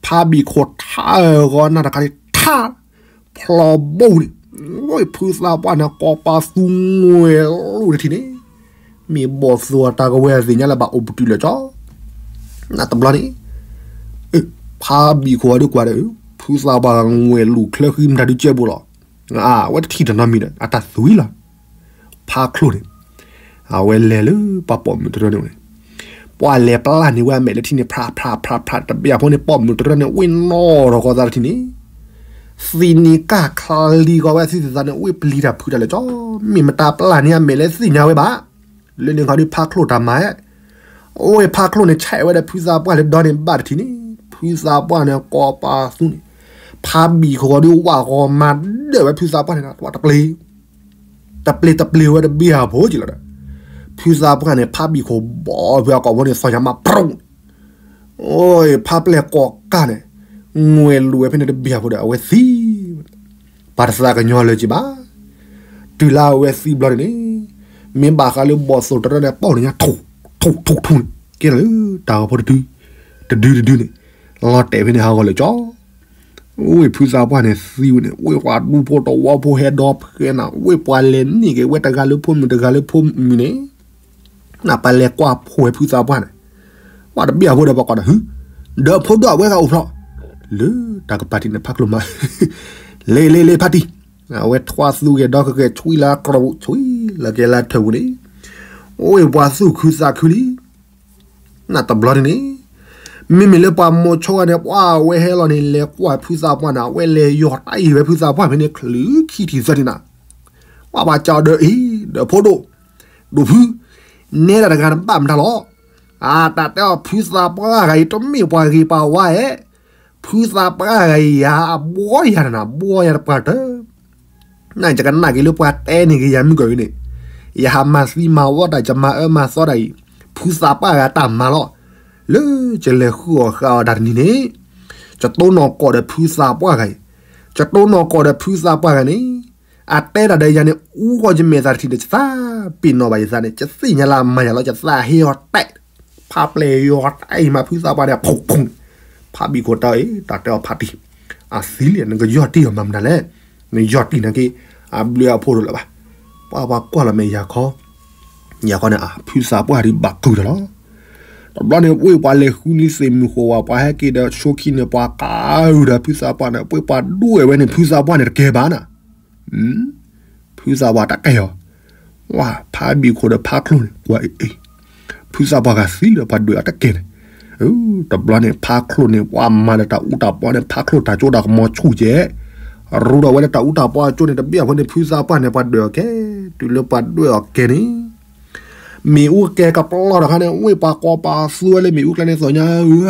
ဖးဘံၣ်ခိၣ်ထါဂီၤနၢ်တခါန့ၣ်ထါ, ဖျီဘိန့ၣ်, ဖုသးပှၢ်န့ၣ်ကိးပသူငွဲၣ်လိၣ်တထံၣ်န့ၣ်, မ့ၢ်ဘီၣ်သိၣ်အတၢ်ကဝဲၤသ့ၣ်ညါလၢဘၣ်အိၣ်ပတုာ်လၢာ်ကၠီ, နတဘျီန့ၣ်, ဖးဘံၣ်ခိၣ်အဒုးကွၢ်ဒီး, ဖုသးပှၢ်ဂၤငွဲၣ်လူၤချၢဃံမတၤဒုကဲဘိလီၤ. အဝဲတထံၣ်တနီၤမံၤဒီး အတၢ်သွံလီၤ. ဖါချိၣ်န့ၣ် အဝဲလဲၤလၢပှၤပိာ်မုၣ်တရၢန့ၣ်န့ၣ်, ပှၤလဲၤပျၢ်န့ၢ်ဝဲအမဲာ်လၢထံန့ၣ် ဖြးဖြးဖြးဖြး တဘ့ၣ်အဖိန့ၣ် ပိာ်မုၣ်တရၢန့ၣ် ဝ့ၢ်နီၢ်ထီၣ်ကီသးတထံၣ်န့ၣ်, သံန့ၣ်ကၢ်ချံကီဝဲအသွံၣ်သးန့ၣ် ဝ့ၢ်ပျံၤတၢ်ဖုးတၢ်လၢာ်ကၠီ, မ့ၢ်မတၤပျၢ်န့ၢ်အမဲာ်လၢသ့ၣ်ညါဝဲဘၣ်. လၢန့ၣ်ခီဒုးဖါချိၣ်တၢ်မၤ, အိၣ်ဖါချိၣ်န့ၣ် ဆဲးဝဲဒီးဖုသးပှၢ်လၢဒီန့ၣ်ဘၣ်တထံၣ်န့ၣ် ဖုသးပှၢ်န့ၣ် ကိးပသူန့ၣ်, ဖါဘံၣ်ခိၣ်ဃီဒုးဝၣ်ဃီမၤဒၢၣ်ဝဲဖုသးပှၢ်န့ၣ် တပျ့ၤ တပျ့ၤတပျ့ၤဝဲတဘ့ၣ်အဖိကလီၤဒီး, ဖုသးပှၢ်န့ၣ် ဖါဘံၣ်ခိၣ်ဘီၣ်ဖုအကိာ်ဖိန့ၣ် သီၣ်ညါမးဖရိၣ်န့ၣ်, အိၣ်ဖါပျဲၢ်ကိးကၢ်န့ၣ်, ငွဲၣ်လူၤဝဲဖဲန့ၣ်တဘ့ၣ်အဖိဒီး အဝဲသံ ပှၤတသးကညီလၢၤက့ၤဘၣ်. တုၤလၢအဝဲသံဘျီန့ၣ်န့ၣ်, မ့ၢ်ဘၣ်ဃးလၢဘီၣ်သိၣ်တရၢန့ၣ် ပိာ်န့ၢ်ညါ ထူၣ်ထူၣ်ထူၣ်န့ၣ် ကဲထီၣ်လၢတၢ်ဂီၤဖိတဒု, တဒုတဒုန့ၣ်, လီၤတဲာ်ဖဲန့ၣ်ဟးဂီၤလၢာ်ကၠီ. အိၣ်ဖုသးပှၢ်န့ၣ်သံဝဲန့ၣ် အိၣ်ပှၤဒူဖိတဝီဖိဟဲဒီဖဲနၤ အိၣ်ပှၤလဲၤန့ၢ်က့ၤဝဲတဂၤလၢဖိမုၣ်တဂၤလၢဖိမုၣ်န့ၣ် နပှၤလဲၤကွၢ်ဖိဝဲဖုသးပှၢ်န့ၣ်, ပှၤတဘ့ၣ်အဖိဒီးပှၤကိးဒီး ဟု, ဒီးဖိဒိၣ်အဝဲဂၤအိၣ်ဖျီၣ်, လၢတၢ်ကပၤထံၣ်န့ၣ်ဖါကျိမး, လ့လ့လ့ဖါတံၢ်, အဝဲထွါသူက့ၤဒီကကဲၤဆွံလၢကြိးပူၤ ဆွံလၢကဲလၢထၢၣ်ပူၤန့ၣ်, အိၣ်ပှၤသူၣ်ခုသးခုလံ. နတဘျီန့ၣ်န့ၣ်, မ့မ့ၢ်လၢပှၤမိၤဆိဂၤန့ၣ် ပှၤဝဲဟဲလီၤန့ၣ် လဲၤကွၢ်ဖုသးပှၢ်န့ၣ် အဝဲလဲၤယီၤတၢ်အံၤဝဲဖုသးပှၢ်ဖဲန့ၣ် ချုးခံထံၣ်သၢထံၣ်နၤ ပှၤဘၣ်ကၠီဒီးအံၤ ဒီးဖိဒိၣ်, ဒိၣ်ဖု, နဲဒၣ်တဂၤနဘၣ်မတၤလီၤ. အတၢ်တဲအီၤဖုသးပှၢ်ဂၤအံၤ တမ့ၢ်ပှၤဂ့ၤပှၤဝါဧဲ, ဖုသးပှၢ်ဂၤအံၤ ယၤအဘှီယၤနၤ ဘှီယၤတပှၢ်တၢၢ်, နယကနၣ်က့ၤလၢပှၤတဲန့ၢ်က့ၤယၤမုၢ်ကီၢ်အံၤန့ၣ်, ယဟးမၤသံမၤဝီတၢ် ယမၤအၢမၤသီတၢ်အံၤ, ဖုသးပှၢ်ဂၤတၢ်မၤလီၤ. လၢယလဲၤဃုအီၣ်ဃုအီတၢ်တနံၤန့ၣ်, ယတိၢ်နီၣ်ကီၢ်ဒီးဖုသးပှၢ်ဂၤအံၤ, ယတိၢ်နီၣ်ကီၢ်ဒီးဖုသးပှၢ်ဂၤန့ၣ်, အတဲတၢ်ဒီးယၤန့ၣ် အူဃီယမဲာ်သးတထံၣ်ဒီး ယသးပ့ၤနီၣ်ဘၣ်ယသးန့ၣ် ယသ့ၣ်ညါလၢအမၤယၤလီၤ ယသးဟ့အီၤတဲာ်, ဖးပျဲၢ်ယီၤတၢ်အံၤမးဖုသးပှၢ်န့ၣ် ဖုၣ်ဖုၣ်န့ၣ်, ဖးဘံၣ်ခိၣ်တၢ်အံၤ တၢ်တဲအီၤဖးတံၢ်, အသံလံ နကယီၢ်တံၢ်အီၤမၤမနုၤလဲၣ်, နယီၢ်တံၢ်နာ်က့, အဘျုးအဖှိၣ်တလၢာ်ဘၣ်, ပှၤပှၤကွၢ်လီၤမဲာ်ယၤခီ, ယၤခီန့ၣ် ဖုသးပှၢ်ဒုးဘၣ်ကုၢ်တၢ်လီၤ. တဘျီန့ၣ် ဝ့ၢ်ပှၤလဲၤဃုနံၤသ့ၣ်မုၢ်ဃိးဝဲ ပှၤဟဲက့ၤဒီးဆိခံန့ၣ် ပှၤကးအုၣ်ဒီးဖုသးပှၢ်န့ၣ် ပှ့ၤပှၤဒိၣ်ဝဲန့ၣ် ဖုသးပှၢ်န့ၣ်တကဲဘၣ်နၤ, ဖုသးပှၢ်တကဲအီၤ, ဝါ ဖးဘံၣ်ခိၣ်ဒီးဖးချိၣ်န့ၣ် ကွၢ်အ့ၣ်, ဖုသးပှၢ်ဂၤသံလၢပှၤဒွဲၣ်အီၤတကဲန့ၣ်, တဘျီန့ၣ် ဖးချိၣ်န့ၣ် ပှၤမၤဒီးတၢ်အူတၢ်ပီန့ၣ် ဖးချိၣ်တၢ်ကၠိတၢ်ကမီၤဆူၣ်ကဲ, ရူဒီးဝဲလၢတၢ်အူတၢ်ပီအကၠိန့ၣ် တဘ့ၣ်အဃိန့ၣ် ဖုသးပှၢ်န့ၣ် ပှၤဒွဲၣ်အီၤကဲ, တုၤလၢပှၤဒွဲၣ်အီၤကဲန့ၣ် မ့ၣ်အူကဲကပျီတခါန့ၣ် ဝ့ၢ်ပှၤကိးပသူဝဲလၢမ့ၣ်အူကျါန့ၣ် သီၣ်ညါဧၢ,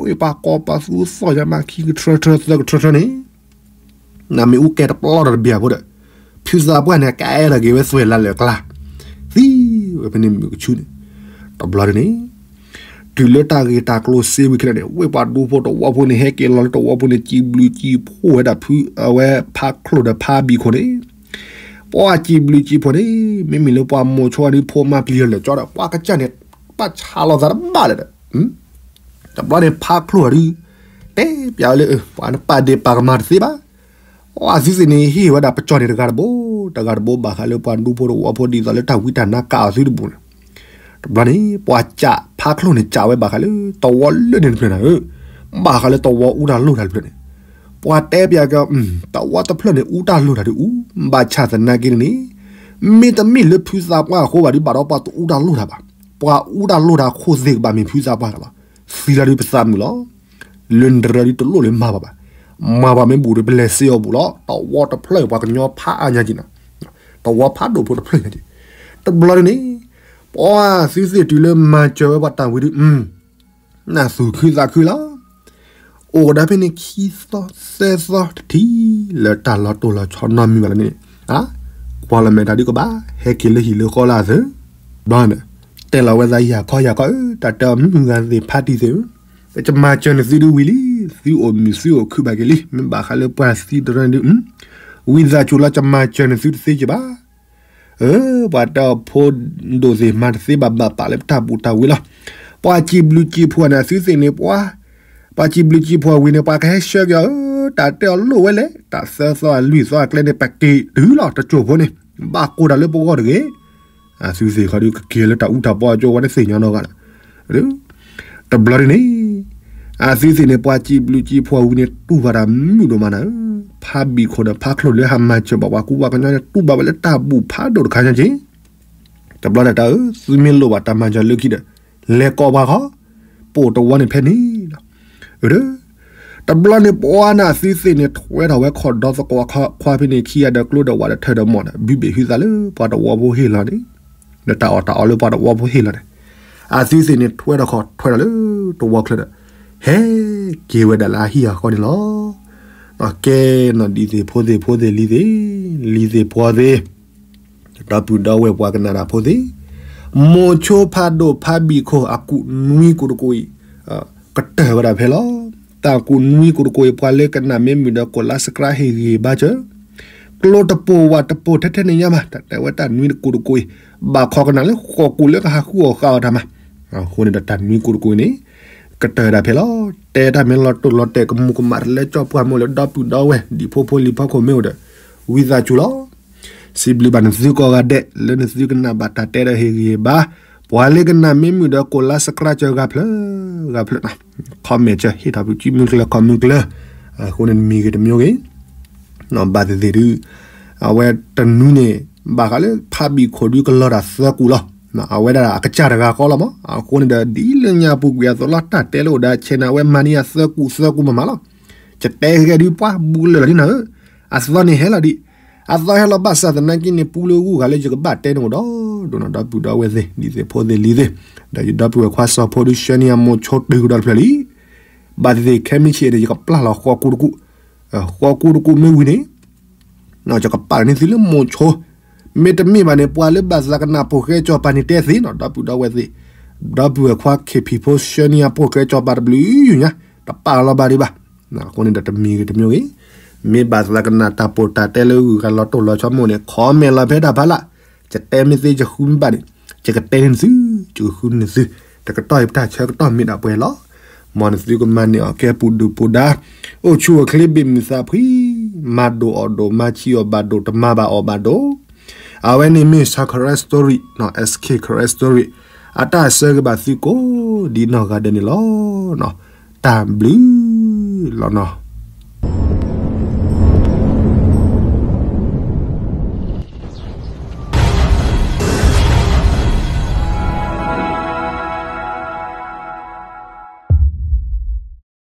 ဝ့ၢ်ပှၤကိးပသူသီၣ်ညါမးခံကထြၢထြၢသၢကထြၢထြၢန့ၣ်, နမ့ၣ်အူကဲတပျီတၢ်တဘ့ၣ်အဖိဒီး, ဖုသးပှၢ်န့ၣ် ကအဲၣ်ဒိးက့ၤဝဲသွဲၣ်လါလၢာ်ကျါ, သံဝဲဖဲန့ၣ်မုၢ်ကဆူန့ၣ်, တဘျီန့ၣ် တုၤလၢတၢ်ဂ့ၢ်တၢ်ကျိၤစ့ဝံၤခဲလၢာ်န့ၣ် ဝ့ၢ်ပှၤဒူဖိတဝီဖိန့ၣ် ဟဲက့ၤလီၤလၢတဝီဖိန့ၣ် စံးဘျုးစံးဖှိၣ်ဝဲဒၣ်ဖု အဝဲဖးချိၣ်ဒီးဖးဘံၣ်ခိၣ်န့ၣ်, ပှၤစံးဘျုးစံးဖှိၣ်န့ၣ် မ့မ့ၢ်လၢပှၤမိၤဆိဒုးဖိမါပျံၤလၢာ်ကၠီဒီး ပှၤကစၢ်န့ၣ် ဘၣ်ဆါလီၤသးတဘၣ်လၢၤဒီး, တဘျီန့ၣ်ဖးချိၣ်ဒုး တဲပျးဝဲလၢ ပှၤနပာ်ဒ့ၣ်ပာ်ကမၣ်တသ့ဘၣ် အဝဲသုသ့ၣ်န့ၣ် ဟ့ၣ်ဝဲဒၣ်ပကၠီၣ်န့ၣ်တဂၤတဘိ, တဂၤတဘိဘၣ်ဃးလၢပှၤဒူဖိတဝီဖိဒ်သိးလၢတၢ်ဝံတၢ်နါကးအီၤသုတဘိန့ၣ်, တဘျီန့ၣ် ပှၤကးဖးချိၣ်န့ၣ် ကးဝဲဘၣ်ဃးလၢ တဝီလၢန့ၣ်တဖျၢၣ်နၤဧၢ, ဘၣ်ဃးလၢတဝီအူတၢ်လိၣ်တၢ်တဖျၢၣ်န့ၣ်, ပှၤတဲပျးက့ၤ တဝီတဖျၢၣ်န့ၣ် အူတၢ်လိၣ်တၢ်ဒုးအူ, ဘၣ်ဆၣ်သနာ်က့န့ၣ်, မ့တမ့ၢ်လၢဖုသးပှၢ်အဃိဘၣ်ဒုးဘၣ်ဒီးပှၤတအူတၢ်လိၣ်တၢ်ဘၣ်, ပှၤအူတၢ်လိၣ်တၢ်ခိၣ်သ့ၣ်ကဘၣ်မ့ၢ်ဖုသးပှၢ်တၢ်လီၤ, သံလၢဒုးပသးမုာ်လီၤ လၢနတရၢဒုးတလိၣ်လၢမၤဘၣ်ဘၣ်, မၤဘၣ်မ့ၢ်ဘူးဒီးပလဲၤစ့အီၤဘူးလီၤ, တဝီတဖျၢၣ်ပှၤကညီဖးအါညါက့ၤနၤ, တဝီဖးဒိၣ်ဖိတဖျၢၣ်ညါက့ၤ, တဘျီဒုးန့ၣ်, ပှၤသုသ့ၣ်တုၤလၢမၤစၢၤဝဲပှၤတၢ်ဝံၤဒုး, နသူၣ်ခုသးခုလီၤ, အိၣ်ကဒီးဖဲန့ၣ်ခံသီသၢသီတထံၣ် လၢတၢ်လီၤတိၢ်လီၤဆီနီတမံၤဘၣ်လၢန့ၣ်, ကွၢ်လီၤမဲာ်တၢ်ဒုးကဘၣ် ဟဲက့ၤလၢဟံၣ်လၢဃီလၢအသၢ ဘျီန့ၣ်, တဲလီၤဝဲသးယၤခီယၤခီဧၢ, တၢ်တဲအီၤမုၢ်ဂၤသ့ၣ်ဖးတံၢ်သ့ၣ်ဧၢ, ယမၤစၢၤန့ၢ်သုဒုးဝံၤလံ, သုအိၣ်မုာ်သုအိၣ်ခုဘၣ်က့ၤလံ, မ့ၢ်ဘၣ်ဃးလၢပှၤသံတရၢဒုး, ဝံသးစူၤလီၤ ယမၤစၢၤန့ၢ်သုတသ့က့ၤဘၣ်, အၢ ပှၤတဲအီၤဖိဒိၣ်သ့ၣ်မၤတသ့ဘၣ်ဘၣ်ပာ်လၢပတၢ်ဘူၣ်တၢ်ဝံၤလီၤ, ပှၤစံးဘျုးစံးဖှိၣ်န့ၣ် သုသ့ၣ်န့ၣ်ပှၤ ပှၤစံးဘျုးစံးဖှိၣ်ဝံၤန့ၣ် ပှၤကဟဲဆှၢက့ၤအီၤ, တၢ်တဲအီၤလိၣ်ဝဲလဲၣ်, တၢ်သၢသီအလွံၢ်သီအကျဲန့ၣ် ပက့ၤတုၤလီၤတကၠိၢ်ဖိန့ၣ်, ဘၣ်ကိၢ်တၢ်လၢပဂီၢ်တဂ့ၤ, သုသ့ၣ်ခီဒုးကက့ၤလၢတၢ်အူတၢ်ပီအကၠိဝဲတသ့ၣ်ညါနီတဂၤလီၤ, တဘျီဒုးန့ၣ်, အသုသ့ၣ်န့ၣ် ပှၤစံးဘျုးစံးဖှိၣ်ဝံၤန့ၣ် တူၢ်ဘၣ်တၢ်မုာ်ဒိၣ်မးနၤဧၢ, ဖါဘံၣ်ခိၣ်ဒီးဖါချိၣ်လၢဟးမၤစၢၤဘၣ်ပှၤကူပှၤကညီန့ၣ် တူၢ်ဘၣ်ဝဲလၢတၢ်ဘူၣ်ဖးဒိၣ်တခါညါက့ၤ, တဘျီတၢ်တၢ်ဧၢ, သုမ့ၢ်လိၣ်ဘၣ်တၢ်မၤစၢၤလၢခံဒီး လဲၤကိးပှၤဃီ, ပအိၣ်တဝီန့ၣ်ဖဲန့ၣ်လီၤ. တဘျီန့ၣ်ပှၤန့ၣ်အသုသ့ၣ်န့ၣ် ထွဲထီၣ်ဝဲခိၣ်ဒီသကိးခွါဖဲန့ၣ် ခံဂၤဒီးကျိဒီးဝးဒီးထၢဒီးမိၢ်ဒီး ဘုဘ့ၣ်ဟုသးလၢပှၤတဝီဖိဟ့ၣ်လီၤန့ၣ်, ဒီးတၢ်အီၣ်တၢ်အီလၢပှၤတဝီဖိဟ့ၣ်လီၤန့ၣ်, အသုသ့ၣ်န့ၣ် ထွဲထီၣ်ခိၣ်ထွဲထီၣ်လၢတဝီချၢဒီး ဟဲက့ၤဝဲဒၣ်လၢအဟံၣ်အဃီန့ၣ်လီၤ. ကဲနီၤ ဒ်သ့ၣ်ဖိသ့ၣ်ဖိသ့ၣ်လံၤသ့ၣ်, လံၤသ့ၣ်ဖှီသ့ၣ်, ဒီပုၢ်ဒီဝဲၢ်ပှၤကနၣ်တၢ်ဖိသ့ၣ်, မိၤဆိဖးဒိၣ်ဖးဘံၣ်ခိၣ်အကူၣ်နွံကူၣ်တကူၣ်အံၤ ကတၢၢ်ဝဲဒၣ်ဖဲလီၤ. တၢ်ကူၣ်နွံကူၣ်တကူၣ်အံၤ ပှၤလၢကနၣ်မ့ၢ်မုာ်ဒီး ကိးလါ subscribe ဟ့ၣ်ဂံၢ်ဟ့ၣ်ဘါစၢၤ, ကျိတပိာ်ဝးတပိာ်ထဲထဲန့ၣ်ညါမး တၢ်တဲဝဲတၢ်နွံတကူၣ်တကူၣ်အံၤ ဘၣ်ခိးကနၣ်လၢဃိာ်ကူၣ်လၢကဟးဃုအီၣ်ဃုအီတၢ်မး. အဃိန့ၣ်ဒီးတၢ်နွံကူၣ်တကူၣ်အံၤန့ၣ် ကတၢၢ်ဝဲဒၣ်ဖဲလီၤ. တဲတၢ်မ့ၢ်လီၤတိၢ်လီၤတဲာ် ကမူၤကမၣ်တလၢကၠီပှၢ်မ့ၢ်အိၣ်လၢ ဒီပုၢ်ဒီဝဲၢ် ဒံၣ်ဖိဖိလံၤဖီခိၣ်မ့ၢ်အိၣ်ဒီး ဝံသးစူၤလီၤ. စံးဘျုးဘၣ်နသုကိးဂၤဒဲး လၢနသုကနၣ်ဘၣ်တၢ်တဲဒီးဟ့ၣ်ဂံၢ်ဟ့ၣ်ဘါ, ပှၤလၢကနၣ်မ့ၢ်မုာ်ဒီး ကိးလါ subscribe စၢၤဂၤဖျၢၣ်ဂၤဖျၢၣ်နီၤ, comment စၢၤ ဟ့ၣ်ထီၣ်ဖုၣ်စုမုၢ်ကျၢၤ comment ကျၢၤ, အဃိန့ၣ်တမံၤဂ့ၤတမံၤဂ့ၤ ဘၣ်သ့ၣ်သ့ၣ်ဒုး အဝဲတနွံန့ၣ် ဘၣ်ဃးလၢဖးဘံၣ်ခိၣ်ဒုးကလီၤတၢ်သၢကူၣ်လီၤ. အဝဲဒၣ်အကစၢ်တဂၤဃီလီၤမး. အဃိန့ၣ်ဒီး ဒ်လၢညါပူၤကွံာ်အသိးလီၤ တၢ်တဲလၢအိၣ်ဒီး channel အဝဲမၤန့ၢ်ယၤသၢကူၣ်သၢကူၣ်မးမးလီၤ. ယတဲဂ့ၤဒုးပှၤဘူးကလၢာ်လီၤဒ်နၤဧၢ, အသီန့ၣ်ဟဲလီၤဒံး, အသီဟဲလီၤဘၣ်ဆၣ်သနာ်က့န့ၣ် ပူလၢဂုၢ်ဂၤလၢယကဘၣ်တဲန့ၣ်အိၣ်ဒီး ဒိၣ်နီၤ ဒီပုၢ်ဒီဝဲၢ်သ့ၣ် ဒ်သ့ၣ်ဖိသ့ၣ်လံၤသ့ၣ်, ဒီးယဒီပုၢ်ဝဲၢ်ခွါစီၤဖိဒုး ဆှၢန့ၢ်ယၤမိၤဆိတုၤကဒီးတဖျၢၣ်လံ. ဘၣ်သ့ၣ်သ့ၣ် ခဲမုၢ်ဆ့ၣ်န့ၣ် ယကပျၢ်လီၤဃိာ်ကူၣ်တကူၣ်, ဃိာ်ကူၣ်တကူၣ်မ့ၢ်ဝံၤန့ၣ် ယကပာ်န့ၢ်သုလၢမိၤဆိ, မ့တမ့ၢ်ဘၣ်န့ၣ် ပှၤလၢဘၣ်သးကနၣ်ပိာ်ဃဲစီၤပၤန့ၣ်တဲသ့နီၤ ဒီပုၢ်ဒီဝဲၢ်သ့ၣ်, ဒီပုၢ်ဝဲၢ်ခွါ ခ့ၣ်ဖံၣ်ဖိ ဆှၢန့ၢ်ယၤပိာ်ဃဲစီၤပၤတဘျုးညါ, တပာ်လီၤဘၣ်ဒံးဘၣ်. အဃိန့ၣ်ဒီးတမံၤဂ့ၤတမံၤဂ့ၤ, မ့ၢ်ဘၣ်သးကနၣ်တၢ်ပိာ်တၢ်တဲလၢဂုၢ်ဂၤလီၤတိၢ်လီၤဆီမ့ၢ်အိၣ်န့ၣ် comment လီၤဖဲတၢ်ဖးလၢ်, ယတဲမ့ၢ်သ့ယဃုမ့ၢ်ဘၣ်န့ၣ် ယကတဲန့ၢ်သု, ယကဃုန့ၢ်သု, တကတီၢ်အံၤပတၢ်ဆၢကတီၢ်မ့ၢ်ဒၣ်ပှဲၤလီၤ. မ်နသုကမၤန့ၢ်အီၤကဲပူၤဒုၣ်ပူၤဒါ, အိၣ်ဆူၣ်အိၣ်ချ့ဘ့ၣ်မုာ်သးဖှံ, မၤဒိၣ်အီၣ်ဒိၣ် မၤဆံးအီၣ်ဘၣ်ဒိၣ် တမၤဘၣ်အီၣ်ဘၣ်ဒိၣ်. အဝဲန့ၣ်မ့ၢ် Sakura Story နီၤ SK Karen Story အတၢ်ဆၢဂ့ၤဘၣ်သုကိးဒ်နီၢ်ဂၤဒဲးန့ၣ်လီၤ. တၢ်ဘျုးလီၤနီၤ.